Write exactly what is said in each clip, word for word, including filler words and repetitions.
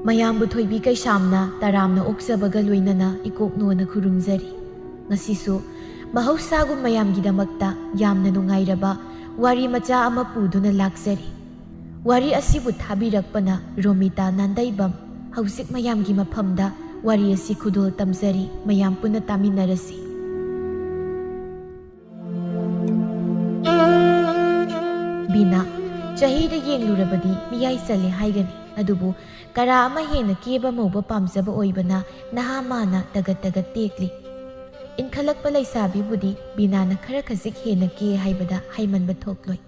ꯃꯌꯥꯝꯕꯨ ꯊꯣꯏꯕꯤ ꯀꯩꯁꯥꯝꯅ ꯇꯔꯥꯝꯅ ꯑꯣꯛꯆꯕꯒ ꯂꯣꯏꯅꯅ ꯏꯀꯣꯛꯅꯣꯅ ꯈꯨꯔꯨꯝꯖꯔꯤ꯫ ꯉꯁꯤꯁꯨ ꯃꯍꯧꯁꯥꯒꯨꯝ ꯃꯌꯥꯝꯒꯤꯗꯃꯛꯇ ꯌꯥꯝꯅ ꯅꯨꯡꯉꯥꯏꯔꯕ ꯋꯥꯔꯤ ꯃꯆꯥ ꯑꯃ ꯄꯨꯗꯨꯅ ꯂꯥꯛꯆꯔꯤ꯫ ꯋꯥꯔꯤ ꯑꯁꯤꯕꯨ ꯊꯥꯕꯤꯔꯛꯄꯅ ꯔꯣꯃꯤꯇꯥ ꯅꯥꯟꯗꯩꯕꯝ꯫ ꯍꯧꯖꯤꯛ ꯃꯌꯥꯝꯒꯤ ꯃꯐꯝꯗ ꯋꯥꯔꯤ ꯑꯁꯤ ꯈꯨꯗꯣꯜ ꯇꯝꯖꯔꯤ, ꯃꯌꯥꯝ ꯄꯨꯟꯅ ꯇꯥꯃꯤꯟꯅꯔꯁꯤ꯫ ꯕꯤꯅꯥ, ꯆꯍꯤꯗ ꯌꯦꯡꯂꯨꯔꯕꯗꯤ ꯃꯤꯌꯥꯏ ꯆꯜꯂꯦ ꯍꯥꯏꯒꯅꯤ, ꯑꯗꯨꯕꯨ ꯀꯔꯥ ꯑꯃ ꯍꯦꯟꯅ ꯀꯦꯕ ꯃꯧꯕ ꯄꯥꯝꯖꯕ ꯑꯣꯏꯕꯅ ꯅꯍꯥ ꯃꯥꯅ ꯇꯒꯠ ꯇꯒꯠ ꯇꯦꯛꯂꯤ꯫ ꯏꯟꯈꯠꯂꯛꯄ ꯂꯩꯁꯥꯕꯤꯕꯨꯗꯤ ꯕꯤꯅꯥꯅ ꯈꯔ ꯈꯖꯤꯛ ꯍꯦꯟꯅ ꯀꯦ ꯍꯥꯏꯕꯗ ꯍꯥꯏꯃꯟꯕ ꯊꯣꯛꯂꯣꯏ꯫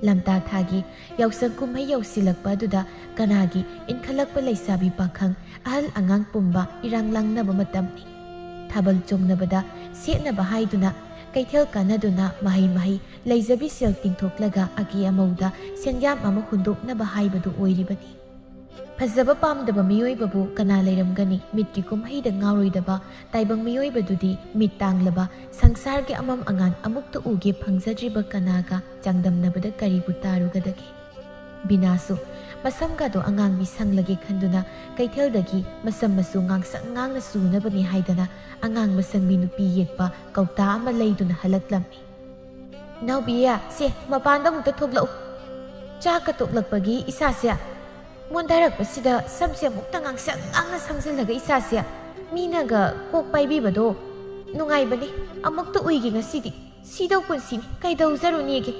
ꯂꯝꯇꯥ ꯊꯥꯒꯤ ꯌꯥꯎꯁꯪ ꯀꯨꯝꯍꯩ ꯌꯧꯁꯤꯜꯂꯛꯄ ꯑꯗꯨꯗ ꯀꯅꯥꯒꯤ ꯏꯟꯈꯠꯂꯛꯄ ꯂꯩꯁꯥꯕꯤ ꯄꯥꯈꯪ ꯑꯍꯜ ꯑꯉꯥꯡ ꯄꯨꯝꯕ ꯏꯔꯥꯡ ꯂꯥꯡꯅꯕ ꯃꯇꯝꯅꯤ꯫ ꯊꯥꯕꯜ ꯆꯣꯡꯅꯕꯗ ꯁꯦꯠꯅꯕ ꯍꯥꯏꯗꯨꯅ ꯀꯩꯊꯦꯜ ꯀꯥꯟꯅꯗꯨꯅ ꯃꯍꯩ ꯃꯍꯩ ꯂꯩꯖꯕꯤ ꯁꯦꯜ ꯇꯤꯡꯊꯣꯛꯂꯒ ꯑꯀꯦ ꯑꯃꯧꯗ ꯁꯦꯟꯌꯥꯝ ꯑꯃ ꯍꯨꯟꯗꯣꯛꯅꯕ ꯍꯥꯏꯕꯗꯨ ꯑꯣꯏꯔꯤꯕꯅꯤ꯫ ꯐꯖꯕ ꯄꯥꯝꯗꯕ ꯃꯤꯑꯣꯏꯕꯕꯨ ꯀꯅꯥ ꯂꯩꯔꯝꯒꯅꯤ? ꯃꯤꯠꯀꯤ ꯀꯨꯝꯍꯩꯗ ꯉꯥꯎꯔꯣꯏꯗꯕ ꯇꯥꯏꯕꯪ ꯃꯤꯑꯣꯏꯕꯗꯨꯗꯤ ꯃꯤꯠ ꯇꯥꯡꯂꯕ ꯁꯪꯁꯥꯔꯒꯤ ꯑꯃꯝ ꯑꯉꯥꯟ ꯑꯃꯨꯛꯇ ꯎꯒꯦ ꯐꯪꯖꯗ꯭ꯔꯤꯕ ꯀꯅꯥꯒ ꯆꯥꯡꯗꯝꯅꯕꯗ ꯀꯔꯤꯕꯨ ꯇꯥꯔꯨꯒꯗꯒꯦ? ꯕꯤꯅꯥꯁꯨ ꯃꯁꯝꯒꯗꯣ ꯑꯉꯥꯡꯕꯤ ꯁꯪꯂꯒꯦ ꯈꯟꯗꯨꯅ ꯀꯩꯊꯦꯜꯗꯒꯤ ꯃꯁꯝ ꯃꯆꯨ ꯉꯥꯡꯁꯪ ꯉꯥꯡꯅ ꯆꯨꯅꯕꯅꯤ ꯍꯥꯏꯗꯅ ꯑꯉꯥꯡꯕ ꯁꯪꯕꯤ ꯅꯨꯄꯤ ꯌꯦꯛꯄ ꯀꯧꯇꯥ ꯑꯃ ꯂꯩꯗꯨꯅ ꯍꯜꯂꯛꯂꯝꯃꯤ꯫ "ꯏꯅꯥꯎꯕꯤ, ꯁꯦ, ꯃꯄꯥꯟꯗ ꯑꯃꯨꯛꯇ ꯊꯣꯛꯂꯛꯎ꯫ ꯆꯥꯛꯀ ꯇꯣꯛꯂꯛꯄꯒꯤ ꯏꯁꯥꯁꯦ ꯃꯣꯟꯊꯔꯛꯄꯁꯤꯗ ꯁꯝꯁꯦ ꯑꯃꯨꯛꯇ ꯉꯥꯡꯁꯪ ꯉꯥꯡꯅ ꯁꯪꯖꯤꯜꯂꯒ ꯏꯁꯥꯁꯦ ꯃꯤꯅꯒ ꯀꯣꯛ ꯄꯥꯏꯕꯤꯕꯗꯣ ꯅꯨꯡꯉꯥꯏꯕꯅꯤ꯫ ꯑꯃꯨꯛꯇ ꯎꯏꯒꯦ ꯉꯁꯤꯗꯤ꯫ ꯁꯤꯗꯧ ꯄꯨꯟꯁꯤꯅꯤ, ꯀꯩꯗꯧꯖꯔꯨꯅꯤꯒꯦ?"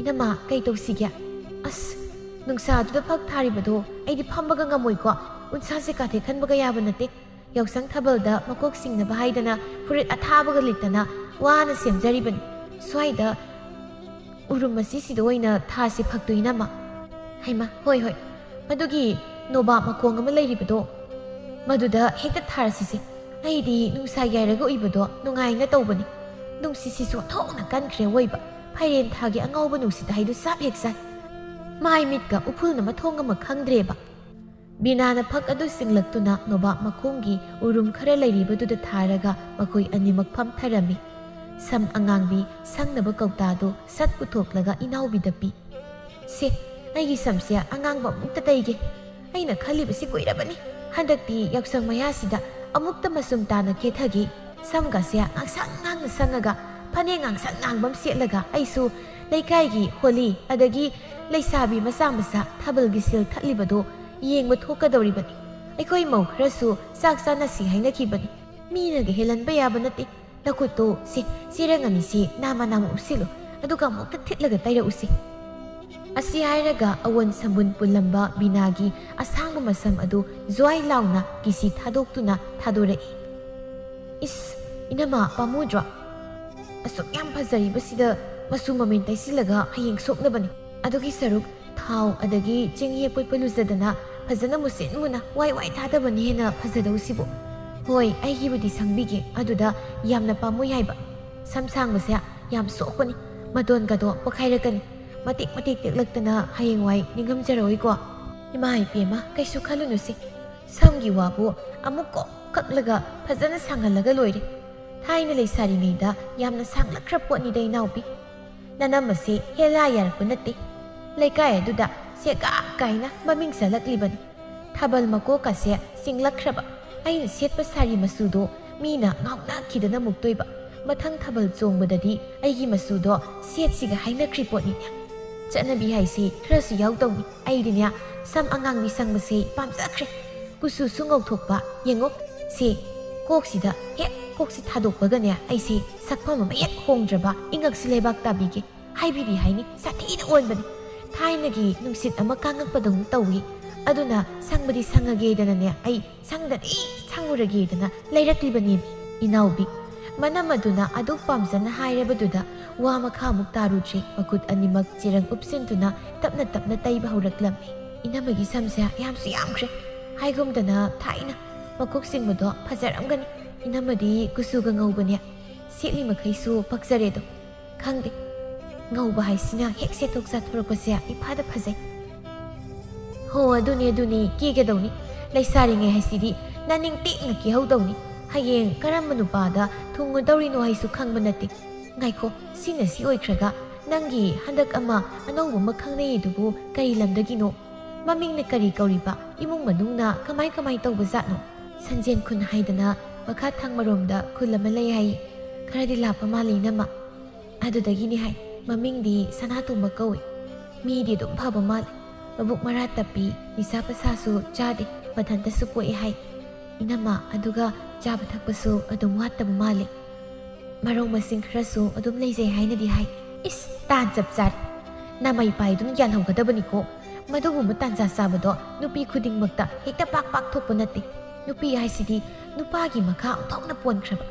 "ꯏꯅꯝꯃ, ꯀꯩ ꯇꯧꯁꯤꯒꯦ? ꯑꯁ, ꯅꯨꯡꯁꯥꯗꯨꯗ ꯐꯛ ꯊꯥꯔꯤꯕꯗꯣ ꯑꯩꯗꯤ ꯐꯝꯕꯒ ꯉꯝꯃꯣꯏꯀꯣ꯫ ꯎꯟꯁꯥꯁꯦ ꯀꯥꯊꯦꯛꯍꯟꯕꯒ ꯌꯥꯕ ꯅꯠꯇꯦ꯫ ꯌꯥꯎꯁꯪ ꯊꯥꯕꯜꯗ ꯃꯀꯣꯛ ꯁꯤꯡꯅꯕ ꯍꯥꯏꯗꯅ ꯐꯨꯔꯤꯠ ꯑꯊꯥꯕꯒ ꯂꯤꯠꯇꯅ ꯋꯥꯅ ꯁꯦꯝꯖꯔꯤꯕꯅꯤ꯫ ꯁ꯭ꯋꯥꯏꯗ ꯎꯔꯨꯝ ꯃꯆꯤꯁꯤꯗ ꯑꯣꯏꯅ ꯊꯥꯁꯤ ꯐꯛꯇꯣ, ꯏꯅꯝꯃ꯫" "ꯍꯩꯃ, ꯍꯣꯏ, ꯍꯣꯏ, ꯃꯗꯨꯒꯤ ꯅꯣꯕꯥꯞ ꯃꯈꯣꯡ ꯑꯃ ꯂꯩꯔꯤꯕꯗꯣ, ꯃꯗꯨꯗ ꯍꯦꯛꯇ ꯊꯥꯔꯁꯤꯁꯦ꯫ ꯑꯩꯗꯤ ꯅꯨꯡꯁꯥ ꯌꯥꯏꯔꯒ ꯎꯏꯕꯗꯣ ꯅꯨꯡꯉꯥꯏꯅ ꯇꯧꯕꯅꯤ꯫ ꯅꯨꯡꯁꯤꯠꯁꯤꯁꯨ ꯑꯣꯟꯊꯣꯛꯅ ꯀꯟꯈ꯭ꯔꯦ ꯑꯋꯣꯏꯕ꯫ ꯐꯥꯏꯔꯦꯟ ꯊꯥꯒꯤ ꯑꯉꯧꯕ ꯅꯨꯡꯁꯤꯠ ꯍꯥꯏꯗꯨ ꯆꯞ ꯍꯦꯛ ꯆꯥꯏ꯫ ꯃꯥꯏ ꯃꯤꯠꯀ ꯎꯐꯨꯜꯅ ꯃꯊꯣꯡ ꯑꯃ ꯈꯪꯗ꯭ꯔꯦꯕ꯫" ꯕꯤꯅꯥꯅ ꯐꯛ ꯑꯗꯨ ꯆꯤꯡꯂꯛꯇꯨꯅ ꯅꯣꯕꯥꯞ ꯃꯈꯣꯡꯒꯤ ꯎꯔꯨꯝ ꯈꯔ ꯂꯩꯔꯤꯕꯗꯨꯗ ꯊꯥꯔꯒ ꯃꯈꯣꯏ ꯑꯅꯤꯃꯛ ꯐꯝꯊꯔꯝꯃꯤ꯫ ꯁꯝ ꯑꯉꯥꯡꯕꯤ ꯁꯪꯅꯕ ꯀꯧꯇꯥꯗꯨ ꯁꯠ ꯄꯨꯊꯣꯛꯂꯒ ꯏꯅꯥꯎꯕꯤꯗ ꯄꯤ꯫ "ꯁꯦ, ꯑꯩꯒꯤ ꯁꯝꯁꯦ ꯑꯉꯥꯡꯕ ꯑꯃꯨꯛꯇ ꯇꯩꯒꯦ꯫ ꯑꯩꯅ ꯈꯜꯂꯤꯕꯁꯤ ꯀꯨꯏꯔꯕꯅꯤ꯫ ꯍꯟꯗꯛꯇꯤ ꯌꯥꯎꯁꯪ ꯃꯌꯥꯁꯤꯗ ꯑꯃꯨꯛꯇ ꯃꯆꯨꯝ ꯇꯥꯅ ꯀꯦꯊꯒꯦ꯫ ꯁꯝꯒꯁꯦ ꯉꯥꯡꯁꯪ ꯉꯥꯡꯅ ꯁꯪꯉꯒ, ꯐꯅꯦꯛ ꯉꯥꯡꯁꯪ ꯉꯥꯡꯕ ꯑꯃ ꯁꯦꯠꯂꯒ ꯑꯩꯁꯨ ꯂꯩꯀꯥꯏꯒꯤ ꯍꯣꯂꯤ ꯑꯗꯒꯤ ꯂꯩꯁꯥꯕꯤ ꯃꯆꯥ ꯃꯆꯥ ꯊꯥꯕꯜꯒꯤ ꯁꯤꯜ ꯊꯠꯂꯤꯕꯗꯣ ꯌꯦꯡꯕ ꯊꯣꯛꯀꯗꯧꯔꯤꯕꯅꯤ꯫ ꯑꯩꯈꯣꯏ ꯃꯧ ꯈꯔꯁꯨ ꯆꯥꯛ ꯆꯥꯅꯁꯤ ꯍꯥꯏꯅꯈꯤꯕꯅꯤ꯫ ꯃꯤꯅꯒ ꯍꯦꯜꯍꯟꯕ ꯌꯥꯕ ꯅꯠꯇꯦ꯫ ꯅꯈꯨꯠꯇꯣ ꯁꯤ ꯆꯦꯔꯪ ꯑꯅꯤꯁꯤ ꯅꯥꯃ ꯅꯥꯃ ꯎꯞꯁꯤꯜꯂꯨ, ꯑꯗꯨꯒ ꯑꯃꯨꯛꯇ ꯊꯤꯠꯂꯒ ꯇꯩꯔꯛꯎꯁꯤ꯫" ꯑꯁꯤ ꯍꯥꯏꯔꯒ ꯑꯋꯣꯟ ꯁꯝꯕꯨꯟ ꯄꯨꯜꯂꯝꯕ ꯕꯤꯅꯥꯒꯤ ꯑꯁꯥꯡꯕ ꯃꯁꯝ ꯑꯗꯨ ꯖ꯭ꯋꯥꯏ ꯂꯥꯎꯅ ꯀꯤꯁꯤ ꯊꯥꯗꯣꯛꯇꯨꯅ ꯊꯥꯗꯣꯔꯛꯏ꯫ "ꯏꯁ, ꯏꯅꯝꯃ, ꯄꯥꯝꯃꯨꯗ꯭ꯔꯣ? ꯑꯁꯨꯛ ꯌꯥꯝ ꯐꯖꯔꯤꯕꯁꯤꯗ ꯃꯆꯨ ꯃꯃꯦꯟ ꯇꯩꯁꯤꯜꯂꯒ ꯍꯌꯦꯡ ꯁꯣꯛꯅꯕꯅꯤ꯫ ꯑꯗꯨꯒꯤ ꯁꯔꯨꯛ ꯊꯥꯎ ꯑꯗꯒꯤ ꯆꯦꯡꯍꯤ ꯑꯄꯣꯠꯄ ꯂꯨꯖꯗꯅ ꯐꯖꯅ ꯃꯨꯁꯤꯟ ꯃꯨꯅ ꯋꯥꯏ ꯋꯥꯏ ꯊꯥꯗꯕꯅ ꯍꯦꯟꯅ ꯐꯖꯗꯧꯁꯤꯕꯨ꯫ ꯍꯣꯏ, ꯑꯩꯒꯤꯕꯨꯗꯤ ꯁꯪꯕꯤꯒꯦ, ꯑꯗꯨꯗ ꯌꯥꯝꯅ ꯄꯥꯝꯃꯨꯏ ꯍꯥꯏꯕ꯫ ꯁꯝ ꯁꯥꯡꯕꯁꯦ ꯌꯥꯝ ꯁꯣꯛꯄꯅꯤ, ꯃꯇꯣꯟꯒꯗꯣ ꯄꯣꯈꯥꯏꯔꯛꯀꯅꯤ꯫ ꯃꯇꯦꯛ ꯃꯇꯦꯛ ꯇꯦꯛꯂꯛꯇꯅ ꯍꯌꯦꯡꯋꯥꯏ ꯅꯤꯡꯉꯝꯖꯔꯛꯑꯣꯏꯀꯣ꯫" "ꯏꯃꯥ ꯏꯕꯦꯝꯃ, ꯀꯩꯁꯨ ꯈꯜꯂꯨꯅꯨꯁꯦ꯫ ꯁꯝꯒꯤ ꯋꯥꯕꯨ ꯑꯃꯨꯛ ꯀꯣꯛ ꯀꯛꯂꯒ ꯐꯖꯅ ꯁꯥꯡꯍꯜꯂꯒ ꯂꯣꯏꯔꯦ꯫ ꯊꯥꯏꯅ ꯂꯩꯁꯥꯔꯤꯉꯩꯗ ꯌꯥꯝꯅ ꯁꯥꯡꯂꯛꯈ꯭ꯔ ꯄꯣꯠꯅꯤꯗ, ꯏꯅꯥꯎꯄꯤ꯫ ꯅꯅꯝꯃꯁꯦ ꯍꯦꯂꯥ ꯌꯥꯔꯛꯄ ꯅꯠꯇꯦ꯫ ꯂꯩꯀꯥꯏ ꯑꯗꯨꯗ ꯁꯦꯒꯥꯛ ꯀꯥꯏꯅ ꯃꯃꯤꯡ ꯆꯠꯂꯛꯂꯤꯕꯅꯤ꯫ ꯊꯥꯕꯜ ꯃꯀꯣꯛꯀꯁꯦ ꯆꯤꯡꯂꯛꯈ꯭ꯔꯕ꯫ ꯑꯩꯅ ꯁꯦꯠꯄ ꯁꯥꯔꯤ ꯃꯆꯨꯗꯣ ꯃꯤꯅ ꯉꯥꯎꯅꯈꯤꯗꯅ ꯃꯨꯛꯇꯣꯏꯕ꯫ ꯃꯊꯪ ꯊꯥꯕꯜ ꯆꯣꯡꯕꯗꯗꯤ ꯑꯩꯒꯤ ꯃꯆꯨꯗꯣ ꯁꯦꯠꯁꯤꯒ ꯍꯥꯏꯅꯈ꯭ꯔꯤ ꯄꯣꯠꯅꯤꯅꯦ꯫ ꯆꯠꯅꯕꯤ ꯍꯥꯏꯁꯤ ꯈꯔꯁꯨ ꯌꯥꯎꯗꯧꯅꯤ꯫ ꯑꯩꯗꯤꯅꯦ, ꯁꯝ ꯑꯉꯥꯡꯕꯤ ꯁꯪꯕꯁꯦ ꯄꯥꯝꯖꯈ꯭ꯔꯦ꯫ ꯀꯨꯆꯨꯁꯨ ꯉꯧꯊꯣꯛꯄ꯫ ꯌꯦꯡꯉꯣ, ꯁꯦ, ꯀꯣꯛꯁꯤꯗ ꯍꯦꯛ ꯀꯣꯛꯁꯤ ꯊꯥꯗꯣꯛꯄꯒꯅꯦ, ꯑꯩꯁꯦ ꯁꯛꯐꯝ ꯑꯃ ꯍꯦꯛ ꯍꯣꯡꯗ꯭ꯔꯕ ꯏꯉꯛꯁꯤ ꯂꯩꯕꯥꯛ ꯇꯥꯕꯤꯒꯦ꯫ ꯍꯥꯏꯕꯤꯔꯤ ꯍꯥꯏꯅꯤ, ꯁꯥꯊꯤꯅ ꯑꯣꯟꯕꯅꯤ꯫ ꯊꯥꯏꯅꯒꯤ ꯅꯨꯡꯁꯤꯠ ꯑꯃ ꯀꯥꯡꯉꯛꯄꯗꯧꯅ ꯇꯧꯏ꯫ ꯑꯗꯨꯅ ꯁꯪꯕꯗꯤ ꯁꯪꯉꯒꯦꯗꯅꯅꯦ, ꯑꯩ ꯁꯪꯗꯗꯤ ꯁꯪꯉꯨꯔꯒꯦꯗꯅ ꯂꯩꯔꯛꯂꯤꯕꯅꯦ, ꯏꯅꯥꯎꯕꯤ꯫" ꯃꯅꯝ ꯑꯗꯨꯅ ꯑꯗꯨꯛ ꯄꯥꯝꯖꯅ ꯍꯥꯏꯔꯕꯗꯨꯗ ꯋꯥ ꯃꯈꯥ ꯑꯃꯨꯛ ꯇꯥꯔꯨꯗ꯭ꯔꯦ꯫ ꯃꯈꯨꯠ ꯑꯅꯤꯃꯛ ꯆꯦꯔꯪ ꯎꯞꯁꯤꯟꯗꯨꯅ ꯇꯞꯅ ꯇꯞꯅ ꯇꯩꯕ ꯍꯧꯔꯛꯂꯝꯃꯤ꯫ "ꯏꯅꯝꯃꯒꯤ ꯁꯝꯁꯦ ꯌꯥꯝꯁꯨ ꯌꯥꯝꯈ꯭ꯔꯦ꯫ ꯍꯥꯏꯒꯨꯝꯗꯅ ꯊꯥꯏꯅ ꯃꯀꯣꯛ ꯆꯤꯡꯕꯗꯣ ꯐꯖꯔꯝꯒꯅꯤ꯫ ꯏꯅꯝꯃꯗꯤ ꯀꯨꯆꯨꯒ ꯉꯧꯕꯅꯦ꯫ ꯁꯦꯠꯂꯤ ꯃꯈꯩꯁꯨ ꯄꯛꯆꯔꯦꯗꯣ꯫ ꯈꯪꯗꯦ, ꯉꯧꯕ ꯍꯥꯏꯁꯤꯅ ꯍꯦꯛ ꯁꯦꯠꯊꯣꯛ ꯆꯥꯊꯣꯔꯛꯄꯁꯦ ꯏꯐꯥꯗ ꯐꯖꯩ꯫" ꯍꯣ, ꯑꯗꯨꯅꯤ, ꯑꯗꯨꯅꯤ, ꯀꯦꯒꯗꯧꯅꯤ꯫ ꯂꯩꯁꯥꯔꯤꯉꯩ ꯍꯥꯏꯁꯤꯗꯤ ꯅꯅꯤꯡ ꯇꯤꯛꯅ ꯀꯦꯍꯧꯗꯧꯅꯤ꯫ ꯍꯌꯦꯡ ꯀꯔꯝꯕ ꯅꯨꯄꯥꯗ ꯊꯨꯡꯉꯨꯗꯧꯔꯤꯅꯣ ꯍꯥꯏꯁꯨ ꯈꯪꯕ ꯅꯠꯇꯦ꯫ ꯉꯥꯏꯈꯣ, ꯁꯤꯅ ꯁꯤ ꯑꯣꯏꯈ꯭ꯔꯒ, ꯅꯪꯒꯤ ꯍꯟꯗꯛ ꯑꯃ ꯑꯅꯧꯕ ꯑꯃ ꯈꯪꯅꯩ ꯑꯗꯨꯕꯨ ꯀꯔꯤ ꯂꯝꯗꯒꯤꯅꯣ? ꯃꯃꯤꯡꯅ ꯀꯔꯤ ꯀꯧꯔꯤꯕ? ꯏꯃꯨꯡ ꯃꯅꯨꯡꯅ ꯀꯃꯥꯏ ꯀꯃꯥꯏ ꯇꯧꯕ ꯖꯥꯠꯅꯣ? ꯁꯟꯖꯦꯟ ꯈꯨꯟ ꯍꯥꯏꯗꯅ ꯃꯈꯥ ꯊꯪꯕꯔꯣꯝꯗ ꯈꯨꯜ ꯑꯃ ꯂꯩ ꯍꯥꯏꯌꯦ꯫ ꯈꯔꯗꯤ ꯂꯥꯞꯄ ꯃꯥꯜꯂꯤ, ꯏꯅꯝꯃ꯫ ꯑꯗꯨꯗꯒꯤꯅꯤ ꯍꯥꯏ꯫ ꯃꯃꯤꯡꯗꯤ ꯁꯅꯥꯇꯣꯝꯕ ꯀꯧꯏ꯫ ꯃꯤꯗꯤ ꯑꯗꯨꯝ ꯐꯕ ꯃꯥꯜꯂꯦ꯫ ꯃꯕꯨꯛ ꯃꯔꯥ ꯇꯞꯄꯤ, ꯅꯤꯁꯥ ꯄꯁꯥꯁꯨ ꯆꯥꯗꯦ, ꯃꯊꯟꯇꯁꯨ ꯄꯣꯛꯑꯦ ꯍꯥꯏ꯫ ꯏꯅꯝꯃ, ꯑꯗꯨꯒ ꯆꯥꯕ ꯊꯛꯄꯁꯨ ꯑꯗꯨꯝ ꯋꯥꯠꯇꯕ ꯃꯥꯜꯂꯦ꯫ ꯃꯔꯧ ꯃꯁꯤꯡ ꯈꯔꯁꯨ ꯑꯗꯨꯝ ꯂꯩꯖꯩ ꯍꯥꯏꯅꯗꯤ ꯍꯥꯏ꯫ ꯏꯁ, ꯇꯥꯟ ꯆꯞ ꯆꯥꯔꯦ꯫ ꯅꯃꯩ ꯄꯥꯏꯗꯨꯅ ꯌꯥꯜꯍꯧꯒꯗꯕꯅꯤꯀꯣ꯫ ꯃꯗꯨꯒꯨꯝꯕ ꯇꯥꯟꯖꯥ ꯆꯥꯕꯗꯣ ꯅꯨꯄꯤ ꯈꯨꯗꯤꯡꯃꯛꯇ ꯍꯦꯛꯇ ꯄꯥꯛ ꯄꯥꯛ ꯊꯣꯛꯄ ꯅꯠꯇꯦ꯫ ꯅꯨꯄꯤ ꯍꯥꯏꯁꯤꯗꯤ ꯅꯨꯄꯥꯒꯤ ꯃꯈꯥ ꯑꯣꯟꯊꯣꯛꯅ ꯄꯣꯟꯈ꯭ꯔꯕ꯫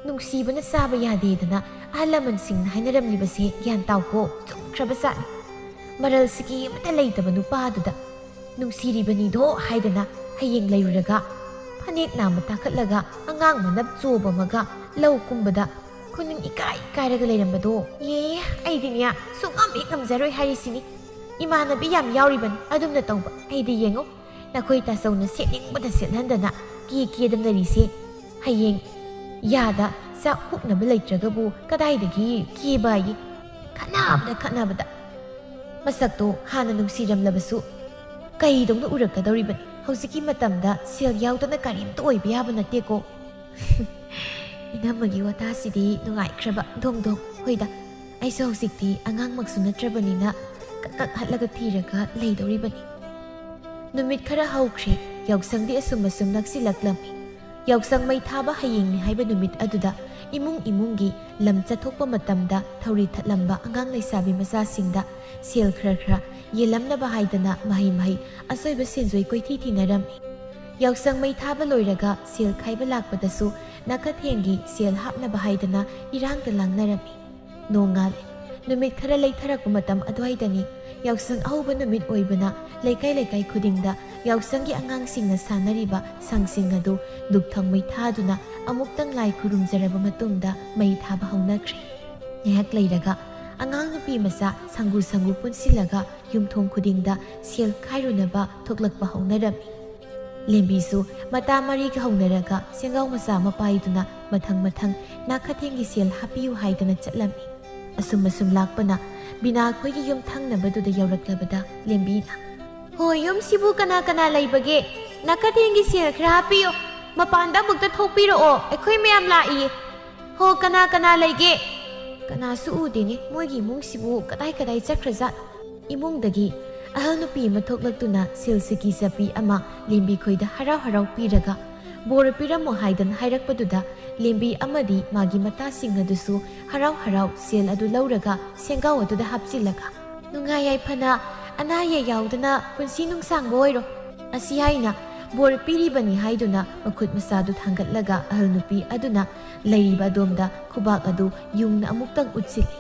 ꯅꯨꯡꯁꯤꯕꯅ ꯆꯥꯕ ꯌꯥꯗꯦꯗꯅ ꯑꯍꯜ ꯂꯃꯟꯁꯤꯡꯅ ꯍꯥꯏꯅꯔꯝꯂꯤꯕꯁꯦ ꯒ꯭ꯌꯥꯟ ꯇꯥꯎꯀꯣ, ꯆꯨꯝꯈ꯭ꯔꯕ ꯖꯥꯠꯅꯤ꯫ ꯃꯔꯜ ꯁꯤꯀꯤ ꯑꯃꯠꯇ ꯂꯩꯇꯕ ꯅꯨꯄꯥꯗꯨꯗ ꯅꯨꯡꯁꯤꯔꯤꯕꯅꯤꯗꯣ ꯍꯥꯏꯗꯅ ꯍꯌꯦꯡ ꯂꯩꯔꯨꯔꯒ ꯐꯅꯦꯛ ꯅꯥꯝꯃ ꯇꯥꯈꯠꯂꯒ ꯑꯉꯥꯡ ꯃꯅꯞ ꯆꯣꯕ ꯑꯃꯒ ꯂꯧ ꯀꯨꯝꯕꯗ ꯈꯨꯅꯤꯡ ꯏꯀꯥꯏ ꯀꯥꯏꯔꯒ ꯂꯩꯔꯝꯕꯗꯣ꯫ ꯑꯦ, ꯑꯩꯗꯤꯅꯦ ꯁꯨꯡꯉꯝ ꯍꯦꯛ ꯉꯝꯖꯔꯣꯏ ꯍꯥꯏꯔꯤꯁꯤꯅꯤ꯫ ꯏꯃꯥꯟꯅꯕꯤ ꯌꯥꯝ ꯌꯥꯎꯔꯤꯕꯅꯤ ꯑꯗꯨꯝꯅ ꯇꯧꯕ꯫ ꯑꯩꯗꯤ ꯌꯦꯡꯉꯨ, ꯅꯈꯣꯏ ꯇꯥꯆꯧꯅ ꯁꯦꯠꯅꯤꯡꯕꯗ ꯁꯦꯠꯍꯟꯗꯅ ꯀꯦ ꯀꯦꯗꯅ ꯂꯩꯔꯤꯁꯦ꯫ ꯍꯌꯦꯡ ꯌꯥꯗ ꯆꯥꯛ ꯍꯨꯛꯅꯕ ꯂꯩꯇ꯭ꯔꯒꯕꯨ ꯀꯗꯥꯏꯗꯒꯤ ꯀꯦꯕ ꯍꯥꯏꯌꯦ? ꯈꯠꯅꯕꯗ ꯈꯠꯅꯕꯗ꯫ ꯃꯁꯛꯇꯣ ꯍꯥꯟꯅ ꯅꯨꯡꯁꯤꯔꯝꯂꯕꯁꯨ ꯀꯩꯗꯧꯅ ꯎꯔꯛꯀꯗꯧꯔꯤꯕꯅꯤ? ꯍꯧꯖꯤꯛꯀꯤ ꯃꯇꯝꯗ ꯁꯦꯜ ꯌꯥꯎꯗꯅ ꯀꯔꯤꯝꯇ ꯑꯣꯏꯕ ꯌꯥꯕ ꯅꯠꯇꯦꯀꯣ꯫ ꯏꯅꯝꯃꯒꯤ ꯋꯥꯇꯥꯁꯤꯗꯤ ꯅꯨꯡꯉꯥꯏꯈ꯭ꯔꯕ ꯗꯣꯡ ꯗꯣꯡ꯫ ꯍꯣꯏꯗ, ꯑꯩꯁꯨ ꯍꯧꯖꯤꯛꯇꯤ ꯑꯉꯥꯡꯃꯛꯁꯨ ꯅꯠꯇ꯭ꯔꯕꯅꯤꯅ ꯀꯛ ꯀꯛ ꯍꯠꯂꯒ ꯊꯤꯔꯒ ꯂꯩꯗꯧꯔꯤꯕꯅꯤ꯫ ꯅꯨꯃꯤꯠ ꯈꯔ ꯍꯧꯈ꯭ꯔꯦ, ꯌꯥꯎꯁꯪꯗꯤ ꯑꯁꯨꯝ ꯑꯁꯨꯝ ꯅꯛꯁꯤꯜꯂꯛꯂꯝꯃꯤ꯫ ꯌꯥꯎꯁꯪ ꯃꯩ ꯊꯥꯕ ꯍꯌꯦꯡꯅꯤ ꯍꯥꯏꯕ ꯅꯨꯃꯤꯠ ꯑꯗꯨꯗ ꯏꯃꯨꯡ ꯏꯃꯨꯡꯒꯤ ꯂꯝ ꯆꯠꯊꯣꯛꯄ ꯃꯇꯝꯗ ꯊꯧꯔꯤ ꯊꯠꯂꯝꯕ ꯑꯉꯥꯡ ꯂꯩꯁꯥꯕꯤ ꯃꯆꯥꯁꯤꯡꯗ ꯁꯦꯜ ꯈꯔ ꯈꯔ ꯌꯦꯜꯂꯝꯅꯕ ꯍꯥꯏꯗꯅ ꯃꯍꯩ ꯃꯍꯩ ꯑꯆꯣꯏꯕ ꯁꯦꯟꯖꯣꯏ ꯀꯣꯏꯊꯤ ꯊꯤꯅꯔꯝꯃꯤ꯫ ꯌꯥꯎꯁꯪ ꯃꯩ ꯊꯥꯕ ꯂꯣꯏꯔꯒ ꯁꯦꯜ ꯈꯥꯏꯕ ꯂꯥꯛꯄꯗꯁꯨ ꯅꯥꯀꯊꯦꯡꯒꯤ ꯁꯦꯜ ꯍꯥꯞꯅꯕ ꯍꯥꯏꯗꯅ ꯏꯔꯥꯡꯗ ꯂꯥꯡꯅꯔꯝꯃꯤ꯫ ꯅꯣꯡꯉꯥꯜꯂꯦ꯫ ꯅꯨꯃꯤꯠ ꯈꯔ ꯂꯩꯊꯔꯛꯄ ꯃꯇꯝ ꯑꯗꯨꯋꯥꯏꯗꯅꯤ꯫ ꯌꯥꯎꯁꯪ ꯑꯍꯧꯕ ꯅꯨꯃꯤꯠ ꯑꯣꯏꯕꯅ ꯂꯩꯀꯥꯏ ꯂꯩꯀꯥꯏ ꯈꯨꯗꯤꯡꯗ ꯌꯥꯎꯁꯪꯒꯤ ꯑꯉꯥꯡꯁꯤꯡꯅ ꯁꯥꯟꯅꯔꯤꯕ ꯁꯪꯁꯤꯡ ꯑꯗꯨ ꯙꯨꯞ ꯊꯥꯎꯃꯩ ꯊꯥꯗꯨꯅ ꯑꯃꯨꯛꯇꯪ ꯂꯥꯏ ꯈꯨꯔꯨꯝꯖꯔꯕ ꯃꯇꯨꯡꯗ ꯃꯩ ꯊꯥꯕ ꯍꯧꯅꯈ꯭ꯔꯦ꯫ ꯉꯥꯏꯍꯥꯛ ꯂꯩꯔꯒ ꯑꯉꯥꯡ ꯅꯨꯄꯤ ꯃꯆꯥ ꯁꯪꯒꯨ ꯁꯪꯒꯨ ꯄꯨꯟꯁꯤꯜꯂꯒ ꯌꯨꯝꯊꯣꯡ ꯈꯨꯗꯤꯡꯗ ꯁꯦꯜ ꯈꯥꯏꯔꯨꯅꯕ ꯊꯣꯛꯂꯛꯄ ꯍꯧꯅꯔꯝꯃꯤ꯫ ꯂꯦꯝꯕꯤꯁꯨ ꯃꯇꯥ ꯃꯔꯤꯒ ꯍꯧꯅꯔꯒ ꯁꯦꯡꯒꯥꯎ ꯃꯆꯥ ꯑꯃ ꯄꯥꯏꯗꯨꯅ ꯃꯊꯪ ꯃꯊꯪ ꯅꯥꯈꯊꯦꯡꯒꯤ ꯁꯦꯜ ꯍꯥꯞꯄꯤꯌꯨ ꯍꯥꯏꯗꯅ ꯆꯠꯂꯝꯃꯤ꯫ ꯑꯁꯨꯝ ꯑꯁꯨꯝ ꯂꯥꯛꯄꯅ ꯕꯤꯅꯥ ꯈꯣꯏꯒꯤ ꯌꯨꯝ ꯊꯪꯅꯕꯗꯨꯗ ꯌꯧꯔꯛꯂꯕꯗ ꯂꯦꯝꯕꯤꯅ, "ꯍꯣ, ꯌꯨꯝꯁꯤꯕꯨ ꯀꯅꯥ ꯀꯅꯥ ꯂꯩꯕꯒꯦ? ꯅꯥꯈꯊꯦꯡꯒꯤ ꯁꯦꯜ ꯈꯔ ꯍꯥꯞꯄꯤꯌꯨ꯫ ꯃꯄꯥꯟꯗ ꯑꯃꯨꯛꯇ ꯊꯣꯛꯄꯤꯔꯛꯑꯣ, ꯑꯩꯈꯣꯏ ꯃꯌꯥꯝ ꯂꯥꯛꯏꯌꯦ꯫ ꯍꯣ, ꯀꯅꯥ ꯀꯅꯥ ꯂꯩꯒꯦ?" ꯀꯅꯥꯁꯨ ꯎꯗꯦꯅꯦ, ꯃꯣꯏꯒꯤ ꯏꯃꯨꯡꯁꯤꯕꯨ ꯀꯗꯥꯏ ꯀꯗꯥꯏ ꯆꯠꯈ꯭ꯔꯖꯥꯠꯅꯣ? ꯏꯃꯨꯡꯗꯒꯤ ꯑꯍꯜ ꯅꯨꯄꯤ ꯑꯃ ꯊꯣꯛꯂꯛꯇꯨꯅ ꯁꯦꯜ ꯁꯤꯀꯤ ꯆꯠꯄꯤ ꯑꯃ ꯂꯦꯝꯕꯤ ꯈꯣꯏꯗ ꯍꯔꯥꯎ ꯍꯔꯥꯎ ꯄꯤꯔꯒ, "ꯕꯣꯔ ꯄꯤꯔꯝꯃꯣ" ꯍꯥꯏꯗꯅ ꯍꯥꯏꯔꯛꯄꯗꯨꯗ, ꯂꯦꯝꯕꯤ ꯑꯃꯗꯤ ꯃꯥꯒꯤ ꯃꯇꯥꯁꯤꯡ ꯑꯗꯨꯁꯨ ꯍꯔꯥꯎ ꯍꯔꯥꯎ ꯁꯦꯜ ꯑꯗꯨ ꯂꯧꯔꯒ ꯁꯦꯡꯒꯥꯎ ꯑꯗꯨꯗ ꯍꯥꯞꯆꯤꯜꯂꯒ, "ꯅꯨꯡꯉꯥꯏ ꯌꯥꯏꯐꯅ, ꯑꯅꯥ ꯑꯌꯦꯛ ꯌꯥꯎꯗꯅ ꯄꯨꯟꯁꯤ ꯅꯨꯡꯁꯥꯡꯕ ꯑꯣꯏꯔꯣ" ꯑꯁꯤ ꯍꯥꯏꯅ ꯕꯣꯔ ꯄꯤꯔꯤꯕꯅꯤ ꯍꯥꯏꯗꯨꯅ ꯃꯈꯨꯠ ꯃꯁꯥꯗꯨ ꯊꯥꯡꯒꯠꯂꯒ ꯑꯍꯜ ꯅꯨꯄꯤ ꯑꯗꯨꯅ ꯂꯩꯔꯤꯕ ꯑꯗꯣꯝꯗ ꯈꯨꯕꯥꯛ ꯑꯗꯨ ꯌꯨꯡꯅ ꯑꯃꯨꯛꯇꯪ ꯎꯠꯁꯤꯜꯂꯤ꯫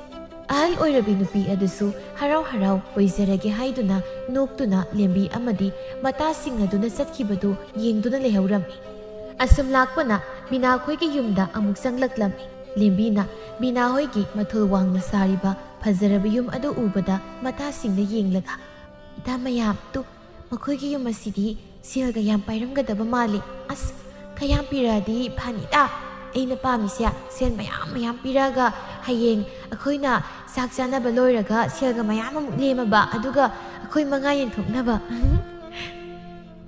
ꯑꯍꯜ ꯑꯣꯏꯔꯕꯤ ꯅꯨꯄꯤ ꯑꯗꯨꯁꯨ ꯍꯔꯥꯎ ꯍꯔꯥꯎ ꯑꯣꯏꯖꯔꯒꯦ ꯍꯥꯏꯗꯨꯅ ꯅꯣꯛꯇꯨꯅ ꯂꯦꯝꯕꯤ ꯑꯃꯗꯤ ꯃꯇꯥꯁꯤꯡ ꯑꯗꯨꯅ ꯆꯠꯈꯤꯕꯗꯨ ꯌꯦꯡꯗꯨꯅ ꯂꯩꯍꯧꯔꯝꯃꯤ꯫ ꯑꯁꯨꯝ ꯂꯥꯛꯄꯅ ꯕꯤꯅꯥ ꯈꯣꯏꯒꯤ ꯌꯨꯝꯗ ꯑꯃꯨꯛ ꯆꯪꯂꯛꯂꯝꯃꯤ꯫ ꯂꯦꯝꯕꯤꯅ ꯕꯤꯅꯥ ꯍꯣꯏꯒꯤ ꯃꯊꯣꯜ ꯋꯥꯡꯅ ꯁꯥꯔꯤꯕ ꯐꯖꯔꯕ ꯌꯨꯝ ꯑꯗꯨ ꯎꯕꯗ ꯃꯇꯥꯁꯤꯡꯗ ꯌꯦꯡꯂꯒ, "ꯏꯇꯥ ꯃꯌꯥꯝ, ꯇꯨ, ꯃꯈꯣꯏꯒꯤ ꯌꯨꯝ ꯑꯁꯤꯗꯤ ꯁꯦꯜꯒ ꯌꯥꯝ ꯄꯥꯏꯔꯝꯒꯗꯕ ꯃꯥꯜꯂꯤ꯫ ꯑꯁ, ꯈꯔ ꯌꯥꯝ ꯄꯤꯔꯛꯑꯗꯤ ꯐꯅꯤꯗ꯫ ꯑꯩꯅ ꯄꯥꯝꯃꯤꯁꯦ ꯁꯦꯜ ꯃꯌꯥꯝ ꯃꯌꯥꯝ ꯄꯤꯔꯛꯑꯒ ꯍꯌꯦꯡ ꯑꯩꯈꯣꯏꯅ ꯆꯥꯛ ꯆꯥꯅꯕ ꯂꯣꯏꯔꯒ ꯁꯦꯜꯒ ꯃꯌꯥꯝ ꯑꯃꯨꯛ ꯂꯦꯝꯃꯕ, ꯑꯗꯨꯒ ꯑꯩꯈꯣꯏ ꯃꯉꯥ ꯌꯦꯟꯊꯣꯛꯅꯕ꯫"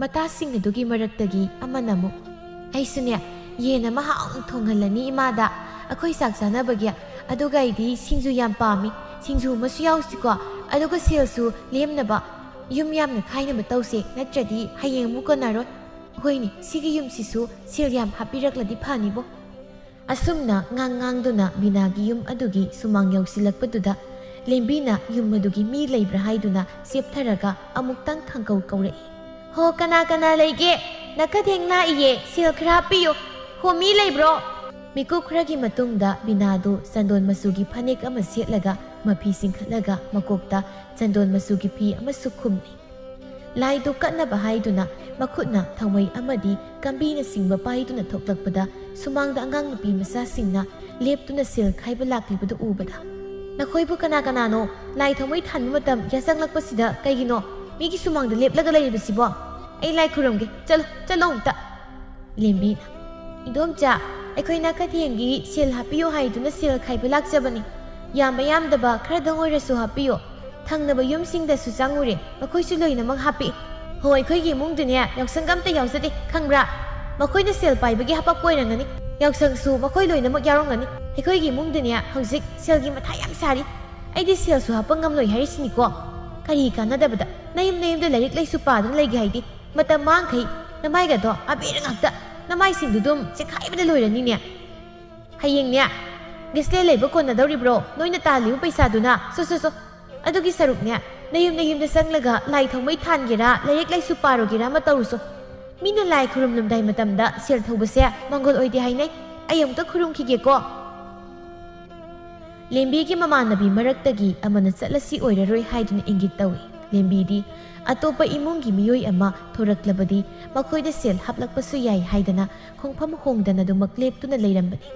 ꯃꯇꯥꯁꯤꯡ ꯑꯗꯨꯒꯤ ꯃꯔꯛꯇꯒꯤ ꯑꯃꯅ ꯑꯃꯨꯛ, "ꯑꯩꯁꯨꯅꯦ, ꯌꯦꯟ ꯑꯃ ꯍꯥꯎꯅ ꯊꯣꯡꯍꯜꯂꯅꯤ ꯏꯃꯥꯗ, ꯑꯩꯈꯣꯏ ꯆꯥꯛ ꯆꯥꯅꯕꯒꯤ꯫ ꯑꯗꯨꯒ ꯑꯩꯗꯤ ꯁꯤꯡꯖꯨ ꯌꯥꯝ ꯄꯥꯝꯃꯤ꯫ ꯁꯤꯡꯖꯨ ꯑꯃꯁꯨ ꯌꯥꯎꯁꯤꯀꯣ꯫ ꯑꯗꯨꯒ ꯁꯦꯜꯁꯨ ꯂꯦꯝꯅꯕ ꯌꯨꯝ ꯌꯥꯝꯅ ꯈꯥꯏꯅꯕ ꯇꯧꯁꯦ, ꯅꯠꯇ꯭ꯔꯗꯤ ꯍꯌꯦꯡ ꯑꯃꯨꯛ ꯀꯣꯟꯅꯔꯣꯏ꯫ ꯍꯣꯏꯅꯦ, ꯁꯤꯒꯤ ꯌꯨꯝꯁꯤꯁꯨ ꯁꯦꯜ ꯌꯥꯝ ꯍꯥꯞꯄꯤꯔꯛꯂꯗꯤ ꯐꯅꯤꯕꯣ꯫" ꯑꯁꯨꯝꯅ ꯉꯥꯡ ꯉꯥꯡꯗꯨꯅ ꯕꯤꯅꯥꯒꯤ ꯌꯨꯝ ꯑꯗꯨꯒꯤ ꯁꯨꯃꯥꯡ ꯌꯧꯁꯤꯜꯂꯛꯄꯗꯨꯗ ꯂꯦꯝꯕꯤꯅ ꯌꯨꯝ ꯑꯗꯨꯒꯤ ꯃꯤ ꯂꯩꯕ꯭ꯔꯥ ꯍꯥꯏꯗꯨꯅ ꯆꯦꯞꯊꯔꯒ ꯑꯃꯨꯛꯇꯪ ꯈꯪꯀꯧ ꯀꯧꯔꯛꯏ꯫ "ꯍꯣ, ꯀꯅꯥ ꯀꯅꯥ ꯂꯩꯒꯦ? ꯅꯥꯈꯊꯦꯡ ꯂꯥꯛꯏꯌꯦ, ꯁꯦꯜ ꯈꯔ ꯍꯥꯞꯄꯤꯌꯨ꯫ ꯍꯣ, ꯃꯤ ꯂꯩꯕ꯭ꯔꯣ?" ꯃꯤꯀꯨꯞ ꯈꯔꯒꯤ ꯃꯇꯨꯡꯗ ꯕꯤꯅꯥꯗꯨ ꯆꯟꯗꯣꯟ ꯃꯆꯨꯒꯤ ꯐꯅꯦꯛ ꯑꯃ ꯁꯦꯠꯂꯒ ꯃꯐꯤ ꯆꯤꯡꯈꯠꯂꯒ ꯃꯀꯣꯛꯇ ꯆꯟꯗꯣꯟ ꯃꯆꯨꯒꯤ ꯐꯤ ꯑꯃꯁꯨ ꯈꯨꯝꯂꯤ꯫ ꯂꯥꯏꯗꯨ ꯀꯠꯅꯕ ꯍꯥꯏꯗꯨꯅ ꯃꯈꯨꯠꯅ ꯊꯥꯎꯃꯩ ꯑꯃꯗꯤ ꯀꯝꯕꯤꯅꯆꯤꯡꯕ ꯄꯥꯏꯗꯨꯅ ꯊꯣꯛꯂꯛꯄꯗ ꯁꯨꯃꯥꯡꯗ ꯑꯉꯥꯡ ꯅꯨꯄꯤ ꯃꯆꯥꯁꯤꯡꯅ ꯂꯦꯞꯇꯨꯅ ꯁꯦꯜ ꯈꯥꯏꯕ ꯂꯥꯛꯂꯤꯕꯗꯨ ꯎꯕꯗ, ꯅꯈꯣꯏꯕꯨ ꯀꯅꯥ ꯀꯅꯥꯅꯣ ꯂꯥꯏ ꯊꯥꯎꯃꯩ ꯊꯥꯟꯕ ꯃꯇꯝ ꯌꯥꯆꯪꯂꯛꯄꯁꯤꯗ ꯀꯩꯒꯤꯅꯣ ꯃꯤꯒꯤ ꯁꯨꯃꯥꯡꯗ ꯂꯦꯞꯂꯒ ꯂꯩꯔꯤꯕꯁꯤꯕꯣ? ꯑꯩ ꯂꯥꯏ ꯈꯨꯔꯨꯝꯒꯦ, ꯆꯠꯂꯣ, ꯆꯠꯂꯣ ꯑꯝꯇ꯫ ꯂꯦꯝꯕꯤꯅ, "ꯏꯗꯣꯝꯆꯥ, ꯑꯩꯈꯣꯏ ꯅꯥꯀꯊꯦꯡꯒꯤ ꯁꯦꯜ ꯍꯥꯞꯄꯤꯌꯣ ꯍꯥꯏꯗꯨꯅ ꯁꯦꯜ ꯈꯥꯏꯕ ꯂꯥꯛꯆꯕꯅꯤ꯫ ꯌꯥꯝꯕ ꯌꯥꯝꯗꯕ ꯈꯔꯗꯪ ꯑꯣꯏꯔꯁꯨ ꯍꯥꯞꯄꯤꯌꯣ꯫ ꯊꯪꯅꯕ ꯌꯨꯝꯁꯤꯡꯗꯁꯨ ꯆꯪꯉꯨꯔꯦ, ꯃꯈꯣꯏꯁꯨ ꯂꯣꯏꯅꯃꯛ ꯍꯥꯞꯄꯤ꯫ ꯍꯣ, ꯑꯩꯈꯣꯏꯒꯤ ꯏꯃꯨꯡꯗꯨꯅꯦ ꯌꯥꯎꯁꯪꯒ ꯑꯝꯇ ꯌꯥꯎꯖꯗꯦ, ꯈꯪꯕ꯭ꯔꯥ? ꯃꯈꯣꯏꯅ ꯁꯦꯜ ꯄꯥꯏꯕꯒꯤ ꯍꯥꯄꯛꯄ ꯑꯣꯏꯔꯝꯒꯅꯤ꯫ ꯌꯥꯎꯁꯪꯁꯨ ꯃꯈꯣꯏ ꯂꯣꯏꯅꯃꯛ ꯌꯥꯎꯔꯝꯒꯅꯤ꯫ ꯑꯩꯈꯣꯏꯒꯤ ꯏꯃꯨꯡꯗꯨꯅꯦ ꯍꯧꯖꯤꯛ ꯁꯦꯜꯒꯤ ꯃꯊꯥ ꯌꯥꯝ ꯁꯥꯔꯤ꯫ ꯑꯩꯗꯤ ꯁꯦꯜꯁꯨ ꯍꯥꯞꯄ ꯉꯝꯂꯣꯏ ꯍꯥꯏꯔꯤꯁꯤꯅꯤꯀꯣ꯫ ꯀꯔꯤ ꯀꯥꯟꯅꯗꯕꯗ ꯅꯌꯨꯝ ꯅꯌꯨꯝꯗ ꯂꯥꯏꯔꯤꯛ ꯂꯥꯏꯁꯨ ꯄꯥꯗꯨꯅ ꯂꯩꯒꯦ ꯍꯥꯏꯗꯤ? ꯃꯇꯝ ꯃꯥꯡꯈꯩ ꯅꯃꯥꯏꯒꯗꯣ ꯑꯕꯦꯔ ꯉꯥꯛꯇ, ꯅꯃꯥꯏꯁꯤꯡꯗꯨ ꯑꯗꯨꯝ ꯆꯦꯈꯥꯏꯕꯗ ꯂꯣꯏꯔꯅꯤꯅꯦ꯫ ꯍꯌꯦꯡꯅꯦ ꯒꯦꯁꯂꯦ ꯂꯩꯕ ꯀꯣꯟꯅꯗꯧꯔꯤꯕ꯭ꯔꯣ? ꯅꯣꯏꯅ ꯇꯥꯜꯂꯤꯕ ꯄꯩꯁꯥꯗꯨꯅ ꯁꯣ ꯁꯣ ꯁꯣ꯫ ꯑꯗꯨꯒꯤ ꯁꯔꯨꯛꯅꯦ ꯅꯌꯨꯝ ꯅꯌꯨꯝꯗ ꯆꯪꯂꯒ ꯂꯥꯏ ꯊꯥꯎꯃꯩ ꯊꯥꯟꯒꯦꯔꯥ, ꯂꯥꯏꯔꯤꯛ ꯂꯥꯏꯁꯨ ꯄꯥꯔꯨꯒꯦꯔꯥ ꯑꯃ ꯇꯧꯔꯨꯁꯣ꯫ ꯃꯤꯅ ꯂꯥꯏ ꯈꯨꯔꯨꯝꯂꯝꯗꯥꯏ ꯃꯇꯝꯗ ꯁꯦꯜ ꯊꯧꯕꯁꯦ ꯃꯪꯒꯣꯜ ꯑꯣꯏꯗꯦ ꯍꯥꯏꯅꯩ꯫ ꯑꯩ ꯑꯃꯨꯛꯇ ꯈꯨꯔꯨꯝꯈꯤꯒꯦꯀꯣ꯫" ꯂꯦꯝꯕꯤꯒꯤ ꯃꯃꯥꯟꯅꯕꯤ ꯃꯔꯛꯇꯒꯤ ꯑꯃꯅ ꯆꯠꯂꯁꯤ ꯑꯣꯏꯔꯔꯣꯏ ꯍꯥꯏꯗꯨꯅ ꯏꯪꯒꯤꯠ ꯇꯧꯏ꯫ ꯂꯦꯝꯕꯤꯗꯤ ꯑꯇꯣꯞꯄ ꯏꯃꯨꯡꯒꯤ ꯃꯤꯑꯣꯏ ꯑꯃ ꯊꯣꯔꯛꯂꯕꯗꯤ ꯃꯈꯣꯏꯗ ꯁꯦꯜ ꯍꯥꯞꯂꯛꯄꯁꯨ ꯌꯥꯏ ꯍꯥꯏꯗꯅ ꯈꯣꯡꯐꯝ ꯍꯣꯡꯗꯅ ꯑꯗꯨꯃꯛ ꯂꯦꯞꯇꯨꯅ ꯂꯩꯔꯝꯕꯅꯤ꯫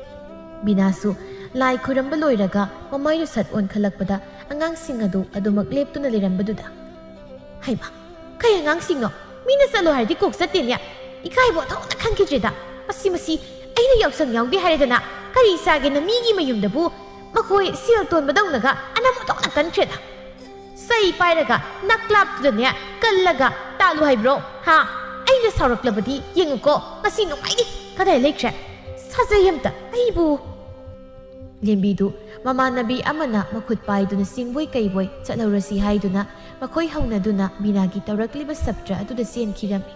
ꯕꯤꯅꯥꯁꯨ ꯂꯥꯏ ꯈꯨꯔꯝꯕ ꯂꯣꯏꯔꯒ ꯃꯃꯥꯏꯗꯨ ꯁꯠ ꯑꯣꯟꯈꯠꯂꯛꯄꯗ ꯑꯉꯥꯡꯁꯤꯡ ꯑꯗꯨ ꯑꯗꯨꯃꯛ ꯂꯦꯞꯇꯨꯅ ꯂꯩꯔꯝꯕꯗꯨꯗ, "ꯍꯩꯃꯥ, ꯀꯩ ꯑꯉꯥꯡꯁꯤꯡꯅꯣ? ꯃꯤꯅ ꯆꯠꯂꯣ ꯍꯥꯏꯔꯗꯤ ꯀꯣꯛ ꯆꯠꯇꯦꯅꯦ꯫ ꯏꯀꯥꯏꯕ ꯑꯣꯟꯊꯣꯛꯅ ꯈꯪꯈꯤꯗ꯭ꯔꯦꯗ꯫ ꯃꯁꯤ, ꯃꯁꯤ, ꯑꯩꯅ ꯌꯥꯎꯁꯪ ꯌꯥꯎꯗꯦ ꯍꯥꯏꯔꯗꯅ ꯀꯔꯤ ꯆꯥꯒꯦꯅ ꯃꯤꯒꯤ ꯃꯌꯨꯝꯗꯕꯨ ꯃꯈꯣꯏ ꯁꯦꯜ ꯇꯣꯟꯕꯗꯧꯅꯒ ꯑꯅꯝ ꯑꯣꯟꯊꯣꯛꯅ ꯀꯟꯈ꯭ꯔꯦꯗ꯫ ꯆꯩ ꯄꯥꯏꯔꯒ ꯅꯛꯂꯥꯞꯇꯨꯗꯅꯦ ꯀꯜꯂꯒ ꯇꯥꯜꯂꯨ ꯍꯥꯏꯕ꯭ꯔꯣ? ꯍꯥ? ꯑꯩꯅ ꯁꯥꯎꯔꯛꯂꯕꯗꯤ ꯌꯦꯡꯉꯨꯀꯣ, ꯉꯁꯤ ꯅꯨꯡꯉꯥꯏꯅꯤ꯫ ꯀꯗꯥꯏ ꯂꯩꯈ꯭ꯔꯦ? ꯁꯥꯖꯩ ꯑꯝꯇ, ꯑꯩꯕꯨ꯫" ꯂꯦꯝꯕꯤꯗꯨ ꯃꯃꯥꯟꯅꯕꯤ ꯑꯃꯅ ꯃꯈꯨꯠ ꯄꯥꯏꯗꯨꯅ ꯆꯤꯡꯕꯣꯏ ꯀꯩꯕꯣꯏ ꯆꯠꯍꯧꯔꯁꯤ ꯍꯥꯏꯗꯨꯅ ꯃꯈꯣꯏ ꯍꯧꯅꯗꯨꯅ ꯕꯤꯅꯥꯒꯤ ꯇꯧꯔꯛꯂꯤꯕ ꯁꯞꯇ꯭ꯔ ꯑꯗꯨꯗ ꯆꯦꯟꯈꯤꯔꯝꯃꯤ꯫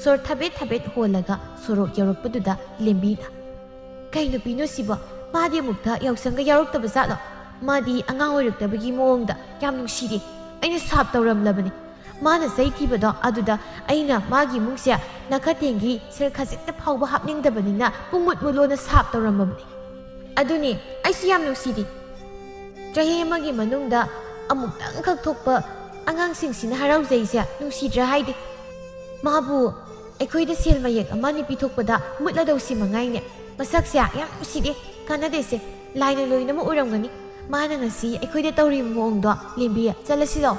ꯁꯣꯔ ꯊꯕꯦꯠ ꯊꯕꯦꯠ ꯍꯣꯜꯂꯒ ꯁꯣꯔꯣꯛ ꯌꯧꯔꯛꯄꯗꯨꯗ ꯂꯦꯝꯕꯤꯅ, "ꯀꯩ ꯅꯨꯄꯤꯅꯣ ꯁꯤꯕꯣ? ꯃꯥꯗꯤ ꯑꯃꯨꯛꯇ ꯌꯥꯎꯁꯪꯒ ꯌꯥꯎꯔꯛꯇꯕ ꯖꯥꯠꯂꯣ? ꯃꯥꯗꯤ ꯑꯉꯥꯡ ꯑꯣꯏꯔꯛꯇꯕꯒꯤ ꯃꯑꯣꯡꯗ ꯌꯥꯝ ꯅꯨꯡꯁꯤꯔꯦ꯫ ꯑꯩꯅ ꯁꯥꯞ ꯇꯧꯔꯝꯂꯕꯅꯤ꯫ ꯃꯥꯅ ꯆꯩ ꯊꯤꯕꯗꯣ ꯑꯗꯨꯗ ꯑꯩꯅ ꯃꯥꯒꯤ ꯏꯃꯨꯡꯁꯦ ꯅꯥꯀꯊꯦꯡꯒꯤ ꯁꯦꯜ ꯈꯖꯤꯛꯇ ꯐꯥꯎꯕ ꯍꯥꯞꯅꯤꯡꯗꯕꯅꯤꯅ ꯄꯨꯡꯃꯨꯠ ꯃꯨꯠꯂꯣꯅ ꯁꯥꯞ ꯇꯧꯔꯝꯃꯕꯅꯤ꯫ ꯑꯗꯨꯅꯤ ꯑꯩꯁꯨ ꯌꯥꯝ ꯅꯨꯡꯁꯤꯔꯤ꯫ ꯆꯍꯤ ꯑꯃꯒꯤ ꯃꯅꯨꯡꯗ ꯑꯃꯨꯛꯇꯪꯈꯛ ꯊꯣꯛꯄ ꯑꯉꯥꯡꯁꯤꯡꯁꯤꯅ ꯍꯔꯥꯎꯖꯩꯁꯦ ꯅꯨꯡꯁꯤꯗ꯭ꯔꯥ ꯍꯥꯏꯗꯤ? ꯃꯥꯕꯨ ꯑꯩꯈꯣꯏꯗ ꯁꯦꯜ ꯃꯌꯦꯛ ꯑꯃ ꯑꯅꯤ ꯄꯤꯊꯣꯛꯄꯗ ꯃꯨꯠꯂꯗꯧꯁꯤ ꯃꯉꯥꯏꯅꯦ꯫ ꯃꯁꯛꯁꯦ ꯌꯥꯝ ꯅꯨꯡꯁꯤꯗꯦ, ꯀꯥꯟꯅꯗꯦꯁꯦ꯫ ꯂꯥꯏꯅ ꯂꯣꯏꯅꯃꯛ ꯎꯔꯝꯒꯅꯤ꯫ ꯃꯥꯅ ꯉꯁꯤ ꯑꯩꯈꯣꯏꯗ ꯇꯧꯔꯤꯕ ꯃꯑꯣꯡꯗꯣ꯫ "ꯂꯦꯝꯕꯤ, ꯆꯠꯂꯁꯤ ꯂꯥꯎ,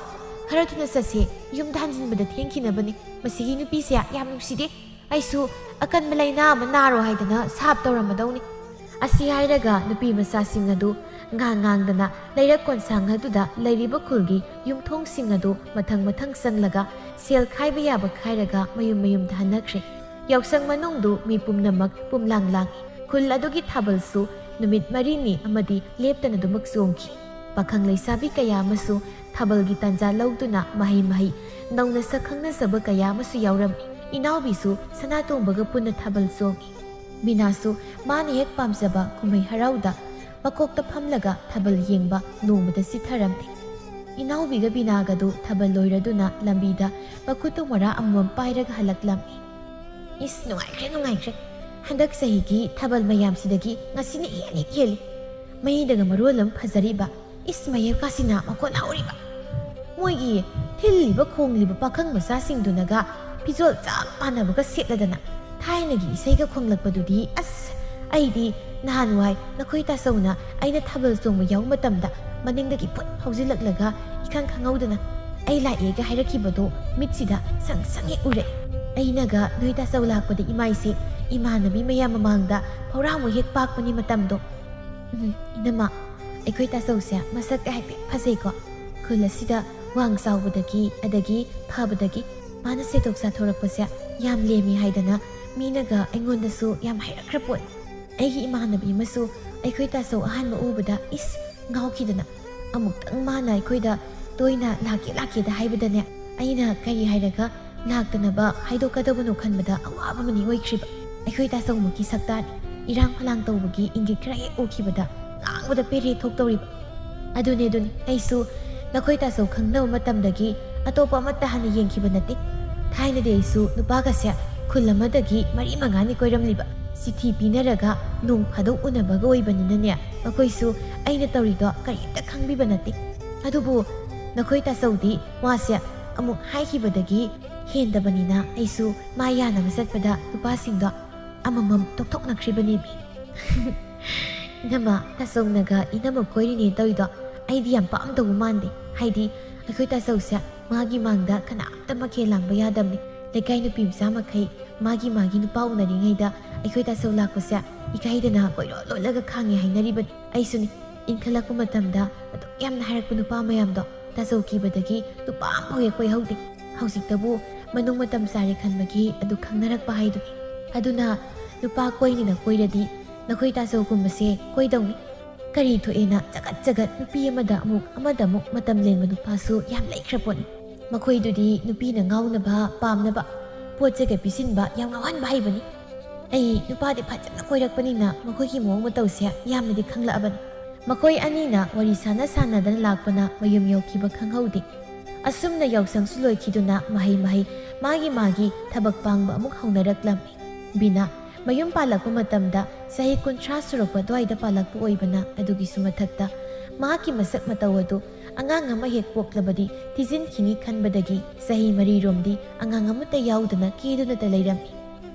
ꯈꯔ ꯊꯨꯅ ꯆꯠꯁꯤ, ꯌꯨꯝꯗ ꯍꯟꯖꯤꯟꯕꯗ ꯊꯦꯡꯈꯤꯅꯕꯅꯤ꯫ ꯃꯁꯤꯒꯤ ꯅꯨꯄꯤꯁꯦ ꯌꯥꯝ ꯅꯨꯡꯁꯤꯗꯦ꯫ ꯑꯩꯁꯨ ꯑꯀꯟꯕ ꯂꯥꯏꯅꯥ ꯑꯃ ꯅꯥꯔꯣ ꯍꯥꯏꯗꯅ ꯁꯥꯞ ꯇꯧꯔꯝꯃꯗꯧꯅꯤ"꯫ ꯑꯁꯤ ꯍꯥꯏꯔꯒ ꯅꯨꯄꯤ ꯃꯆꯥꯁꯤꯡ ꯑꯗꯨ ꯉꯥꯡ ꯉꯥꯡꯗꯅ ꯂꯩꯔꯛ ꯀꯣꯟꯁꯥꯡ ꯑꯗꯨꯗ ꯂꯩꯔꯤꯕ ꯈꯨꯜꯒꯤ ꯌꯨꯝꯊꯣꯡꯁꯤꯡ ꯑꯗꯨ ꯃꯊꯪ ꯃꯊꯪ ꯆꯪꯂꯒ ꯁꯦꯜ ꯈꯥꯏꯕ ꯌꯥꯕ ꯈꯥꯏꯔꯒ ꯃꯌꯨꯝ ꯃꯌꯨꯝꯗ ꯍꯟꯅꯈ꯭ꯔꯦ꯫ ꯌꯥꯎꯁꯪ ꯃꯅꯨꯡꯗꯨ ꯃꯤ ꯄꯨꯝꯅꯃꯛ ꯄꯨꯝꯂꯥꯡ ꯂꯥꯡꯏ꯫ ꯈꯨꯜ ꯑꯗꯨꯒꯤ ꯊꯥꯕꯜꯁꯨ ꯅꯨꯃꯤꯠ ꯃꯔꯤꯅꯤ ꯑꯃꯗꯤ ꯂꯦꯞꯇꯅ ꯑꯗꯨꯃꯛ ꯆꯣꯡꯈꯤ꯫ ꯄꯥꯈꯪ ꯂꯩꯁꯥꯕꯤ ꯀꯌꯥ ꯑꯃꯁꯨ ꯊꯥꯕꯜꯒꯤ ꯇꯥꯟꯖꯥ ꯂꯧꯗꯨꯅ ꯃꯍꯩ ꯃꯍꯩ ꯅꯧꯅ ꯁꯛ ꯈꯪꯅꯖꯕ ꯀꯌꯥ ꯑꯃꯁꯨ ꯌꯥꯎꯔꯝꯃꯤ꯫ ꯏꯅꯥꯎꯕꯤꯁꯨ ꯁꯅꯥꯇꯣꯝꯕꯒ ꯄꯨꯟꯅ ꯊꯥꯕꯜ ꯆꯣꯡꯉꯤ꯫ ꯕꯤꯅꯥꯁꯨ ꯃꯥꯅ ꯍꯦꯛ ꯄꯥꯝꯖꯕ ꯀꯨꯝꯍꯩ ꯍꯔꯥꯎꯗ ꯃꯀꯣꯛꯇ ꯐꯝꯂꯒ ꯊꯥꯕꯜ ꯌꯦꯡꯕ ꯅꯣꯡꯃꯗ ꯆꯤꯠꯊꯔꯝꯃꯤ꯫ ꯏꯅꯥꯎꯕꯤꯒ ꯕꯤꯅꯥꯒꯗꯨ ꯊꯥꯕꯜ ꯂꯣꯏꯔꯗꯨꯅ ꯂꯝꯕꯤꯗ ꯃꯈꯨꯠꯇꯨ ꯃꯣꯔꯥ ꯑꯃꯃꯝ ꯄꯥꯏꯔꯒ ꯍꯜꯂꯛꯂꯝꯃꯤ꯫ "ꯏꯁ, ꯅꯨꯡꯉꯥꯏꯈ꯭ꯔꯦ, ꯅꯨꯡꯉꯥꯏꯈ꯭ꯔꯦ꯫ ꯍꯟꯗꯛ ꯆꯍꯤꯒꯤ ꯊꯥꯕꯜ ꯃꯌꯥꯝꯁꯤꯗꯒꯤ ꯉꯁꯤꯅ ꯏꯍꯦꯟ ꯍꯦꯛ ꯍꯦꯜꯂꯤ꯫ ꯃꯩꯗꯒ ꯃꯔꯣꯜ ꯑꯃ ꯐꯖꯔꯤꯕ, ꯏꯁ, ꯃꯌꯦꯞꯀꯥꯁꯤꯅ ꯃꯈꯣꯟ ꯍꯧꯔꯤꯕ꯫ ꯃꯣꯏꯒꯤ ꯊꯤꯜꯂꯤꯕ ꯈꯣꯡꯂꯤꯕ ꯄꯥꯈꯪ ꯃꯆꯥꯁꯤꯡꯗꯨꯅꯒ ꯐꯤꯖꯣꯜ ꯆꯞ ꯃꯥꯟꯅꯕꯒ ꯁꯦꯠꯂꯗꯅ ꯊꯥꯏꯅꯒꯤ ꯏꯁꯩꯒ ꯈꯣꯡꯂꯛꯄꯗꯨꯗꯤ, ꯑꯁ, ꯑꯩꯗꯤ ꯅꯍꯥꯟꯋꯥꯏ ꯅꯈꯣꯏ ꯇꯥꯆꯧꯅ ꯑꯩꯅ ꯊꯥꯕꯜ ꯆꯣꯡꯕ ꯌꯥꯎꯕ ꯃꯇꯝꯗ ꯃꯅꯤꯡꯗꯒꯤ ꯐꯨꯠ ꯍꯧꯖꯤꯜꯂꯛꯂꯒ ꯏꯈꯪ ꯈꯪꯍꯧꯗꯅ ꯑꯩ ꯂꯥꯛꯑꯦꯒ ꯍꯥꯏꯔꯛꯈꯤꯕꯗꯣ ꯃꯤꯠꯁꯤꯗ ꯁꯪ ꯁꯪ ꯍꯦꯛ ꯎꯔꯛꯑꯦ꯫ ꯑꯩꯅꯒ ꯅꯣꯏ ꯇꯥꯆꯧ ꯂꯥꯛꯄꯗ ꯏꯃꯥꯏꯁꯦ ꯏꯃꯥꯟꯅꯕꯤ ꯃꯌꯥꯝ ꯃꯃꯥꯡꯗ ꯐꯧꯔꯥꯃꯨꯛ ꯍꯦꯛ ꯄꯥꯛꯄꯅꯤ ꯃꯇꯝꯗꯣ꯫ ꯎꯝ, ꯏꯅꯝꯃ, ꯑꯩꯈꯣꯏ ꯇꯥꯆꯧꯁꯦ ꯃꯁꯛ ꯍꯥꯏꯐꯦꯠ ꯐꯖꯩꯀꯣ꯫ ꯈꯨꯜ ꯑꯁꯤꯗ ꯋꯥꯡ ꯆꯥꯎꯕꯗꯒꯤ ꯑꯗꯒꯤ ꯐꯕꯗꯒꯤ ꯃꯥꯅ ꯁꯦꯠꯇꯣꯛ ꯆꯥꯊꯣꯔꯛꯄꯁꯦ ꯌꯥꯝ ꯂꯦꯝꯃꯤ ꯍꯥꯏꯗꯅ ꯃꯤꯅꯒ ꯑꯩꯉꯣꯟꯗꯁꯨ ꯌꯥꯝ ꯍꯥꯏꯔꯛꯈ꯭ꯔ ꯄꯣꯠꯅꯤ꯫ ꯑꯩꯒꯤ ꯏꯃꯥꯟꯅꯕꯤ ꯑꯃꯁꯨ ꯑꯩꯈꯣꯏ ꯇꯥꯆꯧ ꯑꯍꯥꯟꯕ ꯎꯕꯗ ꯏꯁ ꯉꯥꯎꯈꯤꯗꯅ ꯑꯃꯨꯛꯇꯪ ꯃꯥꯅ ꯑꯩꯈꯣꯏꯗ ꯇꯣꯏꯅ ꯂꯥꯛꯀꯦ ꯂꯥꯛꯀꯦꯗ ꯍꯥꯏꯕꯗꯅꯦ, ꯑꯩꯅ ꯀꯔꯤ ꯍꯥꯏꯔꯒ ꯂꯥꯛꯇꯅꯕ ꯍꯥꯏꯗꯣꯛꯀꯗꯕꯅꯣ ꯈꯟꯕꯗ ꯑꯋꯥꯕ ꯑꯃꯅꯤ ꯑꯣꯏꯈ꯭ꯔꯤꯕ꯫ ꯑꯩꯈꯣꯏ ꯇꯥꯆꯧꯃꯛꯀꯤ ꯁꯛꯇꯥꯅꯤ꯫ ꯏꯔꯥꯡ ꯐꯂꯥꯡ ꯇꯧꯕꯒꯤ ꯏꯪꯒꯤꯠ ꯈꯔ ꯍꯦꯛ ꯎꯈꯤꯕꯗ ꯉꯥꯡꯕꯗ ꯄꯦꯔꯦ ꯊꯣꯛꯇꯧꯔꯤꯕ꯫ ꯑꯗꯨꯅꯦ, ꯑꯗꯨꯅꯦ, ꯑꯩꯁꯨ ꯅꯈꯣꯏ ꯇꯥꯆꯧ ꯈꯪꯅꯕ ꯃꯇꯝꯗꯒꯤ ꯑꯇꯣꯞꯄ ꯑꯃꯠꯇ ꯍꯥꯟꯅ ꯌꯦꯡꯈꯤꯕ ꯅꯠꯇꯦ꯫ ꯊꯥꯏꯅꯗꯤ ꯑꯩꯁꯨ ꯅꯨꯄꯥꯒꯁꯦ ꯈꯨꯜ ꯑꯃꯗꯒꯤ ꯃꯔꯤ ꯃꯉꯥꯅꯤ ꯀꯣꯏꯔꯝꯂꯤꯕ꯫ ꯆꯤꯊꯤ ꯄꯤꯅꯔꯒ ꯅꯣꯡ ꯐꯥꯗꯣꯛ ꯎꯅꯕꯒ ꯑꯣꯏꯕꯅꯤꯅꯅꯦ, ꯃꯈꯣꯏꯁꯨ ꯑꯩꯅ ꯇꯧꯔꯤꯗꯣ ꯀꯔꯤꯝꯇ ꯈꯪꯕꯤꯕ ꯅꯠꯇꯦ꯫ ꯑꯗꯨꯕꯨ ꯅꯈꯣꯏ ꯇꯥꯆꯧꯗꯤ ꯋꯥꯁꯦ ꯑꯃꯨꯛ ꯍꯥꯏꯈꯤꯕꯗꯒꯤ ꯍꯦꯟꯗꯕꯅꯤꯅ ꯑꯩꯁꯨ ꯃꯥ ꯌꯥꯅꯕ ꯆꯠꯄꯗ ꯅꯨꯄꯥꯁꯤꯡꯗꯣ ꯑꯃꯃꯝ ꯇꯣꯛꯊꯣꯛꯅꯈ꯭ꯔꯤꯕꯅꯦꯃꯤ꯫ "ꯏꯅꯝꯃ, ꯇꯥꯆꯧꯅꯒ ꯏꯅꯝꯃ ꯀꯣꯏꯔꯤꯅꯦ ꯇꯧꯔꯤꯗꯣ ꯑꯩꯗꯤ ꯌꯥꯝ ꯄꯥꯝꯗꯧꯕ ꯃꯥꯟꯗꯦ꯫ ꯍꯥꯏꯗꯤ ꯑꯩꯈꯣꯏ ꯇꯥꯆꯧꯁꯦ ꯃꯥꯒꯤ ꯃꯥꯡꯗ ꯀꯅꯥꯝꯇ ꯃꯈꯦꯜ ꯂꯥꯡꯕ ꯌꯥꯗꯕꯅꯤ꯫ ꯂꯩꯀꯥꯏ ꯅꯨꯄꯤ ꯃꯆꯥ ꯃꯈꯩ ꯃꯥꯒꯤ ꯃꯥꯒꯤ ꯅꯨꯄꯥ ꯎꯅꯔꯤꯉꯩꯗ ꯑꯩꯈꯣꯏ ꯇꯥꯆꯧ ꯂꯥꯛꯄꯁꯦ ꯏꯀꯥꯏꯗꯅ ꯀꯣꯏꯂꯣꯠ ꯂꯣꯠꯂꯒ ꯈꯥꯡꯉꯦ ꯍꯥꯏꯅꯔꯤꯕꯅꯤ꯫ ꯑꯩꯁꯨꯅꯤ, ꯏꯟꯈꯠꯂꯛꯄ ꯃꯇꯝꯗ ꯑꯗꯨꯛ ꯌꯥꯝꯅ ꯍꯥꯏꯔꯛꯄ ꯅꯨꯄꯥ ꯃꯌꯥꯝꯗꯣ ꯇꯥꯆꯧ ꯀꯤꯕꯗꯒꯤ ꯅꯨꯄꯥ ꯑꯃꯐꯥꯎ ꯍꯦꯛ ꯀꯣꯏꯍꯧꯗꯦ꯫ ꯍꯧꯖꯤꯛꯇꯕꯨ ꯃꯅꯨꯡ ꯃꯇꯝ ꯆꯥꯔꯦ ꯈꯟꯕꯒꯤ ꯑꯗꯨ ꯈꯪꯅꯔꯛꯄ ꯍꯥꯏꯗꯨꯅꯤ꯫ ꯑꯗꯨꯅ ꯅꯨꯄꯥ ꯀꯣꯏꯅꯤꯅ ꯀꯣꯏꯔꯗꯤ ꯅꯈꯣꯏ ꯇꯥꯆꯧꯒꯨꯝꯕꯁꯦ ꯀꯣꯏꯗꯧꯅꯤ꯫ ꯀꯔꯤ ꯊꯣꯛꯑꯦꯅ ꯆꯒꯠ ꯆꯒꯠ ꯅꯨꯄꯤ ꯑꯃꯗ ꯑꯃꯨꯛ ꯑꯃꯗ ꯑꯃꯨꯛ ꯃꯇꯝ ꯂꯦꯟꯕ ꯅꯨꯄꯥꯁꯨ ꯌꯥꯝ ꯂꯩꯈ꯭ꯔ ꯄꯣꯠꯅꯤ꯫ ꯃꯈꯣꯏꯗꯨꯗꯤ ꯅꯨꯄꯤꯅ ꯉꯥꯎꯅꯕ ꯄꯥꯝꯅꯕ ꯄꯣꯠ ꯆꯩꯒ ꯄꯤꯁꯤꯟꯕ ꯌꯥꯝ ꯉꯥꯎꯍꯟꯕ ꯍꯩꯕꯅꯤ꯫ ꯑꯩ ꯅꯨꯄꯥꯗꯤ ꯐꯖꯅ ꯀꯣꯏꯔꯛꯄꯅꯤꯅ ꯃꯈꯣꯏꯒꯤ ꯃꯑꯣꯡ ꯃꯇꯧꯁꯦ ꯌꯥꯝꯅꯗꯤ ꯈꯪꯂꯛꯑꯕꯅꯤ꯫ ꯃꯈꯣꯏ ꯑꯅꯤꯅ ꯋꯥꯔꯤ ꯁꯥꯟꯅ ꯁꯥꯟꯅꯗꯅ ꯂꯥꯛꯄꯅ ꯃꯌꯨꯝ ꯌꯧꯈꯤꯕ ꯈꯪꯍꯧꯗꯦ꯫ ꯑꯁꯨꯝꯅ ꯌꯥꯎꯁꯪꯁꯨ ꯂꯣꯏꯈꯤꯗꯨꯅ ꯃꯍꯩ ꯃꯍꯩ ꯃꯥꯒꯤ ꯃꯥꯒꯤ ꯊꯕꯛ ꯄꯥꯡꯕ ꯑꯃꯨꯛ ꯍꯧꯅꯔꯛꯂꯝꯃꯤ꯫ ꯕꯤꯅꯥ ꯃꯌꯨꯝ ꯄꯥꯜꯂꯛꯄ ꯃꯇꯝꯗ ꯆꯍꯤ ꯀꯨꯟꯊ꯭ꯔꯥ ꯁꯨꯔꯛꯄ ꯑꯗꯨꯋꯥꯏꯗ ꯄꯥꯜꯂꯛꯄ ꯑꯣꯏꯕꯅ ꯑꯗꯨꯒꯤꯁꯨ ꯃꯊꯛꯇ ꯃꯍꯥꯛꯀꯤ ꯃꯁꯛ ꯃꯇꯧ ꯑꯗꯨ ꯑꯉꯥꯡ ꯑꯃ ꯍꯦꯛ ꯄꯣꯛꯂꯕꯗꯤ ꯊꯤꯖꯤꯟꯈꯤꯅꯤ ꯈꯟꯕꯗꯒꯤ ꯆꯍꯤ ꯃꯔꯤꯔꯣꯝꯗꯤ ꯑꯉꯥꯡ ꯑꯃꯠꯇ ꯌꯥꯎꯗꯅ ꯀꯦꯗꯨꯅꯇ ꯂꯩꯔꯝꯃꯤ꯫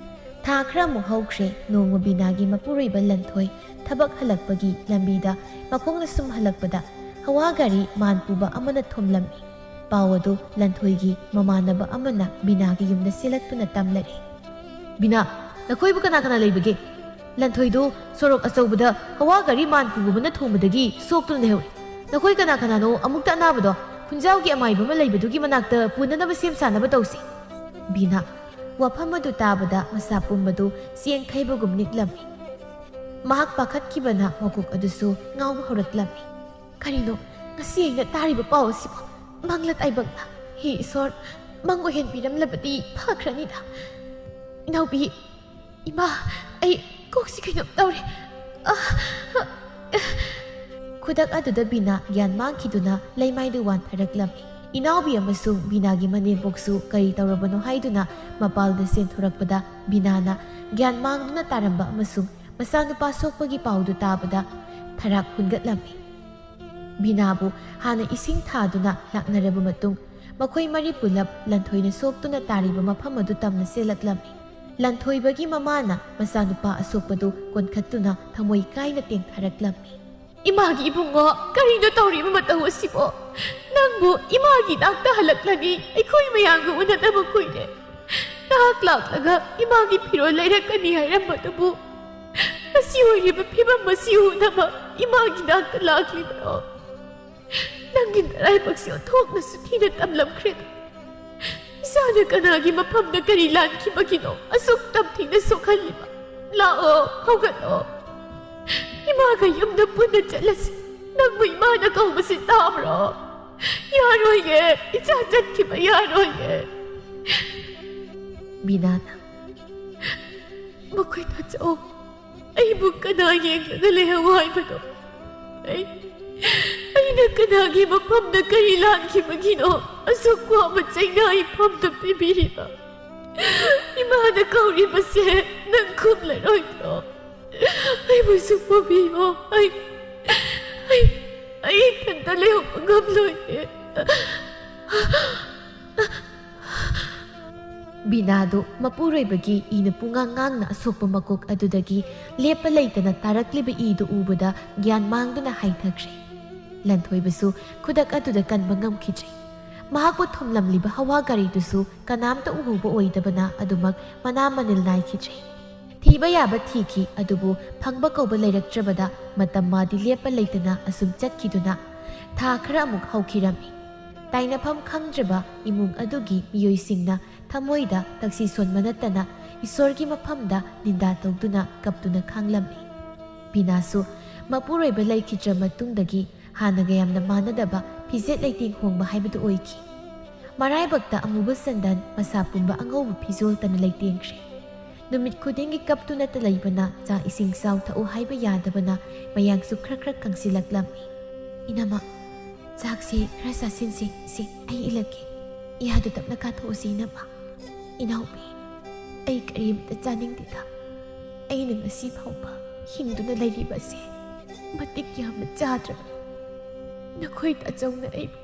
ꯊꯥ ꯈꯔꯃꯨꯛ ꯍꯧꯈ꯭ꯔꯦ꯫ ꯅꯣꯡꯃ ꯕꯤꯅꯥꯒꯤ ꯃꯄꯨꯔꯣꯏꯕ ꯂꯟꯊꯣꯏ ꯊꯕꯛ ꯍꯜꯂꯛꯄꯒꯤ ꯂꯝꯕꯤꯗ ꯃꯈꯣꯡꯅ ꯁꯨꯝ ꯍꯜꯂꯛꯄꯗ ꯍꯋꯥ ꯒꯥꯔꯤ ꯃꯥꯟ ꯄꯨꯕ ꯑꯃꯅ ꯊꯣꯝꯂꯝꯃꯤ꯫ ꯄꯥꯎ ꯑꯗꯨ ꯂꯟꯊꯣꯏꯒꯤ ꯃꯃꯥꯟꯅꯕ ꯑꯃꯅ ꯕꯤꯅꯥꯒꯤ ꯌꯨꯝꯗ ꯆꯦꯜꯂꯛꯇꯨꯅ ꯇꯝꯂꯛꯏ꯫ "ꯕꯤꯅꯥ, ꯅꯈꯣꯏꯕꯨ ꯀꯅꯥ ꯀꯅꯥ ꯂꯩꯕꯒꯦ? ꯂꯟꯊꯣꯏꯗꯨ ꯁꯣꯔꯣꯛ ꯑꯆꯧꯕꯗ ꯍꯋꯥ ꯒꯥꯔꯤ ꯃꯥꯟ ꯄꯨꯕ ꯑꯃꯅ ꯊꯣꯝꯕꯗꯒꯤ ꯁꯣꯛꯇꯨꯅ ꯂꯩꯍꯧꯔꯦ꯫ ꯅꯈꯣꯏ ꯀꯅꯥ ꯀꯅꯥꯅꯣ ꯑꯃꯨꯛꯇ ꯑꯅꯥꯕꯗꯣ ꯈꯨꯟꯖꯥꯎꯒꯤ ꯑꯃꯥꯏꯕ ꯑꯃ ꯂꯩꯕꯗꯨꯒꯤ ꯃꯅꯥꯛꯇ ꯄꯨꯅꯅꯕ ꯁꯦꯝ ꯁꯥꯅꯕ ꯇꯧꯁꯤ꯫" ꯕꯤꯅꯥ ꯋꯥꯐꯝ ꯑꯗꯨ ꯇꯥꯕꯗ ꯃꯁꯥ ꯄꯨꯝꯕꯗꯨ ꯆꯦꯡꯈꯩꯕꯒꯨꯝ ꯅꯤꯛꯂꯝꯃꯤ꯫ ꯃꯍꯥꯛ ꯄꯥꯈꯠꯈꯤꯕꯅ ꯃꯀꯣꯛ ꯑꯗꯨꯁꯨ ꯉꯥꯎꯕ ꯍꯧꯔꯛꯂꯝꯃꯤ꯫ "ꯀꯔꯤꯅꯣ ꯉꯁꯤ ꯑꯩꯅ ꯇꯥꯔꯤꯕ ꯄꯥꯎ ꯑꯁꯤꯕꯨ? ꯃꯪꯂ ꯇꯥꯏꯕꯪꯅ, ꯍꯦ ꯏꯁꯣꯔ, ꯃꯪ ꯑꯣꯏꯍꯟꯕꯤꯔꯝꯂꯕꯗꯤ ꯐꯈ꯭ꯔꯅꯤꯗ꯫ ꯏꯅꯥꯎꯕꯤ, ꯏꯃꯥ, ꯑꯩ ꯀꯣꯛꯁꯤ ꯀꯩꯅꯣꯝ ꯇꯧꯔꯦ꯫ ꯑ, ꯑ, ꯑ꯫" ꯈꯨꯗꯛ ꯑꯗꯨꯗ ꯕꯤꯅꯥ ꯒ꯭ꯌꯥꯟ ꯃꯥꯡꯈꯤꯗꯨꯅ ꯂꯩꯃꯥꯏꯗꯨ ꯋꯥꯟꯊꯔꯛꯂꯝꯃꯤ꯫ ꯏꯅꯥꯎꯕꯤ ꯑꯃꯁꯨꯡ ꯕꯤꯅꯥꯒꯤ ꯃꯅꯦꯝꯄꯣꯛꯁꯨ ꯀꯔꯤ ꯇꯧꯔꯕꯅꯣ ꯍꯥꯏꯗꯨꯅ ꯃꯄꯥꯜꯗ ꯆꯦꯟꯊꯣꯔꯛꯄꯗ ꯕꯤꯅꯥꯅ ꯒ꯭ꯌꯥꯟ ꯃꯥꯡꯗꯨꯅ ꯇꯥꯔꯝꯕ ꯑꯃꯁꯨꯡ ꯃꯆꯥꯅꯨꯄꯥ ꯁꯣꯛꯄꯒꯤ ꯄꯥꯎꯗꯨ ꯇꯥꯕꯗ ꯊꯔꯥꯛ ꯍꯨꯟꯒꯠꯂꯝꯃꯤ꯫ ꯕꯤꯅꯥꯕꯨ ꯍꯥꯟꯅ ꯏꯁꯤꯡ ꯊꯥꯗꯨꯅ ꯂꯥꯛꯅꯔꯕ ꯃꯇꯨꯡ ꯃꯈꯣꯏ ꯃꯔꯤ ꯄꯨꯂꯞ ꯂꯟꯊꯣꯏꯅ ꯁꯣꯛꯇꯨꯅ ꯇꯥꯔꯤꯕ ꯃꯐꯝ ꯑꯗꯨ ꯇꯝꯅ ꯆꯦꯜꯂꯛꯂꯝꯃꯤ꯫ ꯂꯟꯊꯣꯏꯕꯒꯤ ꯃꯃꯥꯅ ꯃꯆꯥꯅꯨꯄꯥ ꯑꯁꯣꯛꯄꯗꯨ ꯀꯣꯟꯈꯠꯇꯨꯅ ꯊꯃꯣꯏ ꯀꯥꯏꯅ ꯇꯦꯡꯊꯔꯛꯂꯝꯃꯤ꯫ "ꯏꯃꯥꯒꯤ ꯏꯕꯨꯡꯉꯣ, ꯀꯔꯤꯅꯣ ꯇꯧꯔꯤꯕ ꯃꯇꯧ ꯑꯁꯤꯕꯣ? ꯅꯪꯕꯨ ꯏꯃꯥꯒꯤ ꯅꯥꯛꯇ ꯍꯜꯂꯛꯂꯅꯤ, ꯑꯩꯈꯣꯏ ꯃꯌꯥꯝꯒ ꯎꯅꯗꯕ ꯀꯨꯏꯔꯦ꯫ ꯅꯍꯥꯛ ꯂꯥꯛꯂꯒ ꯏꯃꯥꯒꯤ ꯐꯤꯔꯣꯜ ꯂꯩꯔꯛꯀꯅꯤ ꯍꯥꯏꯔꯝꯕꯗꯨꯕꯨ ꯉꯁꯤ ꯑꯣꯏꯔꯤꯕ ꯐꯤꯕꯝ ꯑꯁꯤ ꯎꯅꯕ ꯏꯃꯥꯒꯤ ꯅꯥꯛꯇ ꯂꯥꯛꯂꯤꯕ꯭ꯔꯣ? ꯅꯪꯒꯤ ꯅꯔꯥꯏꯕꯛꯁꯦ ꯑꯣꯟꯊꯣꯛꯅꯁꯨ ꯊꯤꯅ ꯇꯝꯂꯝꯈ꯭ꯔꯦꯗ꯫ ꯏꯆꯥꯅ ꯀꯅꯥꯒꯤ ꯃꯐꯝꯗ ꯀꯔꯤ ꯂꯥꯟꯈꯤꯕꯒꯤꯅꯣ ꯑꯁꯨꯛ ꯇꯝꯊꯤꯅ ꯁꯣꯛꯍꯜꯂꯤꯕ? ꯂꯥꯛꯑꯣ, ꯍꯧꯒꯠꯂꯣ꯫ ꯏꯃꯥꯒ ꯌꯨꯝꯗ ꯄꯨꯟꯅ ꯆꯠꯂꯁꯤ꯫ ꯅꯪꯕꯨ ꯏꯃꯥꯅ ꯀꯧꯕꯁꯤ ꯇꯥꯕ꯭ꯔꯣ? ꯌꯥꯔꯣꯏꯌꯦ, ꯏꯆꯥ ꯆꯠꯈꯤꯕ ꯌꯥꯔꯣꯏꯌꯦ꯫" ꯕꯤꯅꯥꯅ, "ꯃꯈꯣꯏ ꯊꯥꯖꯧ꯫ ꯑꯩꯕꯨ ꯀꯅꯥ ꯌꯦꯡꯂꯒ ꯂꯩꯍꯧ ꯍꯥꯏꯕꯅꯣ? ꯑꯩ, ꯑꯩꯅ ꯀꯅꯥꯒꯤ ꯃꯐꯝꯗ ꯀꯔꯤ ꯂꯥꯟꯈꯤꯕꯒꯤꯅꯣ ꯑꯁꯨꯛ ꯋꯥꯕ ꯆꯩꯅꯥ ꯏꯐꯝꯗ ꯄꯤꯕꯤꯔꯤꯕ? ꯏꯃꯥꯅ ꯀꯧꯔꯤꯕꯁꯦ ꯅꯪ ꯈꯨꯝꯂꯔꯣꯏꯗ꯭ꯔꯣ? ꯑꯩꯕꯨꯁꯨ ꯄꯨꯕꯤꯌꯣ꯫ ꯑꯩ, ꯑꯩ, ꯑꯩ ꯏꯊꯟꯇ ꯂꯩꯍꯧꯕ ꯉꯝꯂꯣꯏꯌꯦ꯫" ꯕꯤꯅꯥꯗꯨ ꯃꯄꯨꯔꯣꯏꯕꯒꯤ ꯏꯅ ꯄꯨꯡꯉꯥꯡ ꯉꯥꯡꯅ ꯑꯁꯣꯛꯄ ꯃꯀꯣꯛ ꯑꯗꯨꯗꯒꯤ ꯂꯦꯞꯄ ꯂꯩꯇꯅ ꯇꯥꯔꯛꯂꯤꯕ ꯏꯗꯨ ꯎꯕꯗ ꯒ꯭ꯌꯥꯟ ꯃꯥꯡꯗꯨꯅ ꯍꯥꯏꯊꯈ꯭ꯔꯦ꯫ ꯂꯟꯊꯣꯏꯕꯁꯨ ꯈꯨꯗꯛ ꯑꯗꯨꯗ ꯀꯟꯕ ꯉꯝꯈꯤꯗ꯭ꯔꯦ꯫ ꯃꯍꯥꯛꯄꯨ ꯊꯣꯝꯂꯝꯂꯤꯕ ꯍꯋꯥ ꯒꯥꯔꯤꯗꯨꯁꯨ ꯀꯅꯥꯝꯇ ꯎꯍꯧꯕ ꯑꯣꯏꯗꯕꯅ ꯑꯗꯨꯃꯛ ꯃꯅꯥ ꯃꯅꯤꯜ ꯅꯥꯏꯈꯤꯗ꯭ꯔꯦ꯫ ꯊꯤꯕ ꯌꯥꯕ ꯊꯤꯈꯤ, ꯑꯗꯨꯕꯨ ꯐꯪꯕ ꯀꯧꯕ ꯂꯩꯔꯛꯇ꯭ꯔꯕꯗ ꯃꯇꯝ ꯃꯥꯗꯤ ꯂꯦꯞꯄ ꯂꯩꯇꯅ ꯑꯁꯨꯝ ꯆꯠꯈꯤꯗꯨꯅ ꯊꯥ ꯈꯔ ꯑꯃꯨꯛ ꯍꯧꯈꯤꯔꯝꯃꯤ꯫ ꯇꯥꯏꯅꯐꯝ ꯈꯪꯗ꯭ꯔꯕ ꯏꯃꯨꯡ ꯑꯗꯨꯒꯤ ꯃꯤꯑꯣꯏꯁꯤꯡꯅ ꯊꯃꯣꯏꯗ ꯇꯛꯁꯤ ꯁꯣꯟꯕ ꯅꯠꯇꯅ ꯏꯁꯣꯔꯒꯤ ꯃꯐꯝꯗ ꯅꯤꯟꯗꯥ ꯇꯧꯗꯨꯅ ꯀꯞꯇꯨꯅ ꯈꯥꯡꯂꯝꯃꯤ꯫ ꯕꯤꯅꯥꯁꯨ ꯃꯄꯨꯔꯣꯏꯕ ꯂꯩꯈꯤꯗ꯭ꯔ ꯃꯇꯨꯡꯗꯒꯤ ꯍꯥꯟꯅꯒ ꯌꯥꯝꯅ ꯃꯥꯟꯅꯗꯕ ꯐꯤꯖꯦꯠ ꯂꯩꯇꯦꯡ ꯍꯣꯡꯕ ꯍꯥꯏꯕꯗꯨ ꯑꯣꯏꯈꯤ꯫ ꯃꯔꯥꯏꯕꯛꯇ ꯑꯃꯨꯕ ꯁꯟꯗꯟ, ꯃꯁꯥ ꯄꯨꯝꯕ ꯑꯉꯧꯕ ꯐꯤꯖꯣꯜꯇꯅ ꯂꯩꯇꯦꯡꯈ꯭ꯔꯦ꯫ ꯅꯨꯃꯤꯠ ꯈꯨꯗꯤꯡꯒꯤ ꯀꯞꯇꯨꯅꯇ ꯂꯩꯕꯅ ꯆꯥꯛ ꯏꯁꯤꯡ ꯆꯥꯎ ꯊꯛꯎ ꯍꯥꯏꯕ ꯌꯥꯗꯕꯅ ꯃꯌꯥꯡꯁꯨ ꯈꯔ ꯈꯔ ꯀꯪꯁꯤꯜꯂꯛꯂꯝꯃꯤ꯫ "ꯏꯅꯝꯃ, ꯆꯥꯛꯁꯤ ꯈꯔ ꯆꯥꯁꯤꯟꯁꯤ, ꯁꯤ ꯑꯩ ꯏꯜꯂꯛꯀꯦ꯫ ꯏꯌꯥꯗꯨ ꯇꯞꯅ ꯀꯥꯊꯣꯛꯎꯁꯤ ꯏꯅꯝꯃ꯫" "ꯏꯅꯥꯎꯄꯤ, ꯑꯩ ꯀꯔꯤꯝꯇ ꯆꯥꯅꯤꯡꯗꯦꯗ꯫ ꯑꯩꯅ ꯉꯁꯤ ꯐꯥꯎꯕ ꯍꯤꯡꯗꯨꯅ ꯂꯩꯔꯤꯕꯁꯦ ꯃꯇꯤꯛ ꯌꯥꯝꯅ ꯆꯥꯗ꯭ꯔꯕꯅꯤ꯫ ꯅꯈꯣꯏ ꯇꯥꯆꯧꯅ ꯑꯩꯕꯨ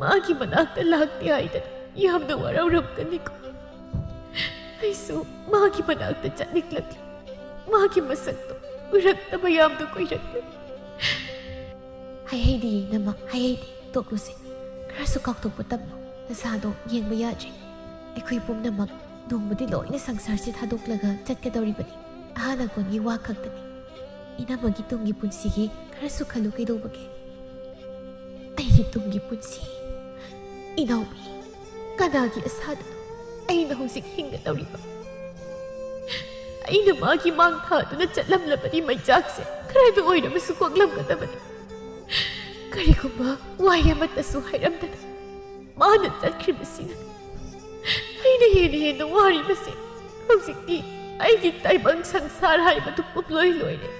ꯃꯥꯒꯤ ꯃꯅꯥꯛꯇ ꯂꯥꯛꯇꯦ ꯍꯥꯏꯗꯅ ꯌꯥꯝꯅ ꯋꯥꯔꯧꯔꯝꯒꯅꯤꯀꯣ꯫" ꯑꯩꯁꯨ ꯃꯥꯒꯤ ꯃꯅꯥꯛꯇ ꯆꯠꯅꯤꯡꯂꯛꯂꯦ꯫ ꯃꯥꯒꯤ ꯃꯁꯛꯇꯣ ꯎꯔꯛꯇꯕ ꯌꯥꯝꯅ ꯀꯨꯏꯔꯛꯂꯦ꯫ ꯍꯥꯏꯍꯩꯗꯦ, ꯏꯅꯝꯃ, ꯍꯥꯏꯍꯩꯗꯦ꯫ ꯇꯣꯛꯂꯨꯁꯦ꯫ ꯈꯔꯁꯨ ꯀꯥꯎꯊꯣꯛꯄ ꯇꯝꯃꯨ꯫ ꯅꯁꯥꯗꯣ ꯌꯦꯡꯕ ꯌꯥꯗ꯭ꯔꯦ꯫ ꯑꯩꯈꯣꯏ ꯄꯨꯝꯅꯃꯛ ꯅꯣꯡꯃꯗꯤ ꯂꯣꯏꯅ ꯁꯪꯁꯥꯔꯁꯤ ꯊꯥꯗꯣꯛꯂꯒ ꯆꯠꯀꯗꯧꯔꯤꯕꯅꯤ꯫ ꯑꯍꯥꯟ ꯑꯀꯣꯟꯒꯤ ꯋꯥ ꯈꯛꯇꯅꯤ꯫ ꯏꯅꯝꯃꯒꯤ ꯇꯨꯡꯒꯤ ꯄꯨꯟꯁꯤꯒꯤ ꯈꯔꯁꯨ ꯈꯜꯂꯨ ꯀꯩꯗꯧꯕꯒꯦ? ꯑꯩꯒꯤ ꯇꯨꯡꯒꯤ ꯄꯨꯟꯁꯤ, ꯏꯅꯥꯎꯄꯤ, ꯀꯅꯥꯒꯤ ꯑꯁꯥꯗꯅꯣ ꯑꯩꯅ ꯍꯧꯖꯤꯛ ꯍꯤꯡꯒꯗꯧꯔꯤꯕ? ꯑꯩꯅ ꯃꯥꯒꯤ ꯃꯥꯡ ꯊꯥꯗꯨꯅ ꯆꯠꯂꯝꯂꯕꯗꯤ ꯃꯩꯆꯥꯛꯁꯦ ꯈꯔꯗ ꯑꯣꯏꯔꯕꯁꯨ ꯀꯣꯛꯂꯝꯒꯗꯕꯅꯤ꯫ ꯀꯔꯤꯒꯨꯝꯕ ꯋꯥꯍꯩ ꯑꯃꯠꯇꯁꯨ ꯍꯥꯏꯔꯝꯗꯅ ꯃꯥꯅ ꯆꯠꯈ꯭ꯔꯤꯕꯁꯤꯅ ꯑꯩꯅ ꯍꯦꯟꯅ ꯍꯦꯟꯅ ꯋꯥꯔꯤꯕꯁꯦ꯫ ꯍꯧꯖꯤꯛꯇꯤ ꯑꯩꯒꯤ ꯇꯥꯏꯕꯪ ꯁꯪꯁꯥꯔ ꯍꯥꯏꯕꯗꯨ ꯄꯨꯝꯂꯣꯏ ꯂꯣꯏꯔꯦ꯫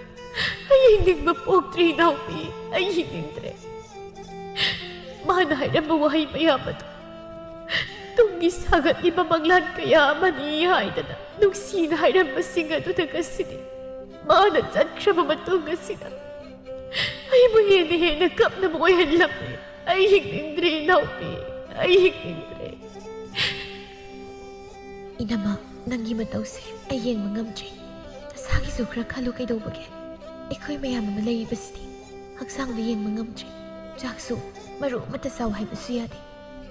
ꯑꯩ ꯍꯤꯡꯅꯤꯡꯕ ꯄꯣꯛꯇ꯭ꯔꯦ ꯏꯅꯥꯎꯄꯤ, ꯑꯩ ꯍꯤꯡꯅꯤꯡꯗ꯭ꯔꯦ꯫ ꯃꯥꯅ ꯍꯥꯏꯔꯝꯕ ꯋꯥꯍꯩ ꯃꯌꯥꯝ ꯑꯗꯨ ꯇꯨꯡꯒꯤ ꯁꯥꯒꯠꯂꯤꯕ ꯃꯪꯂꯥꯟ ꯀꯌꯥ ꯑꯃꯅꯤ ꯍꯥꯏꯗꯅ ꯅꯨꯡꯁꯤꯅ ꯍꯥꯏꯔꯝꯕꯁꯤꯡ ꯑꯗꯨꯗ ꯉꯁꯤꯗꯤ ꯃꯥꯅ ꯆꯠꯈ꯭ꯔꯕ ꯃꯇꯨꯡ ꯑꯁꯤꯗ ꯑꯩꯕꯨ ꯍꯦꯟꯅ ꯍꯦꯟꯅ ꯀꯞꯅꯕ ꯑꯣꯏꯍꯜꯂꯝꯃꯤ꯫ ꯑꯩ ꯍꯤꯡꯅꯤꯡꯗ꯭ꯔꯦ ꯏꯅꯥꯎꯄꯤ, ꯑꯩ ꯍꯤꯡꯅꯤꯡꯗ꯭ꯔꯦ꯫ ꯏꯅꯝꯃ, ꯅꯪꯒꯤ ꯃꯇꯧꯁꯦ ꯑꯩ ꯌꯦꯡꯕ ꯉꯝꯗ꯭ꯔꯦ꯫ ꯅꯁꯥꯒꯤꯁꯨ ꯈꯔ ꯈꯜꯂꯨ ꯀꯩꯗꯧꯕꯒꯦ? ꯑꯩꯈꯣꯏ ꯃꯌꯥꯝ ꯑꯃ ꯂꯩꯔꯤꯕꯁꯤꯗꯤ ꯍꯛꯆꯥꯡꯗ ꯌꯦꯡꯕ ꯉꯝꯗ꯭ꯔꯦ꯫ ꯆꯥꯛꯁꯨ ꯃꯔꯨ ꯑꯃꯠꯇ ꯆꯥꯎ ꯍꯥꯏꯕꯁꯨ ꯌꯥꯗꯦ꯫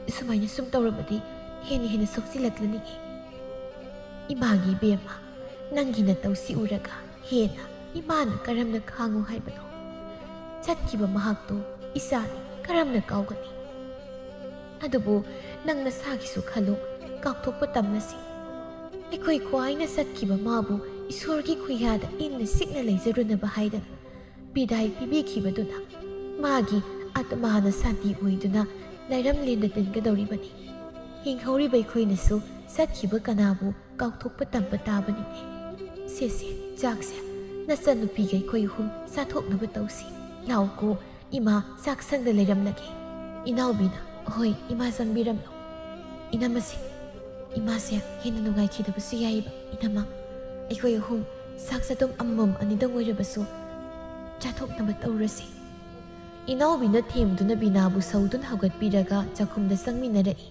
ꯑꯁꯨꯃꯥꯏꯅ ꯁꯨꯝ ꯇꯧꯔꯕꯗꯤ ꯍꯦꯟꯅ ꯍꯦꯟꯅ ꯁꯣꯛꯆꯤꯜꯂꯛꯂꯅꯤꯌꯦ꯫ ꯏꯃꯥꯒꯤ ꯏꯕꯦꯝꯃ, ꯅꯪꯒꯤ ꯅꯇꯧꯁꯤ ꯎꯔꯒ ꯍꯦꯟꯅ ꯏꯃꯥꯅ ꯀꯔꯝꯅ ꯈꯥꯡꯉꯨ ꯍꯥꯏꯕꯅꯣ? ꯆꯠꯈꯤꯕ ꯃꯍꯥꯛꯇꯣ ꯏꯆꯥꯅꯤ, ꯀꯔꯝꯅ ꯀꯥꯎꯒꯅꯤ? ꯑꯗꯨꯕꯨ ꯅꯪ ꯅꯁꯥꯒꯤꯁꯨ ꯈꯜꯂꯨ, ꯀꯥꯎꯊꯣꯛꯄ ꯇꯝꯂꯁꯤ꯫ ꯑꯩꯈꯣꯏ ꯈ꯭ꯋꯥꯏꯅ ꯆꯠꯈꯤꯕ ꯃꯥꯕꯨ ꯏꯁꯣꯔꯒꯤ ꯈꯨꯌꯥꯗ ꯏꯪꯅ ꯆꯤꯛꯅ ꯂꯩꯖꯔꯨꯅꯕ ꯍꯥꯏꯗꯅ ꯕꯤꯗꯥꯏ ꯄꯤꯕꯤꯈꯤꯕꯗꯨꯅ ꯃꯥꯒꯤ ꯑꯥꯇꯃꯥꯅ ꯁꯥꯟꯇꯤ ꯑꯣꯏꯗꯨꯅ ꯂꯥꯏꯔꯝꯂꯦꯟꯗ ꯇꯤꯟꯒꯗꯧꯔꯤꯕꯅꯤ꯫ ꯍꯤꯡꯍꯧꯔꯤꯕ ꯑꯩꯈꯣꯏꯅꯁꯨ ꯆꯠꯈꯤꯕ ꯀꯅꯥꯕꯨ ꯀꯥꯎꯊꯣꯛꯄ ꯇꯝꯕ ꯇꯥꯕꯅꯤꯅꯦ꯫ ꯁꯦ, ꯁꯦ, ꯆꯥꯛꯁꯦ ꯅꯆꯟꯅꯨꯄꯤꯒ ꯑꯩꯈꯣꯏ ꯑꯍꯨꯝ ꯆꯥꯊꯣꯛꯅꯕ ꯇꯧꯁꯤ꯫ ꯂꯥꯎꯀꯣ, ꯏꯃꯥ ꯆꯥꯛꯁꯪꯗ ꯂꯩꯔꯝꯂꯒꯦ꯫ ꯏꯅꯥꯎꯕꯤꯅ, "ꯍꯣꯏ, ꯏꯃꯥ ꯆꯪꯕꯤꯔꯝꯂꯣ꯫" ꯏꯅꯝꯃꯁꯦ, ꯏꯃꯥꯁꯦ ꯍꯦꯟꯅ ꯅꯨꯡꯉꯥꯏꯈꯤꯗꯕꯁꯨ ꯌꯥꯏꯌꯦꯕ꯫ ꯏꯅꯝꯃ, ꯑꯩꯈꯣꯏ ꯑꯍꯨꯝ ꯆꯥꯛ ꯆꯥꯗꯨꯝ ꯑꯃꯃꯝ ꯑꯅꯤꯗꯪ ꯑꯣꯏꯔꯕꯁꯨ ꯆꯥꯊꯣꯛꯅꯕ ꯇꯧꯔꯁꯤ꯫ ꯏꯅꯥꯎꯕꯤꯅ ꯊꯦꯝꯗꯨꯅ ꯕꯤꯅꯥꯕꯨ ꯁꯧꯗꯨꯅ ꯍꯧꯒꯠꯄꯤꯔꯒ ꯆꯥꯛꯈꯨꯝꯗ ꯆꯪꯃꯤꯟꯅꯔꯛꯏ꯫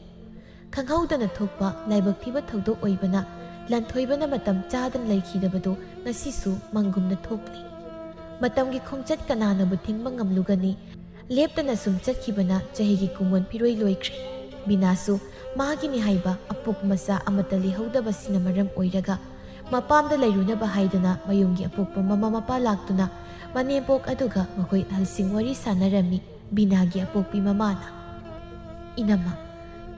ꯈꯪꯍꯧꯗꯅ ꯊꯣꯛꯄ ꯂꯥꯏꯕꯛ ꯊꯤꯕ ꯊꯧꯗꯣꯛ ꯑꯣꯏꯕꯅ ꯂꯟꯊꯣꯏꯕꯅ ꯃꯇꯝ ꯆꯥꯗꯅ ꯂꯩꯈꯤꯗꯕꯗꯨ ꯉꯁꯤꯁꯨ ꯃꯪꯒꯨꯝꯅ ꯊꯣꯛꯂꯤ꯫ ꯃꯇꯝꯒꯤ ꯈꯣꯡꯆꯠ ꯀꯅꯥꯅꯕꯨ ꯊꯤꯡꯕ ꯉꯝꯂꯨꯒꯅꯤ? ꯂꯦꯞꯇꯅ ꯁꯨꯝ ꯆꯠꯈꯤꯕꯅ ꯆꯍꯤꯒꯤ ꯀꯨꯝꯑꯣꯟ ꯐꯤꯔꯣꯏ ꯂꯣꯏꯈ꯭ꯔꯦ꯫ ꯕꯤꯅꯥꯁꯨ ꯃꯥꯒꯤꯅꯤ ꯍꯥꯏꯕ ꯑꯄꯣꯛꯄ ꯃꯆꯥ ꯑꯃꯠꯇ ꯂꯩꯍꯧꯗꯕꯁꯤꯅ ꯃꯔꯝ ꯑꯣꯏꯔꯒ ꯃꯄꯥꯝꯗ ꯂꯩꯔꯨꯅꯕ ꯍꯥꯏꯗꯨꯅ ꯃꯌꯨꯝꯒꯤ ꯑꯄꯣꯛꯄ ꯃꯃꯥ ꯃꯄꯥ ꯂꯥꯛꯇꯨꯅ ꯃꯅꯦꯝꯄꯣꯛ ꯑꯗꯨꯒ ꯃꯈꯣꯏ ꯑꯍꯜꯁꯤꯡ ꯋꯥꯔꯤ ꯁꯥꯟꯅꯔꯝꯃꯤ꯫ ꯕꯤꯅꯥꯒꯤ ꯑꯄꯣꯛꯄꯤ ꯃꯃꯥꯅ, "ꯏꯅꯝꯃ,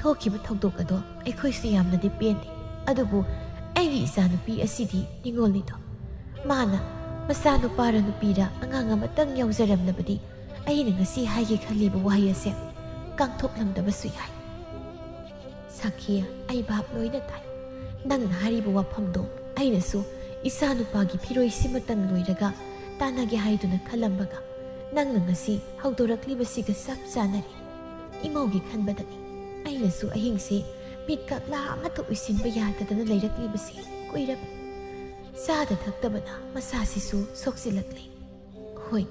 ꯊꯣꯛꯈꯤꯕ ꯊꯧꯗꯣꯛ ꯑꯗꯣ ꯑꯩꯈꯣꯏꯁꯨ ꯌꯥꯝꯅꯗꯤ ꯄꯦꯟꯗꯦ, ꯑꯗꯨꯕꯨ ꯑꯩꯒꯤ ꯏꯆꯥꯅꯨꯄꯤ ꯑꯁꯤꯗꯤ ꯅꯤꯉꯣꯜꯅꯤꯗꯣ꯫ ꯃꯥꯅ ꯃꯆꯥꯅꯨꯄꯥꯔ ꯅꯨꯄꯤꯔ ꯑꯉꯥꯡ ꯑꯃꯇꯪ ꯌꯥꯎꯖꯔꯝꯂꯕꯗꯤ ꯑꯩꯅ ꯉꯁꯤ ꯍꯥꯏꯒꯦ ꯈꯜꯂꯤꯕ ꯋꯥꯍꯩ ꯑꯁꯦ ꯀꯥꯡꯊꯣꯛꯂꯝꯗꯕꯁꯨ ꯌꯥꯏ꯫" "ꯁꯥꯈꯤ, ꯑꯩ ꯚꯥꯞ ꯂꯣꯏꯅ ꯇꯥꯏ꯫ ꯅꯪꯅ ꯍꯥꯏꯔꯤꯕ ꯋꯥꯐꯝꯗꯣ ꯑꯩꯅꯁꯨ ꯏꯆꯥꯅꯨꯄꯥꯒꯤ ꯐꯤꯔꯣꯏꯁꯤꯃꯇꯪ ꯂꯣꯏꯔꯒ ꯇꯥꯟꯅꯒꯦ ꯍꯥꯏꯗꯨꯅ ꯈꯜꯂꯝꯕꯒ ꯅꯪꯅ ꯉꯁꯤ ꯍꯧꯗꯣꯔꯛꯂꯤꯕꯁꯤꯒ ꯆꯞ ꯆꯥꯅꯔꯦ꯫ ꯏꯃꯧꯒꯤ ꯈꯟꯕꯗꯅꯤ ꯑꯩꯅꯁꯨ ꯑꯍꯤꯡꯁꯦ ꯃꯤꯠ ꯀꯛꯂꯥ ꯑꯃꯠꯇ ꯎꯏꯁꯤꯟꯕ ꯌꯥꯗꯗꯅ ꯂꯩꯔꯛꯂꯤꯕꯁꯤ ꯀꯨꯏꯔꯕꯅꯤ꯫ ꯆꯥꯗ ꯊꯛꯇꯕꯅ ꯃꯁꯥꯁꯤꯁꯨ ꯁꯣꯛꯆꯤꯜꯂꯛꯂꯦ꯫ ꯍꯣꯏ,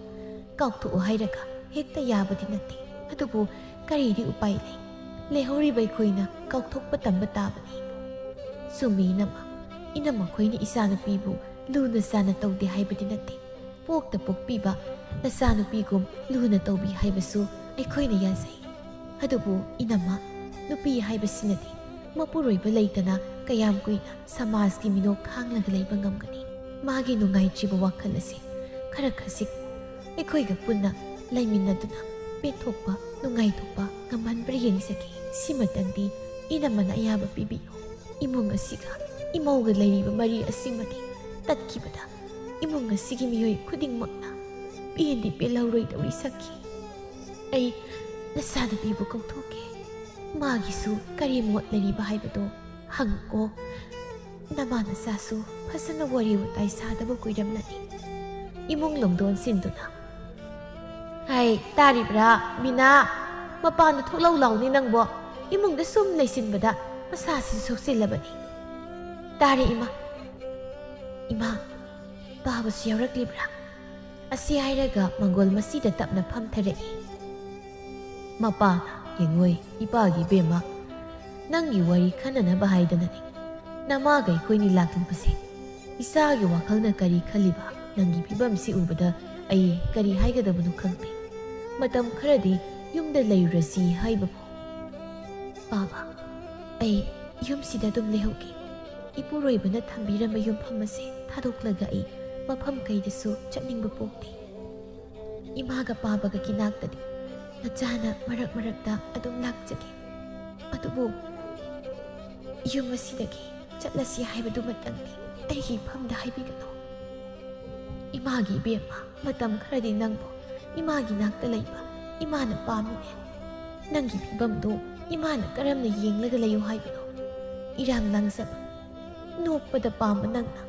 ꯀꯥꯎꯊꯣꯛꯎ ꯍꯥꯏꯔꯒ ꯍꯦꯛꯇ ꯌꯥꯕꯗꯤ ꯅꯠꯇꯦ, ꯑꯗꯨꯕꯨ ꯀꯔꯤꯗꯤ ꯎꯄꯥꯏ ꯂꯩ? ꯂꯩꯍꯧꯔꯤꯕ ꯑꯩꯈꯣꯏꯅ ꯀꯥꯎꯊꯣꯛꯄ ꯇꯝꯕ ꯇꯥꯕꯅꯤ꯫" "ꯆꯨꯝꯃꯤ ꯏꯅꯝꯃ, ꯏꯅꯝꯃ ꯈꯣꯏꯅ ꯏꯆꯥꯅꯨꯄꯤꯕꯨ ꯂꯨꯅ ꯆꯥꯅ ꯇꯧꯗꯦ ꯍꯥꯏꯕꯗꯤ ꯅꯠꯇꯦ꯫ ꯄꯣꯛꯇ ꯄꯣꯛꯄꯤꯕ ꯅꯆꯥꯅꯨꯄꯤꯒꯨꯝ ꯂꯨꯅ ꯇꯧꯕꯤ ꯍꯥꯏꯕꯁꯨ ꯑꯩꯈꯣꯏꯅ ꯌꯥꯖꯩ꯫ ꯑꯗꯨꯕꯨ ꯏꯅꯝꯃ, ꯅꯨꯄꯤ ꯍꯥꯏꯕꯁꯤꯅꯗꯤ ꯃꯄꯨꯔꯣꯏꯕ ꯂꯩꯇꯅ ꯀꯌꯥꯝ ꯀꯨꯏꯅ ꯁꯃꯥꯖꯀꯤ ꯃꯤꯅꯣꯛ ꯈꯥꯡꯂꯒ ꯂꯩꯕ ꯉꯝꯒꯅꯤ? ꯃꯥꯒꯤ ꯅꯨꯡꯉꯥꯏꯇ꯭ꯔꯤꯕ ꯋꯥꯈꯜ ꯑꯁꯦ ꯈꯔ ꯈꯖꯤꯛ ꯑꯩꯈꯣꯏꯒ ꯄꯨꯟꯅ ꯂꯩꯃꯤꯟꯅꯗꯨꯅ ꯄꯦꯟꯊꯣꯛꯄ, ꯅꯨꯡꯉꯥꯏꯊꯣꯛꯄ ꯉꯝꯍꯟꯕ꯭ꯔꯥ ꯌꯦꯡꯖꯒꯦ꯫ ꯁꯤꯃꯇꯪꯗꯤ ꯏꯅꯝꯃꯅ ꯑꯌꯥꯕ ꯄꯤꯕꯤꯌꯨ꯫ ꯏꯃꯨꯡ ꯑꯁꯤꯒ ꯏꯃꯧꯒ ꯂꯩꯔꯤꯕ ꯃꯔꯤ ꯑꯁꯤꯃꯗꯤ ꯇꯠꯈꯤꯕꯗ ꯏꯃꯨꯡ ꯑꯁꯤꯒꯤ ꯃꯤꯑꯣꯏ ꯈꯨꯗꯤꯡꯃꯛꯅ ꯄꯦꯟꯗꯤ ꯄꯦꯜꯍꯧꯔꯣꯏꯗꯧꯔꯤ ꯁꯥꯈꯤ꯫ ꯑꯩ ꯅꯆꯥꯅꯨꯄꯤꯕꯨ ꯀꯧꯊꯣꯛꯀꯦ꯫ ꯃꯥꯒꯤꯁꯨ ꯀꯔꯤ ꯃꯣꯠ ꯂꯩꯔꯤꯕ ꯍꯥꯏꯕꯗꯣ ꯍꯪꯉꯨꯀꯣ꯫ ꯅꯃꯥ ꯅꯆꯥꯁꯨ ꯐꯖꯅ ꯋꯥꯔꯤ ꯋꯥꯇꯥꯏ ꯁꯥꯗꯕ ꯀꯨꯏꯔꯝꯂꯅꯤ꯫" ꯏꯃꯨꯡ ꯂꯣꯝꯗꯣꯟ ꯁꯤꯟꯗꯨꯅ, "ꯍꯥꯏ, ꯇꯥꯔꯤꯕ꯭ꯔꯥ, ꯃꯤꯅꯥ? ꯃꯄꯥꯟꯗ ꯊꯣꯛꯂꯧ ꯂꯥꯎꯅꯦ ꯅꯪꯕꯣ꯫ ꯏꯃꯨꯡꯗ ꯁꯨꯝ ꯂꯩꯁꯤꯟꯕꯗ ꯃꯁꯥꯁꯤ ꯁꯣꯛꯆꯤꯜꯂꯕꯅꯤ꯫" "ꯇꯥꯔꯦ, ꯏꯃꯥ꯫" "ꯏꯃꯥ, ꯕꯥꯕꯁꯨ ꯌꯥꯎꯔꯛꯂꯤꯕ꯭ꯔꯥ?" ꯑꯁꯤ ꯍꯥꯏꯔꯒ ꯃꯪꯒꯣꯜ ꯃꯁꯤꯗ ꯇꯞꯅ ꯐꯝꯊꯔꯛꯏ꯫ ꯃꯄꯥꯅ, "ꯌꯦꯡꯉꯣꯏ, ꯏꯄꯥꯒꯤ ꯏꯕꯦꯝꯃ, ꯅꯪꯒꯤ ꯋꯥꯔꯤ ꯈꯟꯅꯅꯕ ꯍꯥꯏꯗꯅꯅꯤ꯫ ꯅꯃꯥꯒ ꯑꯩꯈꯣꯏꯅꯤ ꯂꯥꯛꯂꯤꯕꯁꯦ, ꯏꯆꯥꯒꯤ ꯋꯥꯈꯜꯅ ꯀꯔꯤ ꯈꯜꯂꯤꯕ? ꯅꯪꯒꯤ ꯐꯤꯕꯝꯁꯤ ꯎꯕꯗ ꯑꯩ ꯀꯔꯤ ꯍꯥꯏꯒꯗꯕꯅꯣ ꯈꯪꯗꯦ꯫ ꯃꯇꯝ ꯈꯔꯗꯤ ꯌꯨꯝꯗ ꯂꯩꯔꯨꯔꯁꯤ ꯍꯥꯏꯕꯕꯨ꯫ ꯄꯥꯕ, ꯑꯩ ꯌꯨꯝꯁꯤꯗ ꯑꯗꯨꯝ ꯂꯩꯍꯧꯒꯦ꯫ ꯏꯄꯨꯔꯣꯏꯕꯅ ꯊꯝꯕꯤꯔꯝꯕ ꯌꯨꯝꯐꯝ ꯑꯁꯦ ꯊꯥꯗꯣꯛꯂꯒ ꯑꯩ ꯃꯐꯝ ꯀꯩꯗꯁꯨ ꯆꯠꯅꯤꯡꯕ ꯄꯣꯛꯇꯦ꯫ ꯏꯃꯥꯒ ꯄꯥꯕꯒꯒꯤ ꯅꯥꯛꯇꯗꯤ ꯅꯆꯥꯅ ꯃꯔꯛ ꯃꯔꯛꯇ ꯑꯗꯨꯝ ꯂꯥꯛꯆꯒꯦ꯫ ꯑꯗꯨꯕꯨ ꯌꯨꯝ ꯑꯁꯤꯗꯒꯤ ꯆꯠꯂꯁꯤ ꯍꯥꯏꯕꯗꯨꯃꯇꯪꯗꯤ ꯑꯩꯒꯤ ꯏꯐꯝꯗ ꯍꯥꯏꯕꯤꯒꯅꯨ꯫ ꯏꯃꯥꯒꯤ ꯏꯕꯦꯝꯃ, ꯃꯇꯝ ꯈꯔꯗꯤ ꯅꯪꯕꯨ ꯏꯃꯥꯒꯤ ꯅꯥꯛꯇ ꯂꯩꯕ ꯏꯃꯥꯅ ꯄꯥꯝꯃꯤꯅꯦ꯫ ꯅꯪꯒꯤ ꯐꯤꯕꯝꯗꯨ ꯏꯃꯥꯅ ꯀꯔꯝꯅ ꯌꯦꯡꯂꯒ ꯂꯩꯌꯨ ꯍꯥꯏꯕꯅꯣ? ꯏꯔꯥꯡ ꯂꯥꯡꯖꯕ, ꯅꯣꯛꯄꯗ ꯄꯥꯝꯕ ꯅꯪꯅ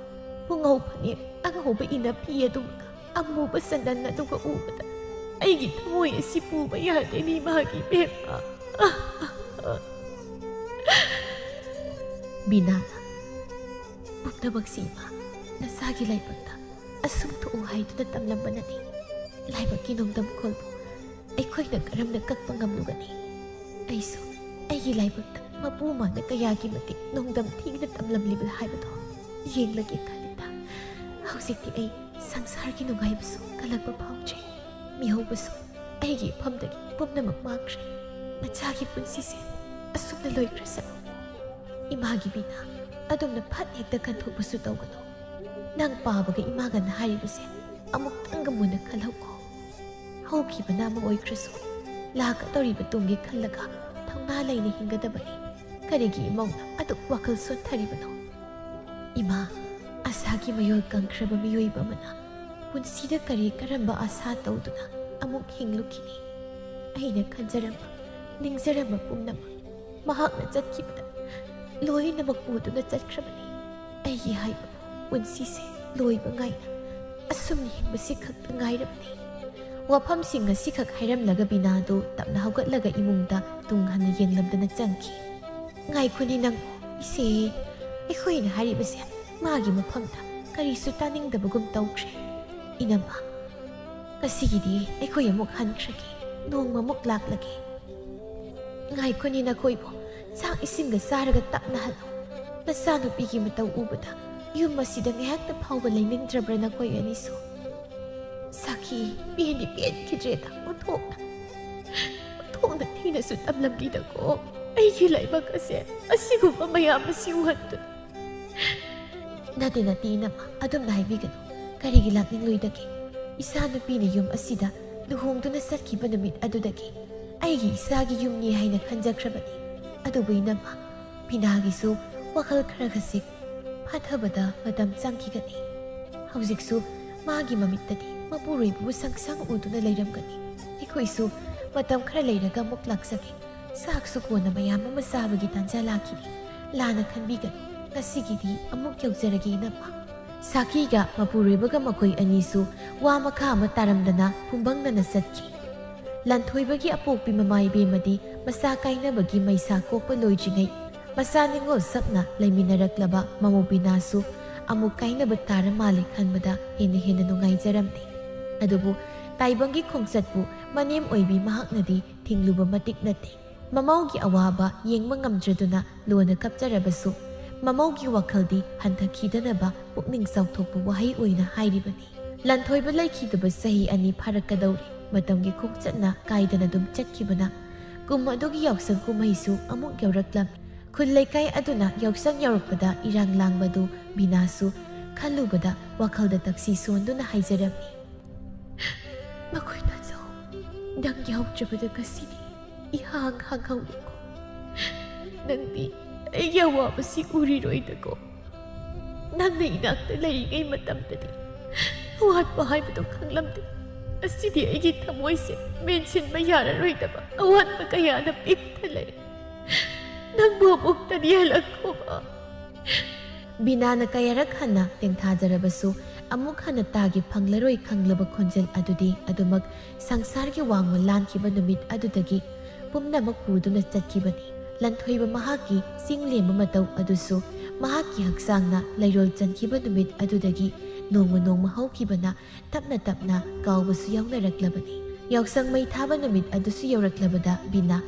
ꯄꯨꯡꯉꯧ ꯐꯅꯦꯛ ꯑꯉꯧꯕ ꯏꯟꯅ ꯐꯤ ꯑꯗꯨꯃꯒ ꯑꯃꯨꯕ ꯁꯟꯗꯟ ꯑꯗꯨꯒ ꯎꯕꯗ ꯑꯩꯒꯤ ꯊꯃꯣꯏ ꯑꯁꯤ ꯄꯨꯕ ꯌꯥꯗꯦꯅꯦ, ꯏꯃꯥꯒꯤ ꯏꯕꯦꯝꯃ꯫ ꯕꯤꯅꯥꯅ, ꯄꯨꯝꯅꯃꯛꯁꯤ ꯏꯃꯥ ꯅꯁꯥꯒꯤ ꯂꯥꯏꯕꯛꯇ ꯑꯁꯨꯝ ꯊꯣꯛꯎ ꯍꯥꯏꯗꯨꯅ ꯇꯝꯂꯝꯕꯅꯅꯤ꯫ ꯂꯥꯏꯕꯛꯀꯤ ꯅꯣꯡꯗꯝꯈꯣꯜꯕꯨ ꯑꯩꯈꯣꯏꯅ ꯀꯔꯝꯅ ꯀꯛꯄ ꯉꯝꯂꯨꯒꯅꯤ? ꯑꯩꯁꯨ ꯑꯩꯒꯤ ꯂꯥꯏꯕꯛꯇ ꯃꯄꯨ ꯃꯥꯅ ꯀꯌꯥꯒꯤ ꯃꯇꯤꯛ ꯅꯣꯡꯗꯝ ꯊꯤꯅ ꯇꯝꯂꯝꯂꯤꯕ ꯍꯥꯏꯕꯗꯣ ꯌꯦꯡꯂꯒꯦ ꯈꯜꯂꯤꯗ꯫ ꯍꯧꯖꯤꯛꯇꯤ ꯑꯩ ꯁꯪꯁꯥꯔꯒꯤ ꯅꯨꯡꯉꯥꯏꯕꯁꯨ ꯀꯜꯂꯛꯄ ꯐꯥꯎꯗ꯭ꯔꯦ꯫ ꯃꯤꯍꯧꯕꯁꯨ ꯑꯩꯒꯤ ꯏꯐꯝꯗꯒꯤ ꯄꯨꯝꯅꯃꯛ ꯃꯥꯡꯈ꯭ꯔꯦ꯫ ꯃꯆꯥꯒꯤ ꯄꯨꯟꯁꯤꯁꯦ ꯑꯁꯨꯝꯅ ꯂꯣꯏꯈ꯭ꯔꯁꯅꯨ꯫ ꯏꯃꯥꯒꯤ ꯕꯤꯅꯥ, ꯑꯗꯨꯝꯅ ꯐꯠ ꯍꯦꯛꯇ ꯀꯟꯊꯣꯛꯄꯁꯨ ꯇꯧꯒꯅꯨ꯫ ꯅꯪ ꯄꯥꯕꯒ ꯏꯃꯥꯒꯅ ꯍꯥꯏꯔꯤꯕꯁꯦ ꯑꯃꯨꯛꯇꯪꯒ ꯃꯨꯟꯅ ꯈꯜꯍꯧꯀꯣ꯫ ꯍꯧꯈꯤꯕꯅ ꯑꯃ ꯑꯣꯏꯈ꯭ꯔꯁꯨ, ꯂꯥꯛꯀꯗꯧꯔꯤꯕ ꯇꯨꯡꯒꯤ ꯈꯜꯂꯒ ꯊꯧꯅꯥ ꯂꯩꯅ ꯍꯤꯡꯒꯗꯕꯅꯤ꯫ ꯀꯔꯤꯒꯤ ꯏꯃꯧꯅ ꯑꯗꯨꯛ ꯋꯥꯈꯜ ꯁꯣꯟꯊꯔꯤꯕꯅꯣ? ꯏꯃꯥ, ꯑꯁꯥꯒꯤ ꯃꯌꯣꯜ ꯀꯪꯈ꯭ꯔꯕ ꯃꯤꯑꯣꯏꯕ ꯑꯃꯅ ꯄꯨꯟꯁꯤꯗ ꯀꯔꯤ ꯀꯔꯝꯕ ꯑꯁꯥ ꯇꯧꯗꯨꯅ ꯑꯃꯨꯛ ꯍꯤꯡꯂꯨꯈꯤꯅꯤ? ꯑꯩꯅ ꯈꯟꯖꯔꯝꯕ, ꯅꯤꯡꯖꯔꯝꯕ ꯄꯨꯝꯅꯃꯛ ꯃꯍꯥꯛꯅ ꯆꯠꯈꯤꯕꯗ ꯂꯣꯏꯅꯃꯛ ꯄꯨꯗꯨꯅ ꯆꯠꯈ꯭ꯔꯕꯅꯤ꯫ ꯑꯩꯒꯤ ꯍꯥꯏꯕ ꯄꯨꯟꯁꯤꯁꯦ ꯂꯣꯏꯕ ꯉꯥꯏꯅ ꯑꯁꯨꯝꯅ ꯍꯤꯡꯕꯁꯤ ꯈꯛꯇ ꯉꯥꯏꯔꯕꯅꯤ꯫ ꯋꯥꯐꯝꯁꯤꯡ ꯑꯁꯤꯈꯛ ꯍꯥꯏꯔꯝꯂꯒ ꯕꯤꯅꯥꯗꯨ ꯇꯞꯅ ꯍꯧꯒꯠꯂꯒ ꯏꯃꯨꯡꯗ ꯇꯨꯡ ꯍꯟꯅ ꯌꯦꯡꯂꯝꯗꯅ ꯆꯪꯈꯤ꯫ ꯉꯥꯏꯈꯣꯅꯦ ꯅꯪ, ꯏꯆꯦ, ꯑꯩꯈꯣꯏꯅ ꯍꯥꯏꯔꯤꯕꯁꯦ ꯃꯥꯒꯤ ꯃꯐꯝꯗ ꯀꯔꯤꯁꯨ ꯇꯥꯅꯤꯡꯗꯕꯒꯨꯝ ꯇꯧꯈ꯭ꯔꯦ꯫ ꯏꯅꯝꯃ, ꯉꯁꯤꯒꯤꯗꯤ ꯑꯩꯈꯣꯏ ꯑꯃꯨꯛ ꯍꯟꯈ꯭ꯔꯒꯦ, ꯅꯣꯡꯃꯃꯨꯛ ꯂꯥꯛꯂꯒꯦ꯫ ꯉꯥꯏꯈꯣꯅꯦ ꯅꯈꯣꯏꯕꯨ, ꯆꯥꯛ ꯏꯁꯤꯡꯒ ꯆꯥꯔꯒ ꯇꯞꯅ ꯍꯜꯂꯣ꯫ ꯃꯆꯥꯅꯨꯄꯤꯒꯤ ꯃꯇꯧ ꯎꯕꯗ ꯌꯨꯝ ꯑꯁꯤꯗ ꯉꯥꯏꯍꯥꯛꯇ ꯐꯥꯎꯕ ꯂꯩꯅꯤꯡꯗ꯭ꯔꯕ꯭ꯔꯥ ꯅꯈꯣꯏ ꯑꯅꯤꯁꯨ? ꯁꯥꯈꯤ, ꯄꯦꯟꯗꯤ ꯄꯦꯟꯈꯤꯗ꯭ꯔꯦꯗ ꯑꯣꯟꯊꯣꯛꯅ꯫ ꯑꯣꯟꯊꯣꯛꯅ ꯊꯤꯅꯁꯨ ꯇꯝꯂꯝꯂꯤꯗꯀꯣ꯫ ꯑꯩꯒꯤ ꯂꯥꯏꯕꯛ ꯑꯁꯦ ꯑꯁꯤꯒꯨꯝꯕ ꯃꯌꯥꯝ ꯑꯁꯤ ꯎꯍꯟꯗꯨꯅ꯫ ꯅꯠꯇꯦ, ꯅꯠꯇꯦ, ꯏꯅꯝꯃ, ꯑꯗꯨꯝꯅ ꯍꯥꯏꯕꯤꯒꯅꯨ꯫ ꯀꯔꯤꯒꯤ ꯂꯥꯛꯅꯤꯡꯂꯣꯏꯗꯒꯦ? ꯏꯆꯥꯅꯨꯄꯤꯅ ꯌꯨꯝ ꯑꯁꯤꯗ ꯂꯨꯍꯣꯡꯗꯨꯅ ꯆꯠꯈꯤꯕ ꯅꯨꯃꯤꯠ ꯑꯗꯨꯗꯒꯤ ꯑꯩꯒꯤ ꯏꯆꯥꯒꯤ ꯌꯨꯝꯅꯤ ꯍꯥꯏꯅ ꯈꯟꯖꯈ꯭ꯔꯕꯅꯤ꯫ ꯑꯗꯨꯕꯨ ꯏꯅꯝꯃ, ꯕꯤꯅꯥꯒꯤꯁꯨ ꯋꯥꯈꯜ ꯈꯔ ꯈꯖꯤꯛ ꯐꯥꯊꯕꯗ ꯃꯇꯝ ꯆꯪꯈꯤꯒꯅꯤ꯫ ꯍꯧꯖꯤꯛꯁꯨ ꯃꯥꯒꯤ ꯃꯃꯤꯠꯇꯗꯤ ꯃꯄꯨꯔꯣꯏꯕꯕꯨ ꯁꯪ ꯁꯪ ꯎꯗꯨꯅ ꯂꯩꯔꯝꯒꯅꯤ꯫ ꯑꯩꯈꯣꯏꯁꯨ ꯃꯇꯝ ꯈꯔ ꯂꯩꯔꯒ ꯑꯃꯨꯛ ꯂꯥꯛꯆꯒꯦ꯫ ꯆꯥꯛꯁꯨ ꯀꯣꯟꯅ ꯃꯌꯥꯝ ꯑꯃ ꯆꯥꯕꯒꯤ ꯇꯥꯟꯖꯥ ꯂꯥꯛꯈꯤꯅꯤ꯫ ꯂꯥꯟꯅ ꯈꯟꯕꯤꯒꯅꯨ꯫ ꯉꯁꯤꯒꯤꯗꯤ ꯑꯃꯨꯛ ꯌꯧꯖꯔꯒꯦ, ꯏꯅꯝꯃ꯫ ꯁꯥꯈꯤꯒ ꯃꯄꯨꯔꯣꯏꯕꯒ ꯃꯈꯣꯏ ꯑꯅꯤꯁꯨ ꯋꯥ ꯃꯈꯥ ꯑꯃ ꯇꯥꯔꯝꯗꯅ ꯐꯨꯝꯕꯪꯅꯅ ꯆꯠꯈꯤ꯫ ꯂꯟꯊꯣꯏꯕꯒꯤ ꯑꯄꯣꯛꯄꯤ ꯃꯃꯥ ꯏꯕꯦꯝꯃꯗꯤ ꯃꯆꯥ ꯀꯥꯏꯅꯕꯒꯤ ꯃꯩꯁꯥ ꯀꯣꯛꯄ ꯂꯣꯏꯗ꯭ꯔꯤꯉꯩ ꯃꯆꯥ ꯅꯤꯡꯉꯣꯜ ꯁꯛꯅ ꯂꯩꯃꯤꯟꯅꯔꯛꯂꯕ ꯃꯃꯧ ꯕꯤꯅꯥꯁꯨ ꯑꯃꯨꯛ ꯀꯥꯏꯅꯕ ꯇꯥꯔ ꯃꯥꯜꯂꯦ ꯈꯟꯕꯗ ꯍꯦꯟꯅ ꯍꯦꯟꯅ ꯅꯨꯡꯉꯥꯏꯖꯔꯝꯗꯦ꯫ ꯑꯗꯨꯕꯨ ꯇꯥꯏꯕꯪꯒꯤ ꯈꯣꯡꯆꯠꯄꯨ ꯃꯅꯦꯝ ꯑꯣꯏꯕꯤ ꯃꯍꯥꯛꯅꯗꯤ ꯊꯤꯡꯂꯨꯕ ꯃꯇꯤꯛ ꯅꯠꯇꯦ꯫ ꯃꯃꯧꯒꯤ ꯑꯋꯥꯕ ꯌꯦꯡꯕ ꯉꯝꯗ꯭ꯔꯗꯨꯅ ꯂꯣꯟꯅ ꯀꯞꯆꯔꯕꯁꯨ, ꯃꯃꯧꯒꯤ ꯋꯥꯈꯜꯗꯤ ꯍꯟꯊꯈꯤꯗꯅꯕ ꯄꯨꯛꯅꯤꯡ ꯆꯥꯎꯊꯣꯛꯄ ꯋꯥꯍꯩ ꯑꯣꯏꯅ ꯍꯥꯏꯔꯤꯕꯅꯤ꯫ ꯂꯟꯊꯣꯏꯕ ꯂꯩꯈꯤꯗꯕ ꯆꯍꯤ ꯑꯅꯤ ꯐꯥꯔꯛꯀꯗꯧꯔꯦ꯫ ꯃꯇꯝꯒꯤ ꯈꯣꯡꯆꯠꯅ ꯀꯥꯏꯗꯅ ꯑꯗꯨꯝ ꯆꯠꯈꯤꯕꯅ ꯀꯨꯝ ꯑꯗꯨꯒꯤ ꯌꯥꯎꯁꯪ ꯀꯨꯝꯍꯩꯁꯨ ꯑꯃꯨꯛ ꯌꯧꯔꯛꯂꯝꯃꯤ꯫ ꯈꯨꯜ ꯂꯩꯀꯥꯏ ꯑꯗꯨꯅ ꯌꯥꯎꯁꯪ ꯌꯧꯔꯛꯄꯗ ꯏꯔꯥꯡ ꯂꯥꯡꯕꯗꯨ ꯕꯤꯅꯥꯁꯨ ꯈꯜꯂꯨꯕꯗ ꯋꯥꯈꯜꯗ ꯇꯛꯁꯤ ꯁꯣꯟꯗꯨꯅ ꯍꯥꯏꯖꯔꯝꯃꯤ꯫ ꯃꯈꯣꯏ ꯇꯥꯖꯧ, ꯅꯪ ꯌꯥꯎꯗ꯭ꯔꯕꯗ ꯉꯁꯤꯗꯤ ꯏꯍꯥꯡ ꯍꯥꯡꯍꯧꯔꯦꯀꯣ꯫ ꯅꯪꯗꯤ ꯑꯩꯒꯤ ꯑꯋꯥꯕꯁꯤ ꯎꯔꯤꯔꯣꯏꯗꯀꯣ꯫ ꯅꯪꯅ ꯏꯅꯥꯛꯇ ꯂꯩꯔꯤꯉꯩ ꯃꯇꯝꯗꯗꯤ ꯑꯋꯥꯠꯄ ꯍꯥꯏꯕꯗꯨ ꯈꯪꯂꯝꯗꯦ꯫ ꯉꯁꯤꯗꯤ ꯑꯩꯒꯤ ꯊꯃꯣꯏꯁꯦ ꯃꯦꯟꯁꯤꯟꯕ ꯌꯥꯔꯔꯣꯏꯗꯕ ꯑꯋꯥꯠꯄ ꯀꯌꯥꯅ ꯄꯤꯛ ꯊꯜꯂꯦ꯫ ꯅꯪꯕꯨ ꯑꯃꯨꯛꯇꯗꯤ ꯍꯜꯂꯛꯈꯣꯕ꯫ ꯕꯤꯅꯥꯅ ꯀꯌꯥꯔꯛ ꯍꯟꯅ ꯇꯦꯡꯊꯥꯖꯔꯕꯁꯨ ꯑꯃꯨꯛ ꯍꯟꯅ ꯇꯥꯒꯦ ꯐꯪꯂꯔꯣꯏ ꯈꯪꯂꯕ ꯈꯣꯟꯖꯦꯜ ꯑꯗꯨꯗꯤ ꯑꯗꯨꯃꯛ ꯁꯪꯁꯥꯔꯒꯤ ꯋꯥꯡꯃ ꯂꯥꯟꯈꯤꯕ ꯅꯨꯃꯤꯠ ꯑꯗꯨꯗꯒꯤ ꯄꯨꯝꯅꯃꯛ ꯄꯨꯗꯨꯅ ꯆꯠꯈꯤꯕꯅꯤ꯫ ꯂꯟꯊꯣꯏꯕ ꯃꯍꯥꯛꯀꯤ ꯆꯤꯡ ꯂꯦꯝꯕ ꯃꯇꯧ ꯑꯗꯨꯁꯨ ꯃꯍꯥꯛꯀꯤ ꯍꯛꯆꯥꯡꯅ ꯂꯩꯔꯣꯜ ꯆꯟꯈꯤꯕ ꯅꯨꯃꯤꯠ ꯑꯗꯨꯗꯒꯤ ꯅꯣꯡꯃ ꯅꯣꯡꯃ ꯍꯧꯈꯤꯕꯅ ꯇꯞꯅ ꯇꯞꯅ ꯀꯥꯎꯕꯁꯨ ꯌꯥꯎꯅꯔꯛꯂꯕꯅꯤ꯫ ꯌꯥꯎꯁꯪ ꯃꯩ ꯊꯥꯕ ꯅꯨꯃꯤꯠ ꯑꯗꯨꯁꯨ ꯌꯧꯔꯛꯂꯕꯗ ꯕꯤꯅꯥ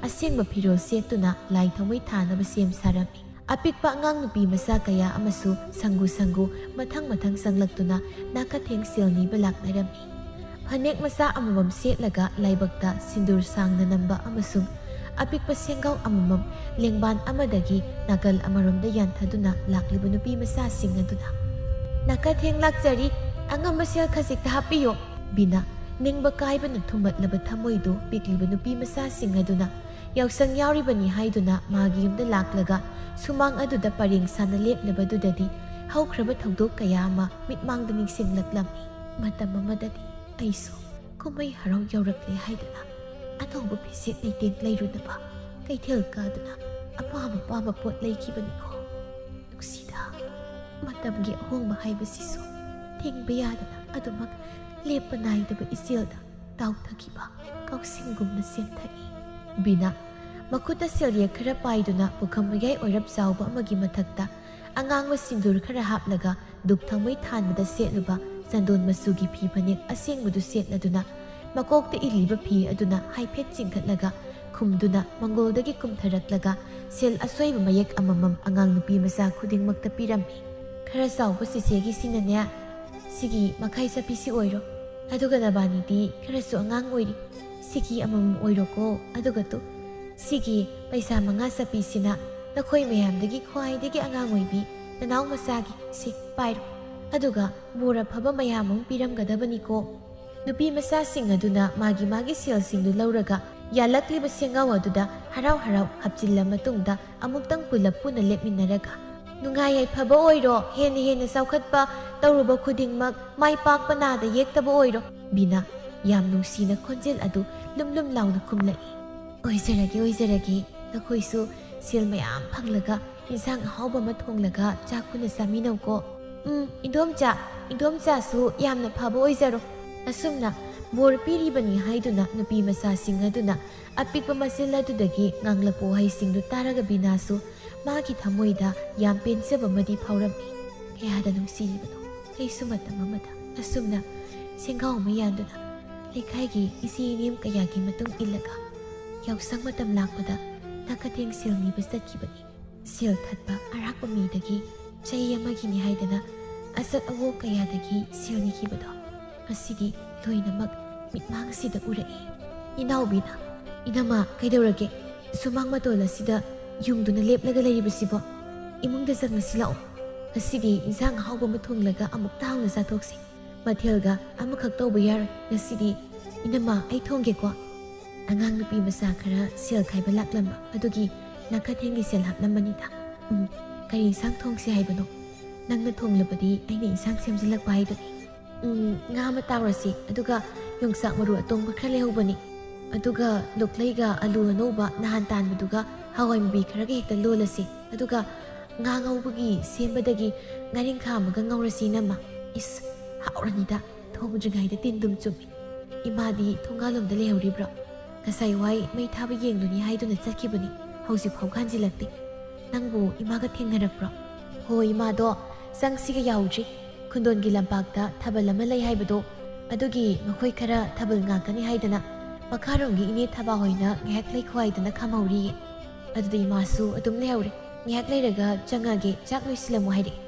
ꯑꯁꯦꯡꯕ ꯐꯤꯔꯣꯜ ꯁꯦꯠꯇꯨꯅ ꯂꯥꯏ ꯊꯥꯎꯃꯩ ꯊꯥꯅꯕ ꯁꯦꯝ ꯁꯥꯔꯝꯃꯤ꯫ ꯑꯄꯤꯛꯄ ꯑꯉꯥꯡ ꯅꯨꯄꯤ ꯃꯆꯥ ꯀꯌꯥ ꯑꯃꯁꯨ ꯁꯪꯒꯨ ꯁꯪꯒꯨ ꯃꯊꯪ ꯃꯊꯪ ꯆꯪꯂꯛꯇꯨꯅ ꯅꯥꯀꯊꯦꯡ ꯁꯦꯜ ꯅꯤꯕ ꯂꯥꯛꯅꯔꯝꯃꯤ꯫ ꯐꯅꯦꯛ ꯃꯆꯥ ꯑꯃꯃꯝ ꯁꯦꯠꯂꯒ ꯂꯥꯏꯕꯛꯇ ꯁꯤꯟꯗꯨꯔ ꯁꯥꯡꯅ ꯅꯝꯕ ꯑꯃꯁꯨꯡ ꯑꯄꯤꯛꯄ ꯁꯦꯡꯒꯥꯎ ꯑꯃꯃꯝ ꯂꯦꯡꯕꯥꯟ ꯑꯃꯗꯒꯤ ꯅꯥꯀꯜ ꯑꯃꯔꯣꯝꯗ ꯌꯥꯟꯊꯗꯨꯅ ꯂꯥꯛꯂꯤꯕ ꯅꯨꯄꯤ ꯃꯆꯥꯁꯤꯡ ꯑꯗꯨꯅ, "ꯅꯥꯀꯊꯦꯡ ꯂꯥꯛꯆꯔꯤ, ꯑꯉꯝꯕ ꯁꯦꯜ ꯈꯖꯤꯛꯇ ꯍꯥꯞꯄꯤꯌꯨ!" ꯕꯤꯅꯥ ꯅꯤꯡꯕ ꯀꯥꯏꯕꯅ ꯊꯨꯝꯃꯠꯂꯕ ꯊꯃꯣꯏꯗꯨ ꯄꯤꯛꯂꯤꯕ ꯅꯨꯄꯤ ꯃꯆꯥꯁꯤꯡ ꯑꯗꯨꯅ ꯌꯥꯎꯁꯪ ꯌꯥꯎꯔꯤꯕꯅꯤ ꯍꯥꯏꯗꯨꯅ ꯃꯥꯒꯤ ꯌꯨꯝꯗ ꯂꯥꯛꯂꯒ ꯁꯨꯃꯥꯡ ꯑꯗꯨꯗ ꯄꯔꯦꯡ ꯁꯥꯅ ꯂꯦꯞꯂꯕꯗꯨꯗꯗꯤ ꯍꯧꯈ꯭ꯔꯕ ꯊꯧꯗꯣꯛ ꯀꯌꯥ ꯑꯃ ꯃꯤꯠꯃꯥꯡꯗ ꯅꯤꯡꯁꯤꯡꯂꯛꯂꯝꯃꯤ꯫ ꯃꯇꯝ ꯑꯃꯗꯗꯤ ꯑꯩꯁꯨ ꯀꯨꯝꯍꯩ ꯍꯔꯥꯎ ꯌꯧꯔꯛꯂꯦ ꯍꯥꯏꯗꯨꯅ ꯑꯅꯧꯕ ꯐꯤꯁꯦꯠ ꯂꯩꯇꯦꯡ ꯂꯩꯔꯨꯅꯕ ꯀꯩꯊꯦꯜ ꯀꯥꯗꯨꯅ ꯑꯄꯥꯝ ꯑꯄꯥꯝꯕ ꯄꯣꯠ ꯂꯩꯈꯤꯕꯅꯤꯀꯣ꯫ ꯅꯨꯡꯁꯤꯗ, ꯃꯇꯝꯒꯤ ꯑꯍꯣꯡꯕ ꯍꯥꯏꯕꯁꯤꯁꯨ ꯊꯤꯡꯕ ꯌꯥꯗꯅ ꯑꯗꯨꯃꯛ ꯂꯦꯞꯄ ꯅꯥꯏꯗꯕ ꯏꯆꯦꯜꯗ ꯇꯥꯎꯊꯈꯤꯕ ꯀꯥꯎꯁꯤꯡꯒꯨꯝꯅ ꯆꯦꯟꯊꯛꯏ꯫ ꯕꯤꯅꯥ ꯃꯈꯨꯠꯇ ꯁꯦꯜꯌꯦꯛ ꯈꯔ ꯄꯥꯏꯗꯨꯅ ꯄꯨꯈꯝ ꯃꯌꯥꯏ ꯑꯣꯏꯔꯞ ꯆꯥꯎꯕ ꯑꯃꯒꯤ ꯃꯊꯛꯇ ꯑꯉꯥꯡꯕ ꯁꯤꯟꯗꯨꯔ ꯈꯔ ꯍꯥꯞꯂꯒ ꯗꯨꯛ ꯊꯥꯎꯃꯩ ꯊꯥꯟꯕꯗ ꯁꯦꯠꯂꯨꯕ ꯆꯟꯗꯣꯟ ꯃꯆꯨꯒꯤ ꯐꯤ ꯐꯅꯦꯛ ꯑꯁꯦꯡꯕꯗꯨ ꯁꯦꯠꯂꯗꯨꯅ ꯃꯀꯣꯛꯇ ꯏꯜꯂꯤꯕ ꯐꯤ ꯑꯗꯨꯅ ꯍꯥꯏꯐꯦꯠ ꯆꯤꯡꯈꯠꯂꯒ ꯈꯨꯝꯗꯨꯅ ꯃꯪꯒꯣꯜꯗꯒꯤ ꯀꯨꯝꯊꯔꯛꯂꯒ ꯁꯦꯜ ꯑꯁꯣꯏꯕ ꯃꯌꯦꯛ ꯑꯃꯃꯝ ꯑꯉꯥꯡ ꯅꯨꯄꯤ ꯃꯆꯥ ꯈꯨꯗꯤꯡꯃꯛꯇ ꯄꯤꯔꯝꯃꯤ꯫ "ꯈꯔ ꯆꯥꯎꯕ ꯆꯤꯆꯦꯒꯤꯁꯤꯅꯅꯦ, ꯁꯤꯒꯤ ꯃꯈꯥꯏ ꯆꯞꯄꯤꯁꯤ ꯑꯣꯏꯔꯣ꯫ ꯑꯗꯨꯒ ꯅꯕꯥꯅꯤꯗꯤ ꯈꯔꯁꯨ ꯑꯉꯥꯡ ꯑꯣꯏꯔꯤ, ꯁꯤꯒꯤ ꯑꯃꯃꯝ ꯑꯣꯏꯔꯣꯀꯣ꯫ ꯑꯗꯨꯒ ꯇꯨ, ꯁꯤꯒꯤ ꯄꯩꯁꯥ ꯃꯉꯥ ꯆꯞꯄꯤꯁꯤꯅ ꯅꯈꯣꯏ ꯃꯌꯥꯝꯗꯒꯤ ꯈ꯭ꯋꯥꯏꯗꯒꯤ ꯑꯉꯥꯡ ꯑꯣꯏꯕꯤ ꯅꯅꯥꯎ ꯃꯆꯥꯒꯤ, ꯁꯤ ꯄꯥꯏꯔꯣ꯫ ꯑꯗꯨꯒ ꯕꯣꯔ ꯑꯐꯕ ꯃꯌꯥꯝ ꯑꯃ ꯄꯤꯔꯝꯒꯗꯕꯅꯤꯀꯣ꯫" ꯅꯨꯄꯤ ꯃꯆꯥꯁꯤꯡ ꯑꯗꯨꯅ ꯃꯥꯒꯤ ꯃꯥꯒꯤ ꯁꯦꯜꯁꯤꯡꯗꯨ ꯂꯧꯔꯒ ꯌꯥꯜꯂꯛꯂꯤꯕ ꯁꯦꯡꯒꯥꯎ ꯑꯗꯨꯗ ꯍꯔꯥꯎ ꯍꯔꯥꯎ ꯍꯥꯞꯆꯤꯜꯂ ꯃꯇꯨꯡꯗ ꯑꯃꯨꯛꯇꯪ ꯄꯨꯂꯞ ꯄꯨꯟꯅ ꯂꯦꯞꯃꯤꯟꯅꯔꯒ, "ꯅꯨꯡꯉꯥꯏ ꯌꯥꯏꯐꯕ ꯑꯣꯏꯔꯣ, ꯍꯦꯟꯅ ꯍꯦꯟꯅ ꯆꯥꯎꯈꯠꯄ ꯇꯧꯔꯨꯕ ꯈꯨꯗꯤꯡꯃꯛ ꯃꯥꯏ ꯄꯥꯛꯄ ꯅꯥꯗ ꯌꯦꯛꯇꯕ ꯑꯣꯏꯔꯣ꯫" ꯕꯤꯅꯥ ꯌꯥꯝ ꯅꯨꯡꯁꯤꯅ ꯈꯣꯟꯖꯦꯜ ꯑꯗꯨ ꯂꯨꯝ ꯂꯨꯝ ꯂꯥꯎꯅ ꯈꯨꯝꯂꯛꯏ꯫ "ꯑꯣꯏꯖꯔꯒꯦ, ꯑꯣꯏꯖꯔꯒꯦ꯫ ꯅꯈꯣꯏꯁꯨ ꯁꯦꯜ ꯃꯌꯥꯝ ꯐꯪꯂꯒ ꯏꯟꯁꯥꯡ ꯑꯍꯥꯎꯕ ꯑꯃ ꯊꯣꯡꯂꯒ ꯆꯥꯛ ꯄꯨꯟꯅ ꯆꯥꯃꯤꯟꯅꯧꯀꯣ꯫ ꯎꯝ, ꯏꯟꯗꯣꯝꯆꯥ, ꯏꯟꯗꯣꯝꯆꯥꯁꯨ ꯌꯥꯝꯅ ꯐꯕ ꯑꯣꯏꯖꯔꯣ꯫" ꯑꯁꯨꯝꯅ ꯕꯣꯔ ꯄꯤꯔꯤꯕꯅꯤ ꯍꯥꯏꯗꯨꯅ ꯅꯨꯄꯤ ꯃꯆꯥꯁꯤꯡ ꯑꯗꯨꯅ ꯑꯄꯤꯛꯄ ꯃꯆꯤꯜ ꯑꯗꯨꯗꯒꯤ ꯉꯥꯡꯂꯛꯄ ꯋꯥꯍꯩꯁꯤꯡꯗꯨ ꯇꯥꯔꯒ ꯕꯤꯅꯥꯁꯨ ꯃꯥꯒꯤ ꯊꯃꯣꯏꯗ ꯌꯥꯝ ꯄꯦꯟꯖꯕ ꯑꯃꯗꯤ ꯐꯥꯎꯔꯝꯃꯤ꯫ ꯀꯌꯥꯗ ꯅꯨꯡꯁꯤꯔꯤꯕꯅꯣ! ꯑꯩꯁꯨ ꯃꯇꯝ ꯑꯃꯗ ꯑꯁꯨꯝꯅ ꯁꯦꯡꯒꯥꯎ ꯑꯃ ꯌꯥꯟꯗꯨꯅ ꯂꯩꯀꯥꯏꯒꯤ ꯏꯆꯦ ꯏꯅꯦꯝ ꯀꯌꯥꯒꯤ ꯃꯇꯨꯡ ꯏꯜꯂꯒ ꯌꯥꯎꯁꯪ ꯃꯇꯝ ꯂꯥꯛꯄꯗ ꯅꯥꯀꯊꯦꯡ ꯁꯦꯜ ꯅꯤꯕ ꯆꯠꯈꯤꯕꯅꯤ꯫ ꯁꯦꯜ ꯊꯠꯄ ꯑꯔꯥꯛꯄ ꯃꯤꯗꯒꯤ ꯆꯍꯤ ꯑꯃꯒꯤꯅꯤ ꯍꯥꯏꯗꯅ ꯑꯆꯠ ꯑꯋꯣꯛ ꯀꯌꯥꯗꯒꯤ ꯁꯦꯜ ꯅꯤꯈꯤꯕꯗꯣ ꯉꯁꯤꯗꯤ ꯂꯣꯏꯅꯃꯛ ꯃꯤꯠꯃꯥꯡꯁꯤꯗ ꯎꯔꯛꯏ꯫ ꯏꯅꯥꯎꯕꯤꯅ, "ꯏꯅꯝꯃ, ꯀꯩꯗꯧꯔꯒꯦ? ꯁꯨꯃꯥꯡ ꯃꯇꯣꯜ ꯑꯁꯤꯗ ꯌꯨꯡꯗꯨꯅ ꯂꯦꯞꯂꯒ ꯂꯩꯔꯤꯕꯁꯤꯕꯣ? ꯏꯃꯨꯡꯗ ꯆꯪꯉꯁꯤ ꯂꯥꯛꯑꯣ꯫ ꯉꯁꯤꯗꯤ ꯏꯟꯁꯥꯡ ꯑꯍꯥꯎꯕ ꯑꯃ ꯊꯣꯡꯂꯒ ꯑꯃꯨꯛꯇ ꯍꯥꯎꯅ ꯆꯥꯊꯣꯛꯁꯤ꯫ ꯃꯊꯦꯜꯒ ꯑꯃꯈꯛ ꯇꯧꯕ ꯌꯥꯔꯣꯏ꯫ ꯉꯁꯤꯗꯤ ꯏꯅꯝꯃ, ꯑꯩ ꯊꯣꯡꯒꯦꯀꯣ꯫" ꯑꯉꯥꯡ ꯅꯨꯄꯤ ꯃꯆꯥ ꯈꯔ ꯁꯦꯜ ꯈꯥꯏꯕ ꯂꯥꯛꯂꯝꯕ ꯑꯗꯨꯒꯤ ꯅꯥꯀꯊꯦꯡꯒꯤ ꯁꯦꯜ ꯍꯥꯞꯂꯝꯕꯅꯤꯗ꯫ "ꯎꯝ, ꯀꯔꯤ ꯏꯟꯁꯥꯡ ꯊꯣꯡꯁꯤ ꯍꯥꯏꯕꯅꯣ? ꯅꯪꯅ ꯊꯣꯡꯂꯕꯗꯤ ꯑꯩꯅ ꯏꯟꯁꯥꯡ ꯁꯦꯝꯖꯤꯜꯂꯛꯄ ꯍꯥꯏꯗꯨꯅꯤ꯫ ꯎꯝ, ꯉꯥ ꯑꯃ ꯇꯥꯎꯔꯁꯤ, ꯑꯗꯨꯒ ꯌꯣꯡꯆꯥꯛ ꯃꯔꯨ ꯑꯇꯣꯡꯕ ꯈꯔ ꯂꯩꯍꯧꯕꯅꯤ꯫ ꯑꯗꯨꯒ ꯂꯣꯛꯂꯩꯒ ꯑꯂꯨ ꯑꯅꯧꯕ ꯅꯍꯥꯟ ꯇꯥꯟꯕꯗꯨꯒ ꯍꯋꯥꯏ ꯃꯨꯕꯤ ꯈꯔꯒ ꯍꯦꯛꯇ ꯂꯣꯜꯂꯁꯤ꯫ ꯑꯗꯨꯒ ꯉꯥ ꯉꯧꯕꯒꯤ ꯁꯦꯝꯕꯗꯒꯤ ꯉꯥꯔꯤꯡꯈꯥ ꯑꯃꯒ ꯉꯧꯔꯁꯤ ꯏꯅꯝꯃ꯫" "ꯏꯁ, ꯍꯥꯎꯔꯅꯤꯗ, ꯊꯣꯡꯗ꯭ꯔꯤꯉꯩꯗ ꯇꯤꯟ ꯗꯨꯝ ꯆꯨꯝꯃꯤ꯫ ꯏꯃꯥꯗꯤ ꯊꯣꯡꯒꯥꯜꯂꯣꯝꯗ ꯂꯩꯍꯧꯔꯤꯕ꯭ꯔꯣ? ꯉꯁꯥꯏ ꯋꯥꯏ ꯃꯩ ꯊꯥꯕ ꯌꯦꯡꯂꯨꯅꯤ ꯍꯥꯏꯗꯨꯅ ꯆꯠꯈꯤꯕꯅꯤ, ꯍꯧꯖꯤꯛ ꯐꯥꯎ ꯍꯟꯖꯤꯜꯂꯛꯇꯦ꯫ ꯅꯪꯕꯨ ꯏꯃꯥꯒ ꯊꯦꯡꯅꯔꯛꯄ꯭ꯔꯣ?" "ꯍꯣꯏ, ꯏꯃꯥꯗꯣ ꯆꯪꯁꯤꯒ ꯌꯥꯎꯗ꯭ꯔꯤ꯫ ꯈꯨꯟꯗꯣꯟꯒꯤ ꯂꯝꯄꯥꯛꯇ ꯊꯥꯕꯜ ꯑꯃ ꯂꯩ ꯍꯥꯏꯕꯗꯣ, ꯑꯗꯨꯒꯤ ꯃꯈꯣꯏ ꯈꯔ ꯊꯥꯕꯜ ꯉꯥꯛꯀꯅꯤ ꯍꯥꯏꯗꯅ ꯃꯈꯥꯔꯣꯝꯒꯤ ꯏꯅꯦ ꯊꯕꯥ ꯍꯣꯏꯅ ꯉꯥꯏꯍꯥꯛ ꯂꯩꯈꯣ ꯍꯥꯏꯗꯅ ꯈꯥꯝꯍꯧꯔꯤꯌꯦ꯫ ꯑꯗꯨꯗ ꯏꯃꯥꯁꯨ ꯑꯗꯨꯝ ꯂꯩꯍꯧꯔꯦ꯫ ꯉꯥꯏꯍꯥꯛ ꯂꯩꯔꯒ ꯆꯪꯉꯒꯦ, ꯆꯥꯛ ꯂꯣꯏꯁꯤꯜꯂꯝꯃꯨ ꯍꯥꯏꯔꯛꯑꯦ꯫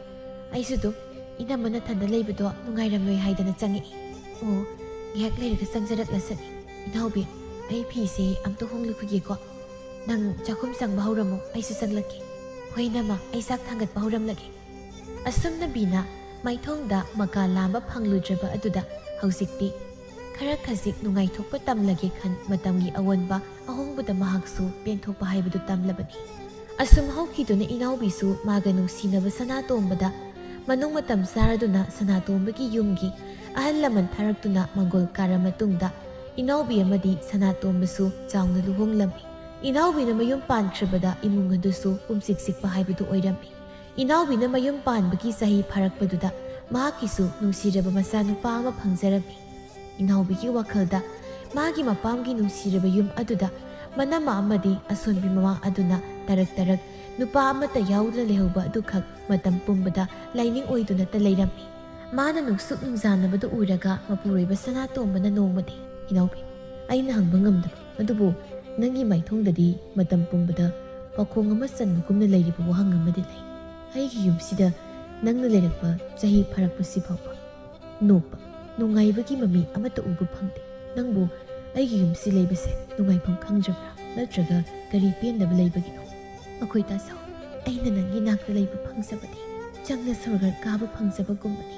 ꯑꯩꯁꯨ ꯑꯗꯨꯝ ꯏꯅꯝꯃ ꯅꯊꯟꯗ ꯂꯩꯕꯗꯣ ꯅꯨꯡꯉꯥꯏꯔꯝꯂꯣꯏ ꯍꯥꯏꯗꯅ ꯆꯪꯉꯛꯏ꯫" "ꯑꯣ, ꯉꯥꯏꯍꯥꯛ ꯂꯩꯔꯒ ꯆꯪꯖꯔꯛꯂꯁꯅꯤ꯫ ꯏꯅꯥꯎꯕꯤ, ꯑꯩ ꯐꯤꯁꯦ ꯑꯝꯇ ꯍꯣꯡꯂꯨꯈꯤꯒꯦꯀꯣ꯫ ꯅꯪ ꯆꯥꯛꯈꯨꯝ ꯆꯪꯕ ꯍꯧꯔꯝꯃꯣ, ꯑꯩꯁꯨ ꯆꯪꯂꯛꯀꯦ꯫" "ꯍꯣꯏ ꯏꯅꯝꯃ, ꯑꯩ ꯆꯥꯛ ꯊꯥꯡꯒꯠꯄ ꯍꯧꯔꯝꯂꯒꯦ꯫" ꯑꯁꯨꯝꯅ ꯕꯤꯅ ꯃꯥꯏꯊꯣꯡꯗ ꯃꯀꯥ ꯂꯥꯝꯕ ꯐꯪꯂꯨꯗ꯭ꯔꯕ ꯑꯗꯨꯗ ꯍꯧꯖꯤꯛꯇꯤ ꯈꯔ ꯈꯖꯤꯛ ꯅꯨꯡꯉꯥꯏꯊꯣꯛꯄ ꯇꯝꯂꯒꯦ ꯈꯟ ꯃꯇꯝꯒꯤ ꯑꯑꯣꯟꯕ ꯑꯍꯣꯡꯕꯗ ꯃꯍꯥꯛꯁꯨ ꯄꯦꯟꯊꯣꯛꯄ ꯍꯥꯏꯕꯗꯨ ꯇꯝꯂꯕꯅꯤ꯫ ꯑꯁꯨꯝ ꯍꯧꯈꯤꯗꯨꯅ ꯏꯅꯥꯎꯕꯤꯁꯨ ꯃꯥꯒ ꯅꯨꯡꯁꯤꯅꯕ ꯁꯅꯥꯇꯣꯝꯕꯗ ꯃꯅꯨꯡ ꯃꯇꯝ ꯆꯥꯔꯗꯨꯅ ꯁꯅꯥꯇꯣꯝꯕꯒꯤ ꯌꯨꯝꯒꯤ ꯑꯍꯜ ꯂꯃꯟ ꯊꯥꯔꯛꯇꯨꯅ ꯃꯪꯒꯣꯜ ꯀꯥꯔ ꯃꯇꯨꯡꯗ ꯏꯅꯥꯎꯕꯤ ꯑꯃꯗꯤ ꯁꯅꯥꯇꯣꯝꯕꯁꯨ ꯆꯥꯎꯅ ꯂꯨꯍꯣꯡꯂꯝꯃꯤ꯫ ꯏꯅꯥꯎꯕꯤꯅ ꯃꯌꯨꯝ ꯄꯥꯟꯈ꯭ꯔꯕꯗ ꯏꯃꯨꯡ ꯑꯗꯨꯁꯨ ꯄꯨꯝꯁꯤꯛ ꯁꯤꯛꯄ ꯍꯥꯏꯕꯗꯨ ꯑꯣꯏꯔꯝꯃꯤ꯫ ꯏꯅꯥꯎꯕꯤꯅ ꯃꯌꯨꯝ ꯄꯥꯟꯕꯒꯤ ꯆꯍꯤ ꯐꯥꯔꯛꯄꯗꯨꯗ ꯃꯍꯥꯛꯀꯤꯁꯨ ꯅꯨꯡꯁꯤꯔꯕ ꯃꯆꯥꯅꯨꯄꯥ ꯑꯃ ꯐꯪꯖꯔꯝꯃꯤ꯫ ꯏꯅꯥꯎꯕꯤꯒꯤ ꯋꯥꯈꯜꯗ ꯃꯥꯒꯤ ꯃꯄꯥꯝꯒꯤ ꯅꯨꯡꯁꯤꯔꯕ ꯌꯨꯝ ꯑꯗꯨꯗ ꯃꯅꯝꯃ ꯑꯃꯗꯤ ꯑꯁꯣꯟꯕꯤ ꯃꯃꯥ ꯑꯗꯨꯅ ꯇꯔꯛ ꯇꯔꯛ ꯅꯨꯄꯥ ꯑꯃꯠꯇ ꯌꯥꯎꯗꯅ ꯂꯩꯍꯧꯕ ꯑꯗꯨꯈꯛ ꯃꯇꯝ ꯄꯨꯝꯕꯗ ꯂꯥꯏꯅꯤꯡ ꯑꯣꯏꯗꯨꯅꯇ ꯂꯩꯔꯝꯃꯤ꯫ ꯃꯥꯅ ꯅꯨꯡꯁꯨꯛ ꯅꯨꯡꯖꯥꯅꯕꯗꯨ ꯎꯔꯒ ꯃꯄꯨꯔꯣꯏꯕ ꯁꯅꯥꯇꯣꯝꯕꯅ ꯅꯣꯡꯃꯗꯤ, "ꯏꯅꯥꯎꯕꯤ, ꯑꯩꯅ ꯍꯪꯕ ꯉꯝꯗꯕ, ꯑꯗꯨꯕꯨ ꯅꯪꯒꯤ ꯃꯥꯏꯊꯣꯡꯗꯗꯤ ꯃꯇꯝ ꯄꯨꯝꯕꯗ ꯄꯥꯎꯈꯣꯡ ꯑꯃ ꯆꯟꯕꯒꯨꯝꯅ ꯂꯩꯔꯤꯕ ꯋꯥꯍꯪ ꯑꯃꯗꯤ ꯂꯩ꯫ ꯑꯩꯒꯤ ꯌꯨꯝꯁꯤꯗ ꯅꯪꯅ ꯂꯩꯔꯛꯄ ꯆꯍꯤ ꯐꯥꯔꯛꯄꯁꯤ ꯐꯥꯎꯕ ꯅꯣꯛꯄ, ꯅꯨꯡꯉꯥꯏꯕꯒꯤ ꯃꯃꯤ ꯑꯃꯠꯇ ꯎꯕ ꯐꯪꯗꯦ꯫ ꯅꯪꯕꯨ ꯑꯩꯒꯤ ꯌꯨꯝꯁꯤ ꯂꯩꯕꯁꯦ ꯅꯨꯡꯉꯥꯏꯐꯝ ꯈꯪꯗ꯭ꯔꯕ꯭ꯔꯥ? ꯅꯠꯇ꯭ꯔꯒ ꯀꯔꯤ ꯄꯦꯟꯗꯕ ꯂꯩꯕꯒꯤꯅꯣ? ꯑꯩꯈꯣꯏ ꯇꯥꯆꯧ, ꯑꯩꯅ ꯅꯪꯒꯤ ꯅꯥꯛꯇ ꯂꯩꯕ ꯐꯪꯖꯕꯗꯤ, ꯆꯪꯅ ꯁꯣꯔꯒꯔ ꯀꯥꯕ ꯐꯪꯖꯕꯒꯨꯝꯕꯅꯤ꯫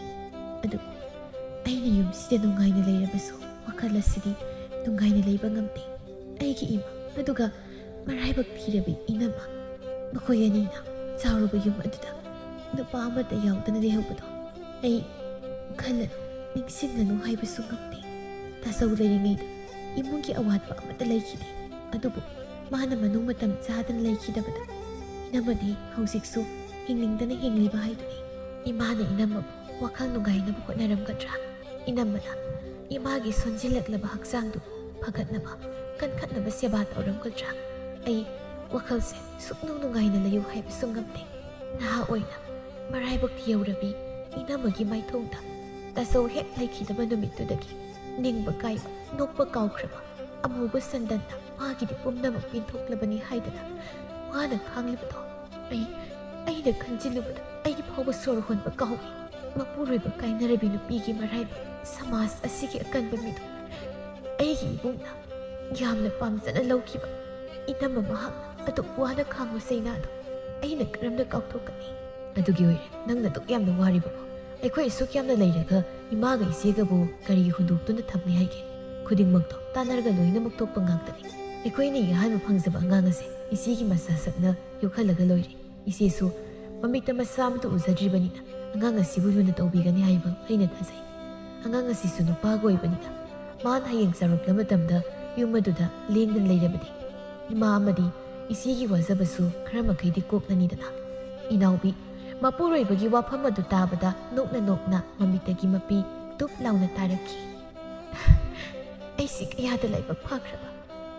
ꯑꯗꯨꯕꯨ ꯑꯩꯅ ꯌꯨꯝꯁꯤꯗ ꯅꯨꯡꯉꯥꯏꯅ ꯂꯩꯔꯕꯁꯨ, ꯋꯥꯈꯜ ꯑꯁꯤꯗꯤ ꯅꯨꯡꯉꯥꯏꯅ ꯂꯩꯕ ꯉꯝꯗꯦ꯫ ꯑꯩꯒꯤ ꯏꯃꯥ, ꯑꯗꯨꯒ ꯃꯔꯥꯏꯕꯛ ꯊꯤꯔꯕꯤ ꯏꯅꯝꯃ, ꯃꯈꯣꯏ ꯑꯅꯤꯅ ꯆꯥꯎꯔꯕ ꯌꯨꯝ ꯑꯗꯨꯗ ꯅꯨꯄꯥ ꯑꯃꯠꯇ ꯌꯥꯎꯗꯅ ꯂꯩꯍꯧꯕꯗꯣ ꯑꯩ ꯈꯜꯂꯅꯨ, ꯅꯤꯡꯁꯤꯡꯂꯅꯨ ꯍꯥꯏꯕꯁꯨ ꯉꯝꯗꯦ꯫ ꯇꯥꯆꯧ ꯂꯩꯔꯤꯉꯩꯗ ꯏꯃꯨꯡꯒꯤ ꯑꯋꯥꯠꯄ ꯑꯃꯠꯇ ꯂꯩꯈꯤꯗꯦ꯫ ꯑꯗꯨꯕꯨ ꯃꯥꯅ ꯃꯅꯨꯡ ꯃꯇꯝ ꯆꯥꯗꯅ ꯂꯩꯈꯤꯗꯕꯗ ꯏꯅꯝꯃꯗꯤ ꯍꯧꯖꯤꯛꯁꯨ ꯍꯤꯡꯅꯤꯡꯗꯅ ꯍꯤꯡꯂꯤꯕ ꯍꯥꯏꯗꯨꯅꯤ꯫ ꯏꯃꯥꯅ ꯏꯅꯝꯃꯕꯨ ꯋꯥꯈꯜ ꯅꯨꯡꯉꯥꯏꯅꯕ ꯍꯣꯠꯅꯔꯝꯒꯗ꯭ꯔꯥ? ꯏꯅꯝꯃꯅ ꯏꯃꯥꯒꯤ ꯁꯣꯟꯖꯤꯜꯂꯛꯂꯕ ꯍꯛꯆꯥꯡꯗꯨ ꯐꯒꯠꯅꯕ, ꯀꯟꯈꯠꯅꯕ ꯁꯦꯕꯥ ꯇꯧꯔꯝꯒꯗ꯭ꯔꯥ? ꯑꯩ ꯋꯥꯈꯜꯁꯦ ꯁꯨꯛꯅꯨꯡ ꯅꯨꯡꯉꯥꯏꯅ ꯂꯩꯌꯨ ꯍꯥꯏꯕꯁꯨ ꯉꯝꯗꯦ꯫ ꯅꯍꯥ ꯑꯣꯏꯅ ꯃꯔꯥꯏꯕꯛ ꯊꯤꯍꯧꯔꯕꯤ ꯏꯅꯝꯃꯒꯤ ꯃꯥꯏꯊꯣꯡꯗ ꯇꯥꯆꯧ ꯍꯦꯛ ꯂꯩꯈꯤꯗꯕ ꯅꯨꯃꯤꯠꯇꯨꯗꯒꯤ ꯅꯤꯡꯕ ꯀꯥꯏꯕ, ꯅꯣꯛꯄ ꯀꯥꯎꯈ꯭ꯔꯕ ꯑꯃꯨꯕ ꯁꯟꯗꯟꯅ ꯃꯥꯒꯤꯗꯤ ꯄꯨꯝꯅꯃꯛ ꯄꯦꯟꯊꯣꯛꯂꯕꯅꯤ ꯍꯥꯏꯗꯅ ꯋꯥꯅ ꯈꯥꯡꯂꯤꯕꯗꯣ ꯑꯩ, ꯑꯩꯅ ꯈꯟꯖꯤꯜꯂꯨꯕꯗ ꯑꯩꯒꯤ ꯐꯥꯎꯕ ꯁꯣꯔ ꯍꯣꯟꯕ ꯀꯥꯎꯏ꯫ ꯃꯄꯨꯔꯣꯏꯕ ꯀꯥꯏꯅꯔꯕꯤ ꯅꯨꯄꯤꯒꯤ ꯃꯔꯥꯏꯕꯛ, ꯁꯃꯥꯖ ꯑꯁꯤꯒꯤ ꯑꯀꯟꯕ ꯃꯤꯗꯣ ꯑꯩꯒꯤ ꯏꯕꯨꯡꯅ ꯌꯥꯝꯅ ꯄꯥꯝꯖꯅ ꯂꯧꯈꯤꯕ ꯏꯅꯝꯃ ꯃꯍꯥꯛꯅ ꯑꯗꯨꯛ ꯋꯥꯅ ꯈꯥꯡꯕ ꯆꯩꯅꯥꯗꯣ ꯑꯩꯅ ꯀꯔꯝꯅ ꯀꯥꯎꯊꯣꯛꯀꯅꯤ? ꯑꯗꯨꯒꯤ ꯑꯣꯏꯔꯦ ꯅꯪꯅ ꯑꯗꯨꯛ ꯌꯥꯝꯅ ꯋꯥꯔꯤꯕꯀꯣ꯫ ꯑꯩꯈꯣꯏ ꯑꯁꯨꯛ ꯌꯥꯝꯅ ꯂꯩꯔꯒ ꯏꯃꯥꯒ ꯏꯆꯦꯒꯕꯨ ꯀꯔꯤꯒꯤ ꯍꯨꯟꯗꯣꯛꯇꯨꯅ ꯊꯝꯂꯤ ꯍꯥꯏꯒꯦ? ꯈꯨꯗꯤꯡꯃꯛꯇꯣ ꯇꯥꯟꯅꯔꯒ ꯂꯣꯏꯅꯃꯛ ꯊꯣꯛꯄ ꯉꯥꯛꯇꯅꯤ꯫ ꯑꯩꯈꯣꯏꯅ ꯑꯍꯥꯟꯕ ꯐꯪꯖꯕ ꯑꯉꯥꯡ ꯑꯁꯦ ꯏꯆꯦꯒꯤ ꯃꯆꯥꯁꯛꯅ ꯌꯣꯛꯍꯜꯂꯒ ꯂꯣꯏꯔꯦ꯫ ꯏꯆꯦꯁꯨ ꯃꯃꯤꯠꯇ ꯃꯆꯥ ꯑꯃꯠꯇ ꯎꯖꯗ꯭ꯔꯤꯕꯅꯤꯅ ꯑꯉꯥꯡ ꯑꯁꯤꯕꯨ ꯂꯨꯅ ꯇꯧꯕꯤꯒꯅꯤ ꯍꯥꯏꯕ ꯑꯩꯅ ꯊꯥꯖꯩ꯫ ꯑꯉꯥꯡ ꯑꯁꯤꯁꯨ ꯅꯨꯄꯥꯒ ꯑꯣꯏꯕꯅꯤꯅ ꯃꯥꯅ ꯍꯌꯦꯡ ꯆꯥꯎꯔꯛꯂ ꯃꯇꯝꯗ ꯌꯨꯝ ꯑꯗꯨꯗ ꯂꯦꯡꯗꯅ ꯂꯩꯔꯕꯗꯤ ꯏꯃꯥ ꯑꯃꯗꯤ ꯏꯆꯦꯒꯤ ꯋꯥꯖꯕꯁꯨ ꯈꯔ ꯃꯈꯩꯗꯤ ꯀꯣꯛꯂꯅꯤꯗꯅ꯫ ꯏꯅꯥꯎꯕꯤ, ꯃꯄꯨꯔꯣꯏꯕꯒꯤ ꯋꯥꯐꯝ ꯑꯗꯨ ꯇꯥꯕꯗ ꯅꯣꯛꯅ ꯅꯣꯛꯅ ꯃꯃꯤꯠꯇꯒꯤ ꯃꯄꯤ ꯇꯨꯞ ꯂꯥꯎꯅ ꯇꯥꯔꯛꯈꯤ꯫ ꯑꯩꯁꯤ ꯀꯌꯥꯗ ꯂꯥꯏꯕꯛ ꯐꯈ꯭ꯔꯕ!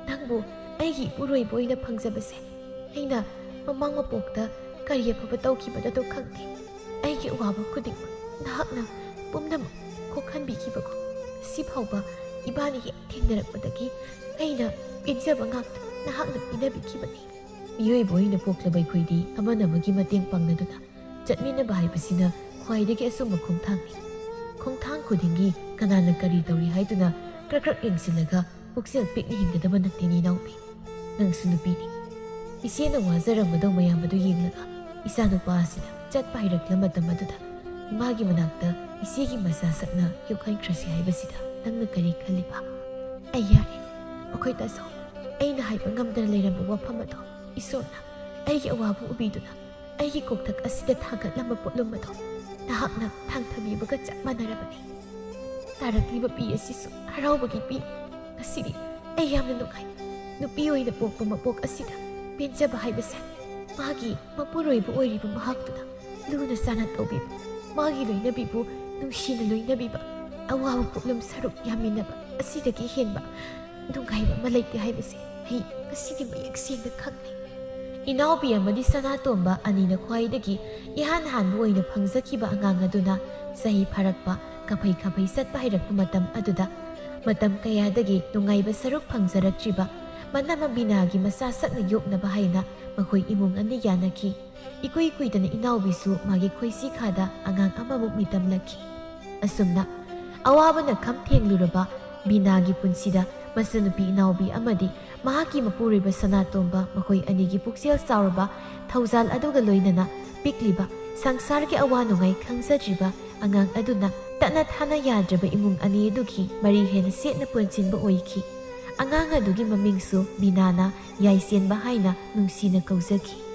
ꯅꯪꯕꯨ ꯑꯩꯒꯤ ꯏꯄꯨꯔꯣꯏꯕ ꯑꯣꯏꯅ ꯐꯪꯖꯕꯁꯦ ꯑꯩꯅ ꯃꯃꯥꯡ ꯃꯄꯣꯛꯇ ꯀꯔꯤ ꯑꯐꯕ ꯇꯧꯈꯤꯕꯅꯣꯗꯣ ꯈꯪꯗꯦ꯫ ꯑꯩꯒꯤ ꯑꯋꯥꯕ ꯈꯨꯗꯤꯡꯃꯛ ꯅꯍꯥꯛꯅ ꯄꯨꯝꯅꯃꯛ ꯀꯣꯛꯍꯟꯕꯤꯈꯤꯕꯒꯨꯝ, ꯉꯁꯤ ꯐꯥꯎꯕ ꯏꯕꯥꯅꯤ ꯍꯦꯛ ꯊꯦꯡꯅꯔꯛꯄꯗꯒꯤ ꯑꯩꯅ ꯄꯦꯟꯖꯕ ꯉꯥꯛꯇ ꯅꯍꯥꯛꯅ ꯄꯤꯅꯕꯤꯈꯤꯕꯅꯤ꯫ ꯃꯤꯑꯣꯏꯕ ꯑꯣꯏꯅ ꯄꯣꯛꯂꯕ ꯑꯩꯈꯣꯏꯗꯤ ꯑꯃꯅ ꯑꯃꯒꯤ ꯃꯇꯦꯡ ꯄꯥꯡꯅꯗꯨꯅ ꯆꯠꯃꯤꯟꯅꯕ ꯍꯥꯏꯕꯁꯤꯅ ꯈ꯭ꯋꯥꯏꯗꯒꯤ ꯑꯆꯨꯝꯕ ꯈꯣꯡꯊꯥꯡꯅꯤ꯫ ꯈꯣꯡꯊꯥꯡ ꯈꯨꯗꯤꯡꯒꯤ ꯀꯅꯥꯅ ꯀꯔꯤ ꯇꯧꯔꯤ ꯍꯥꯏꯗꯨꯅ ꯀ꯭ꯔꯛ ꯀ꯭ꯔꯛ ꯌꯦꯡꯁꯤꯜꯂꯒ ꯄꯨꯛꯆꯦꯜ ꯄꯤꯛꯅ ꯍꯤꯡꯒꯗꯕ ꯅꯠꯇꯦꯅꯦ ꯏꯅꯥꯎꯄꯤ꯫ ꯅꯪꯁꯨ ꯅꯨꯄꯤꯅꯤ꯫ ꯏꯆꯦꯅ ꯋꯥꯖꯔꯝꯒꯗꯧ ꯃꯌꯥꯝ ꯑꯗꯨ ꯌꯦꯡꯂꯒ ꯏꯆꯥꯅꯨꯄꯥ ꯑꯁꯤꯅ ꯆꯠꯄ ꯍꯩꯔꯛꯂꯕ ꯃꯇꯝ ꯑꯗꯨꯗ ꯏꯃꯥꯒꯤ ꯃꯅꯥꯛꯇ ꯏꯆꯦꯒꯤ ꯃꯆꯥ ꯁꯛꯅ ꯌꯣꯛꯍꯟꯈ꯭ꯔꯁꯤ ꯍꯥꯏꯕꯁꯤꯗ ꯅꯪꯅ ꯀꯔꯤ ꯈꯜꯂꯤꯕ? ꯑꯩ ꯌꯥꯔꯦ꯫ ꯑꯩꯈꯣꯏ ꯇꯥꯆꯧ, ꯑꯩꯅ ꯍꯥꯏꯕ ꯉꯝꯗꯅ ꯂꯩꯔꯝꯕ ꯋꯥꯐꯝ ꯑꯗꯣ ꯏꯁꯣꯔꯅ ꯑꯩꯒꯤ ꯑꯋꯥꯕ ꯎꯕꯤꯗꯨꯅ ꯑꯩꯒꯤ ꯀꯣꯛꯊꯛ ꯑꯁꯤꯗ ꯊꯥꯡꯒꯠꯂꯝꯕ ꯄꯣꯠꯂꯨꯝ ꯑꯗꯣ ꯅꯍꯥꯛꯅ ꯊꯥꯡꯊꯕꯤꯕꯒ ꯆꯞ ꯃꯥꯟꯅꯔꯕꯅꯤ꯫ ꯇꯥꯔꯛꯂꯤꯕ ꯄꯤ ꯑꯁꯤꯁꯨ ꯍꯔꯥꯎꯕꯒꯤ ꯄꯤ꯫ ꯉꯁꯤꯗꯤ ꯑꯩ ꯌꯥꯝꯅ ꯅꯨꯡꯉꯥꯏ꯫ ꯅꯨꯄꯤ ꯑꯣꯏꯅ ꯄꯣꯛꯄ ꯃꯄꯣꯛ ꯑꯁꯤꯗ ꯄꯦꯟꯖꯕ ꯍꯥꯏꯕꯁꯦ ꯃꯥꯒꯤ ꯃꯄꯨꯔꯣꯏꯕ ꯑꯣꯏꯔꯤꯕ ꯃꯍꯥꯛꯇꯨꯅ ꯂꯨꯅ ꯆꯥꯟꯅ ꯇꯧꯕꯤꯕ, ꯃꯥꯒꯤ ꯂꯣꯏꯅꯕꯤꯕꯨ ꯅꯨꯡꯁꯤꯅ ꯂꯣꯏꯅꯕꯤꯕ, ꯑꯋꯥꯕ ꯄꯣꯠꯂꯨꯝ ꯁꯔꯨꯛ ꯌꯥꯃꯤꯟꯅꯕ ꯑꯁꯤꯗꯒꯤ ꯍꯦꯟꯕ ꯅꯨꯡꯉꯥꯏꯕ ꯑꯃ ꯂꯩꯇꯦ ꯍꯥꯏꯕꯁꯦ ꯑꯩ ꯉꯁꯤꯗꯤ ꯃꯌꯦꯛ ꯁꯦꯡꯅ ꯈꯪꯂꯦ꯫ ꯏꯅꯥꯎꯄꯤ ꯑꯃꯗꯤ ꯁꯅꯥꯇꯣꯝꯕ ꯑꯅꯤꯅ ꯈ꯭ꯋꯥꯏꯗꯒꯤ ꯏꯍꯥꯟ ꯍꯥꯟꯕ ꯑꯣꯏꯅ ꯐꯪꯖꯈꯤꯕ ꯑꯉꯥꯡ ꯑꯗꯨꯅ ꯆꯍꯤ ꯐꯥꯔꯛꯄ, ꯀꯐꯩ ꯀꯐꯩ ꯆꯠꯄ ꯍꯩꯔꯛꯄ ꯃꯇꯝ ꯑꯗꯨꯗ ꯃꯇꯝ ꯀꯌꯥꯗꯒꯤ ꯅꯨꯡꯉꯥꯏꯕ ꯁꯔꯨꯛ ꯐꯪꯖꯔꯛꯇ꯭ꯔꯤꯕ ꯃꯅꯝꯃ ꯕꯤꯅꯥꯒꯤ ꯃꯆꯥ ꯁꯛꯅ ꯌꯣꯛꯅꯕ ꯍꯥꯏꯅ ꯃꯈꯣꯏ ꯏꯃꯨꯡ ꯑꯅꯤ ꯌꯥꯅꯈꯤ꯫ ꯏꯀꯨꯏ ꯀꯨꯏꯗꯅ ꯏꯅꯥꯎꯕꯤꯁꯨ ꯃꯥꯒꯤ ꯈꯣꯏꯁꯤ ꯈꯥꯗ ꯑꯉꯥꯡ ꯑꯃꯃꯨꯛ ꯃꯤꯇꯝꯂꯛꯈꯤ꯫ ꯑꯁꯨꯝꯅ ꯑꯋꯥꯕꯅ ꯈꯝ ꯊꯦꯡꯂꯨꯔꯕ ꯕꯤꯅꯥꯒꯤ ꯄꯨꯟꯁꯤꯗ ꯃꯆꯟꯅꯨꯄꯤ ꯏꯅꯥꯎꯕꯤ ꯑꯃꯗꯤ ꯃꯍꯥꯛꯀꯤ ꯃꯄꯨꯔꯣꯏꯕ ꯁꯅꯥꯇꯣꯝꯕ ꯃꯈꯣꯏ ꯑꯅꯤꯒꯤ ꯄꯨꯛꯆꯦꯜ ꯆꯥꯎꯔꯕ ꯊꯧꯖꯥꯜ ꯑꯗꯨꯒ ꯂꯣꯏꯅꯅ ꯄꯤꯛꯂꯤꯕ ꯁꯪꯁꯥꯔꯒꯤ ꯑꯋꯥ ꯅꯨꯡꯉꯥꯏ ꯈꯪꯖꯗ꯭ꯔꯤꯕ ꯑꯉꯥꯡ ꯑꯗꯨꯅ ꯇꯠꯅ ꯊꯥꯅ ꯌꯥꯗ꯭ꯔꯕ ꯏꯃꯨꯡ ꯑꯅꯤ ꯑꯗꯨꯒꯤ ꯃꯔꯤ ꯍꯦꯟꯅ ꯁꯦꯠꯅ ꯄꯨꯟꯁꯤꯟꯕ ꯑꯣꯏꯈꯤ꯫ ꯑꯉꯥꯡ ꯑꯗꯨꯒꯤ ꯃꯃꯤꯡꯁꯨ ꯕꯤꯅꯥꯅ ꯌꯥꯏꯁꯦꯟꯕ ꯍꯥꯏꯅ ꯅꯨꯡꯁꯤꯅ ꯀꯧꯖꯈꯤ꯫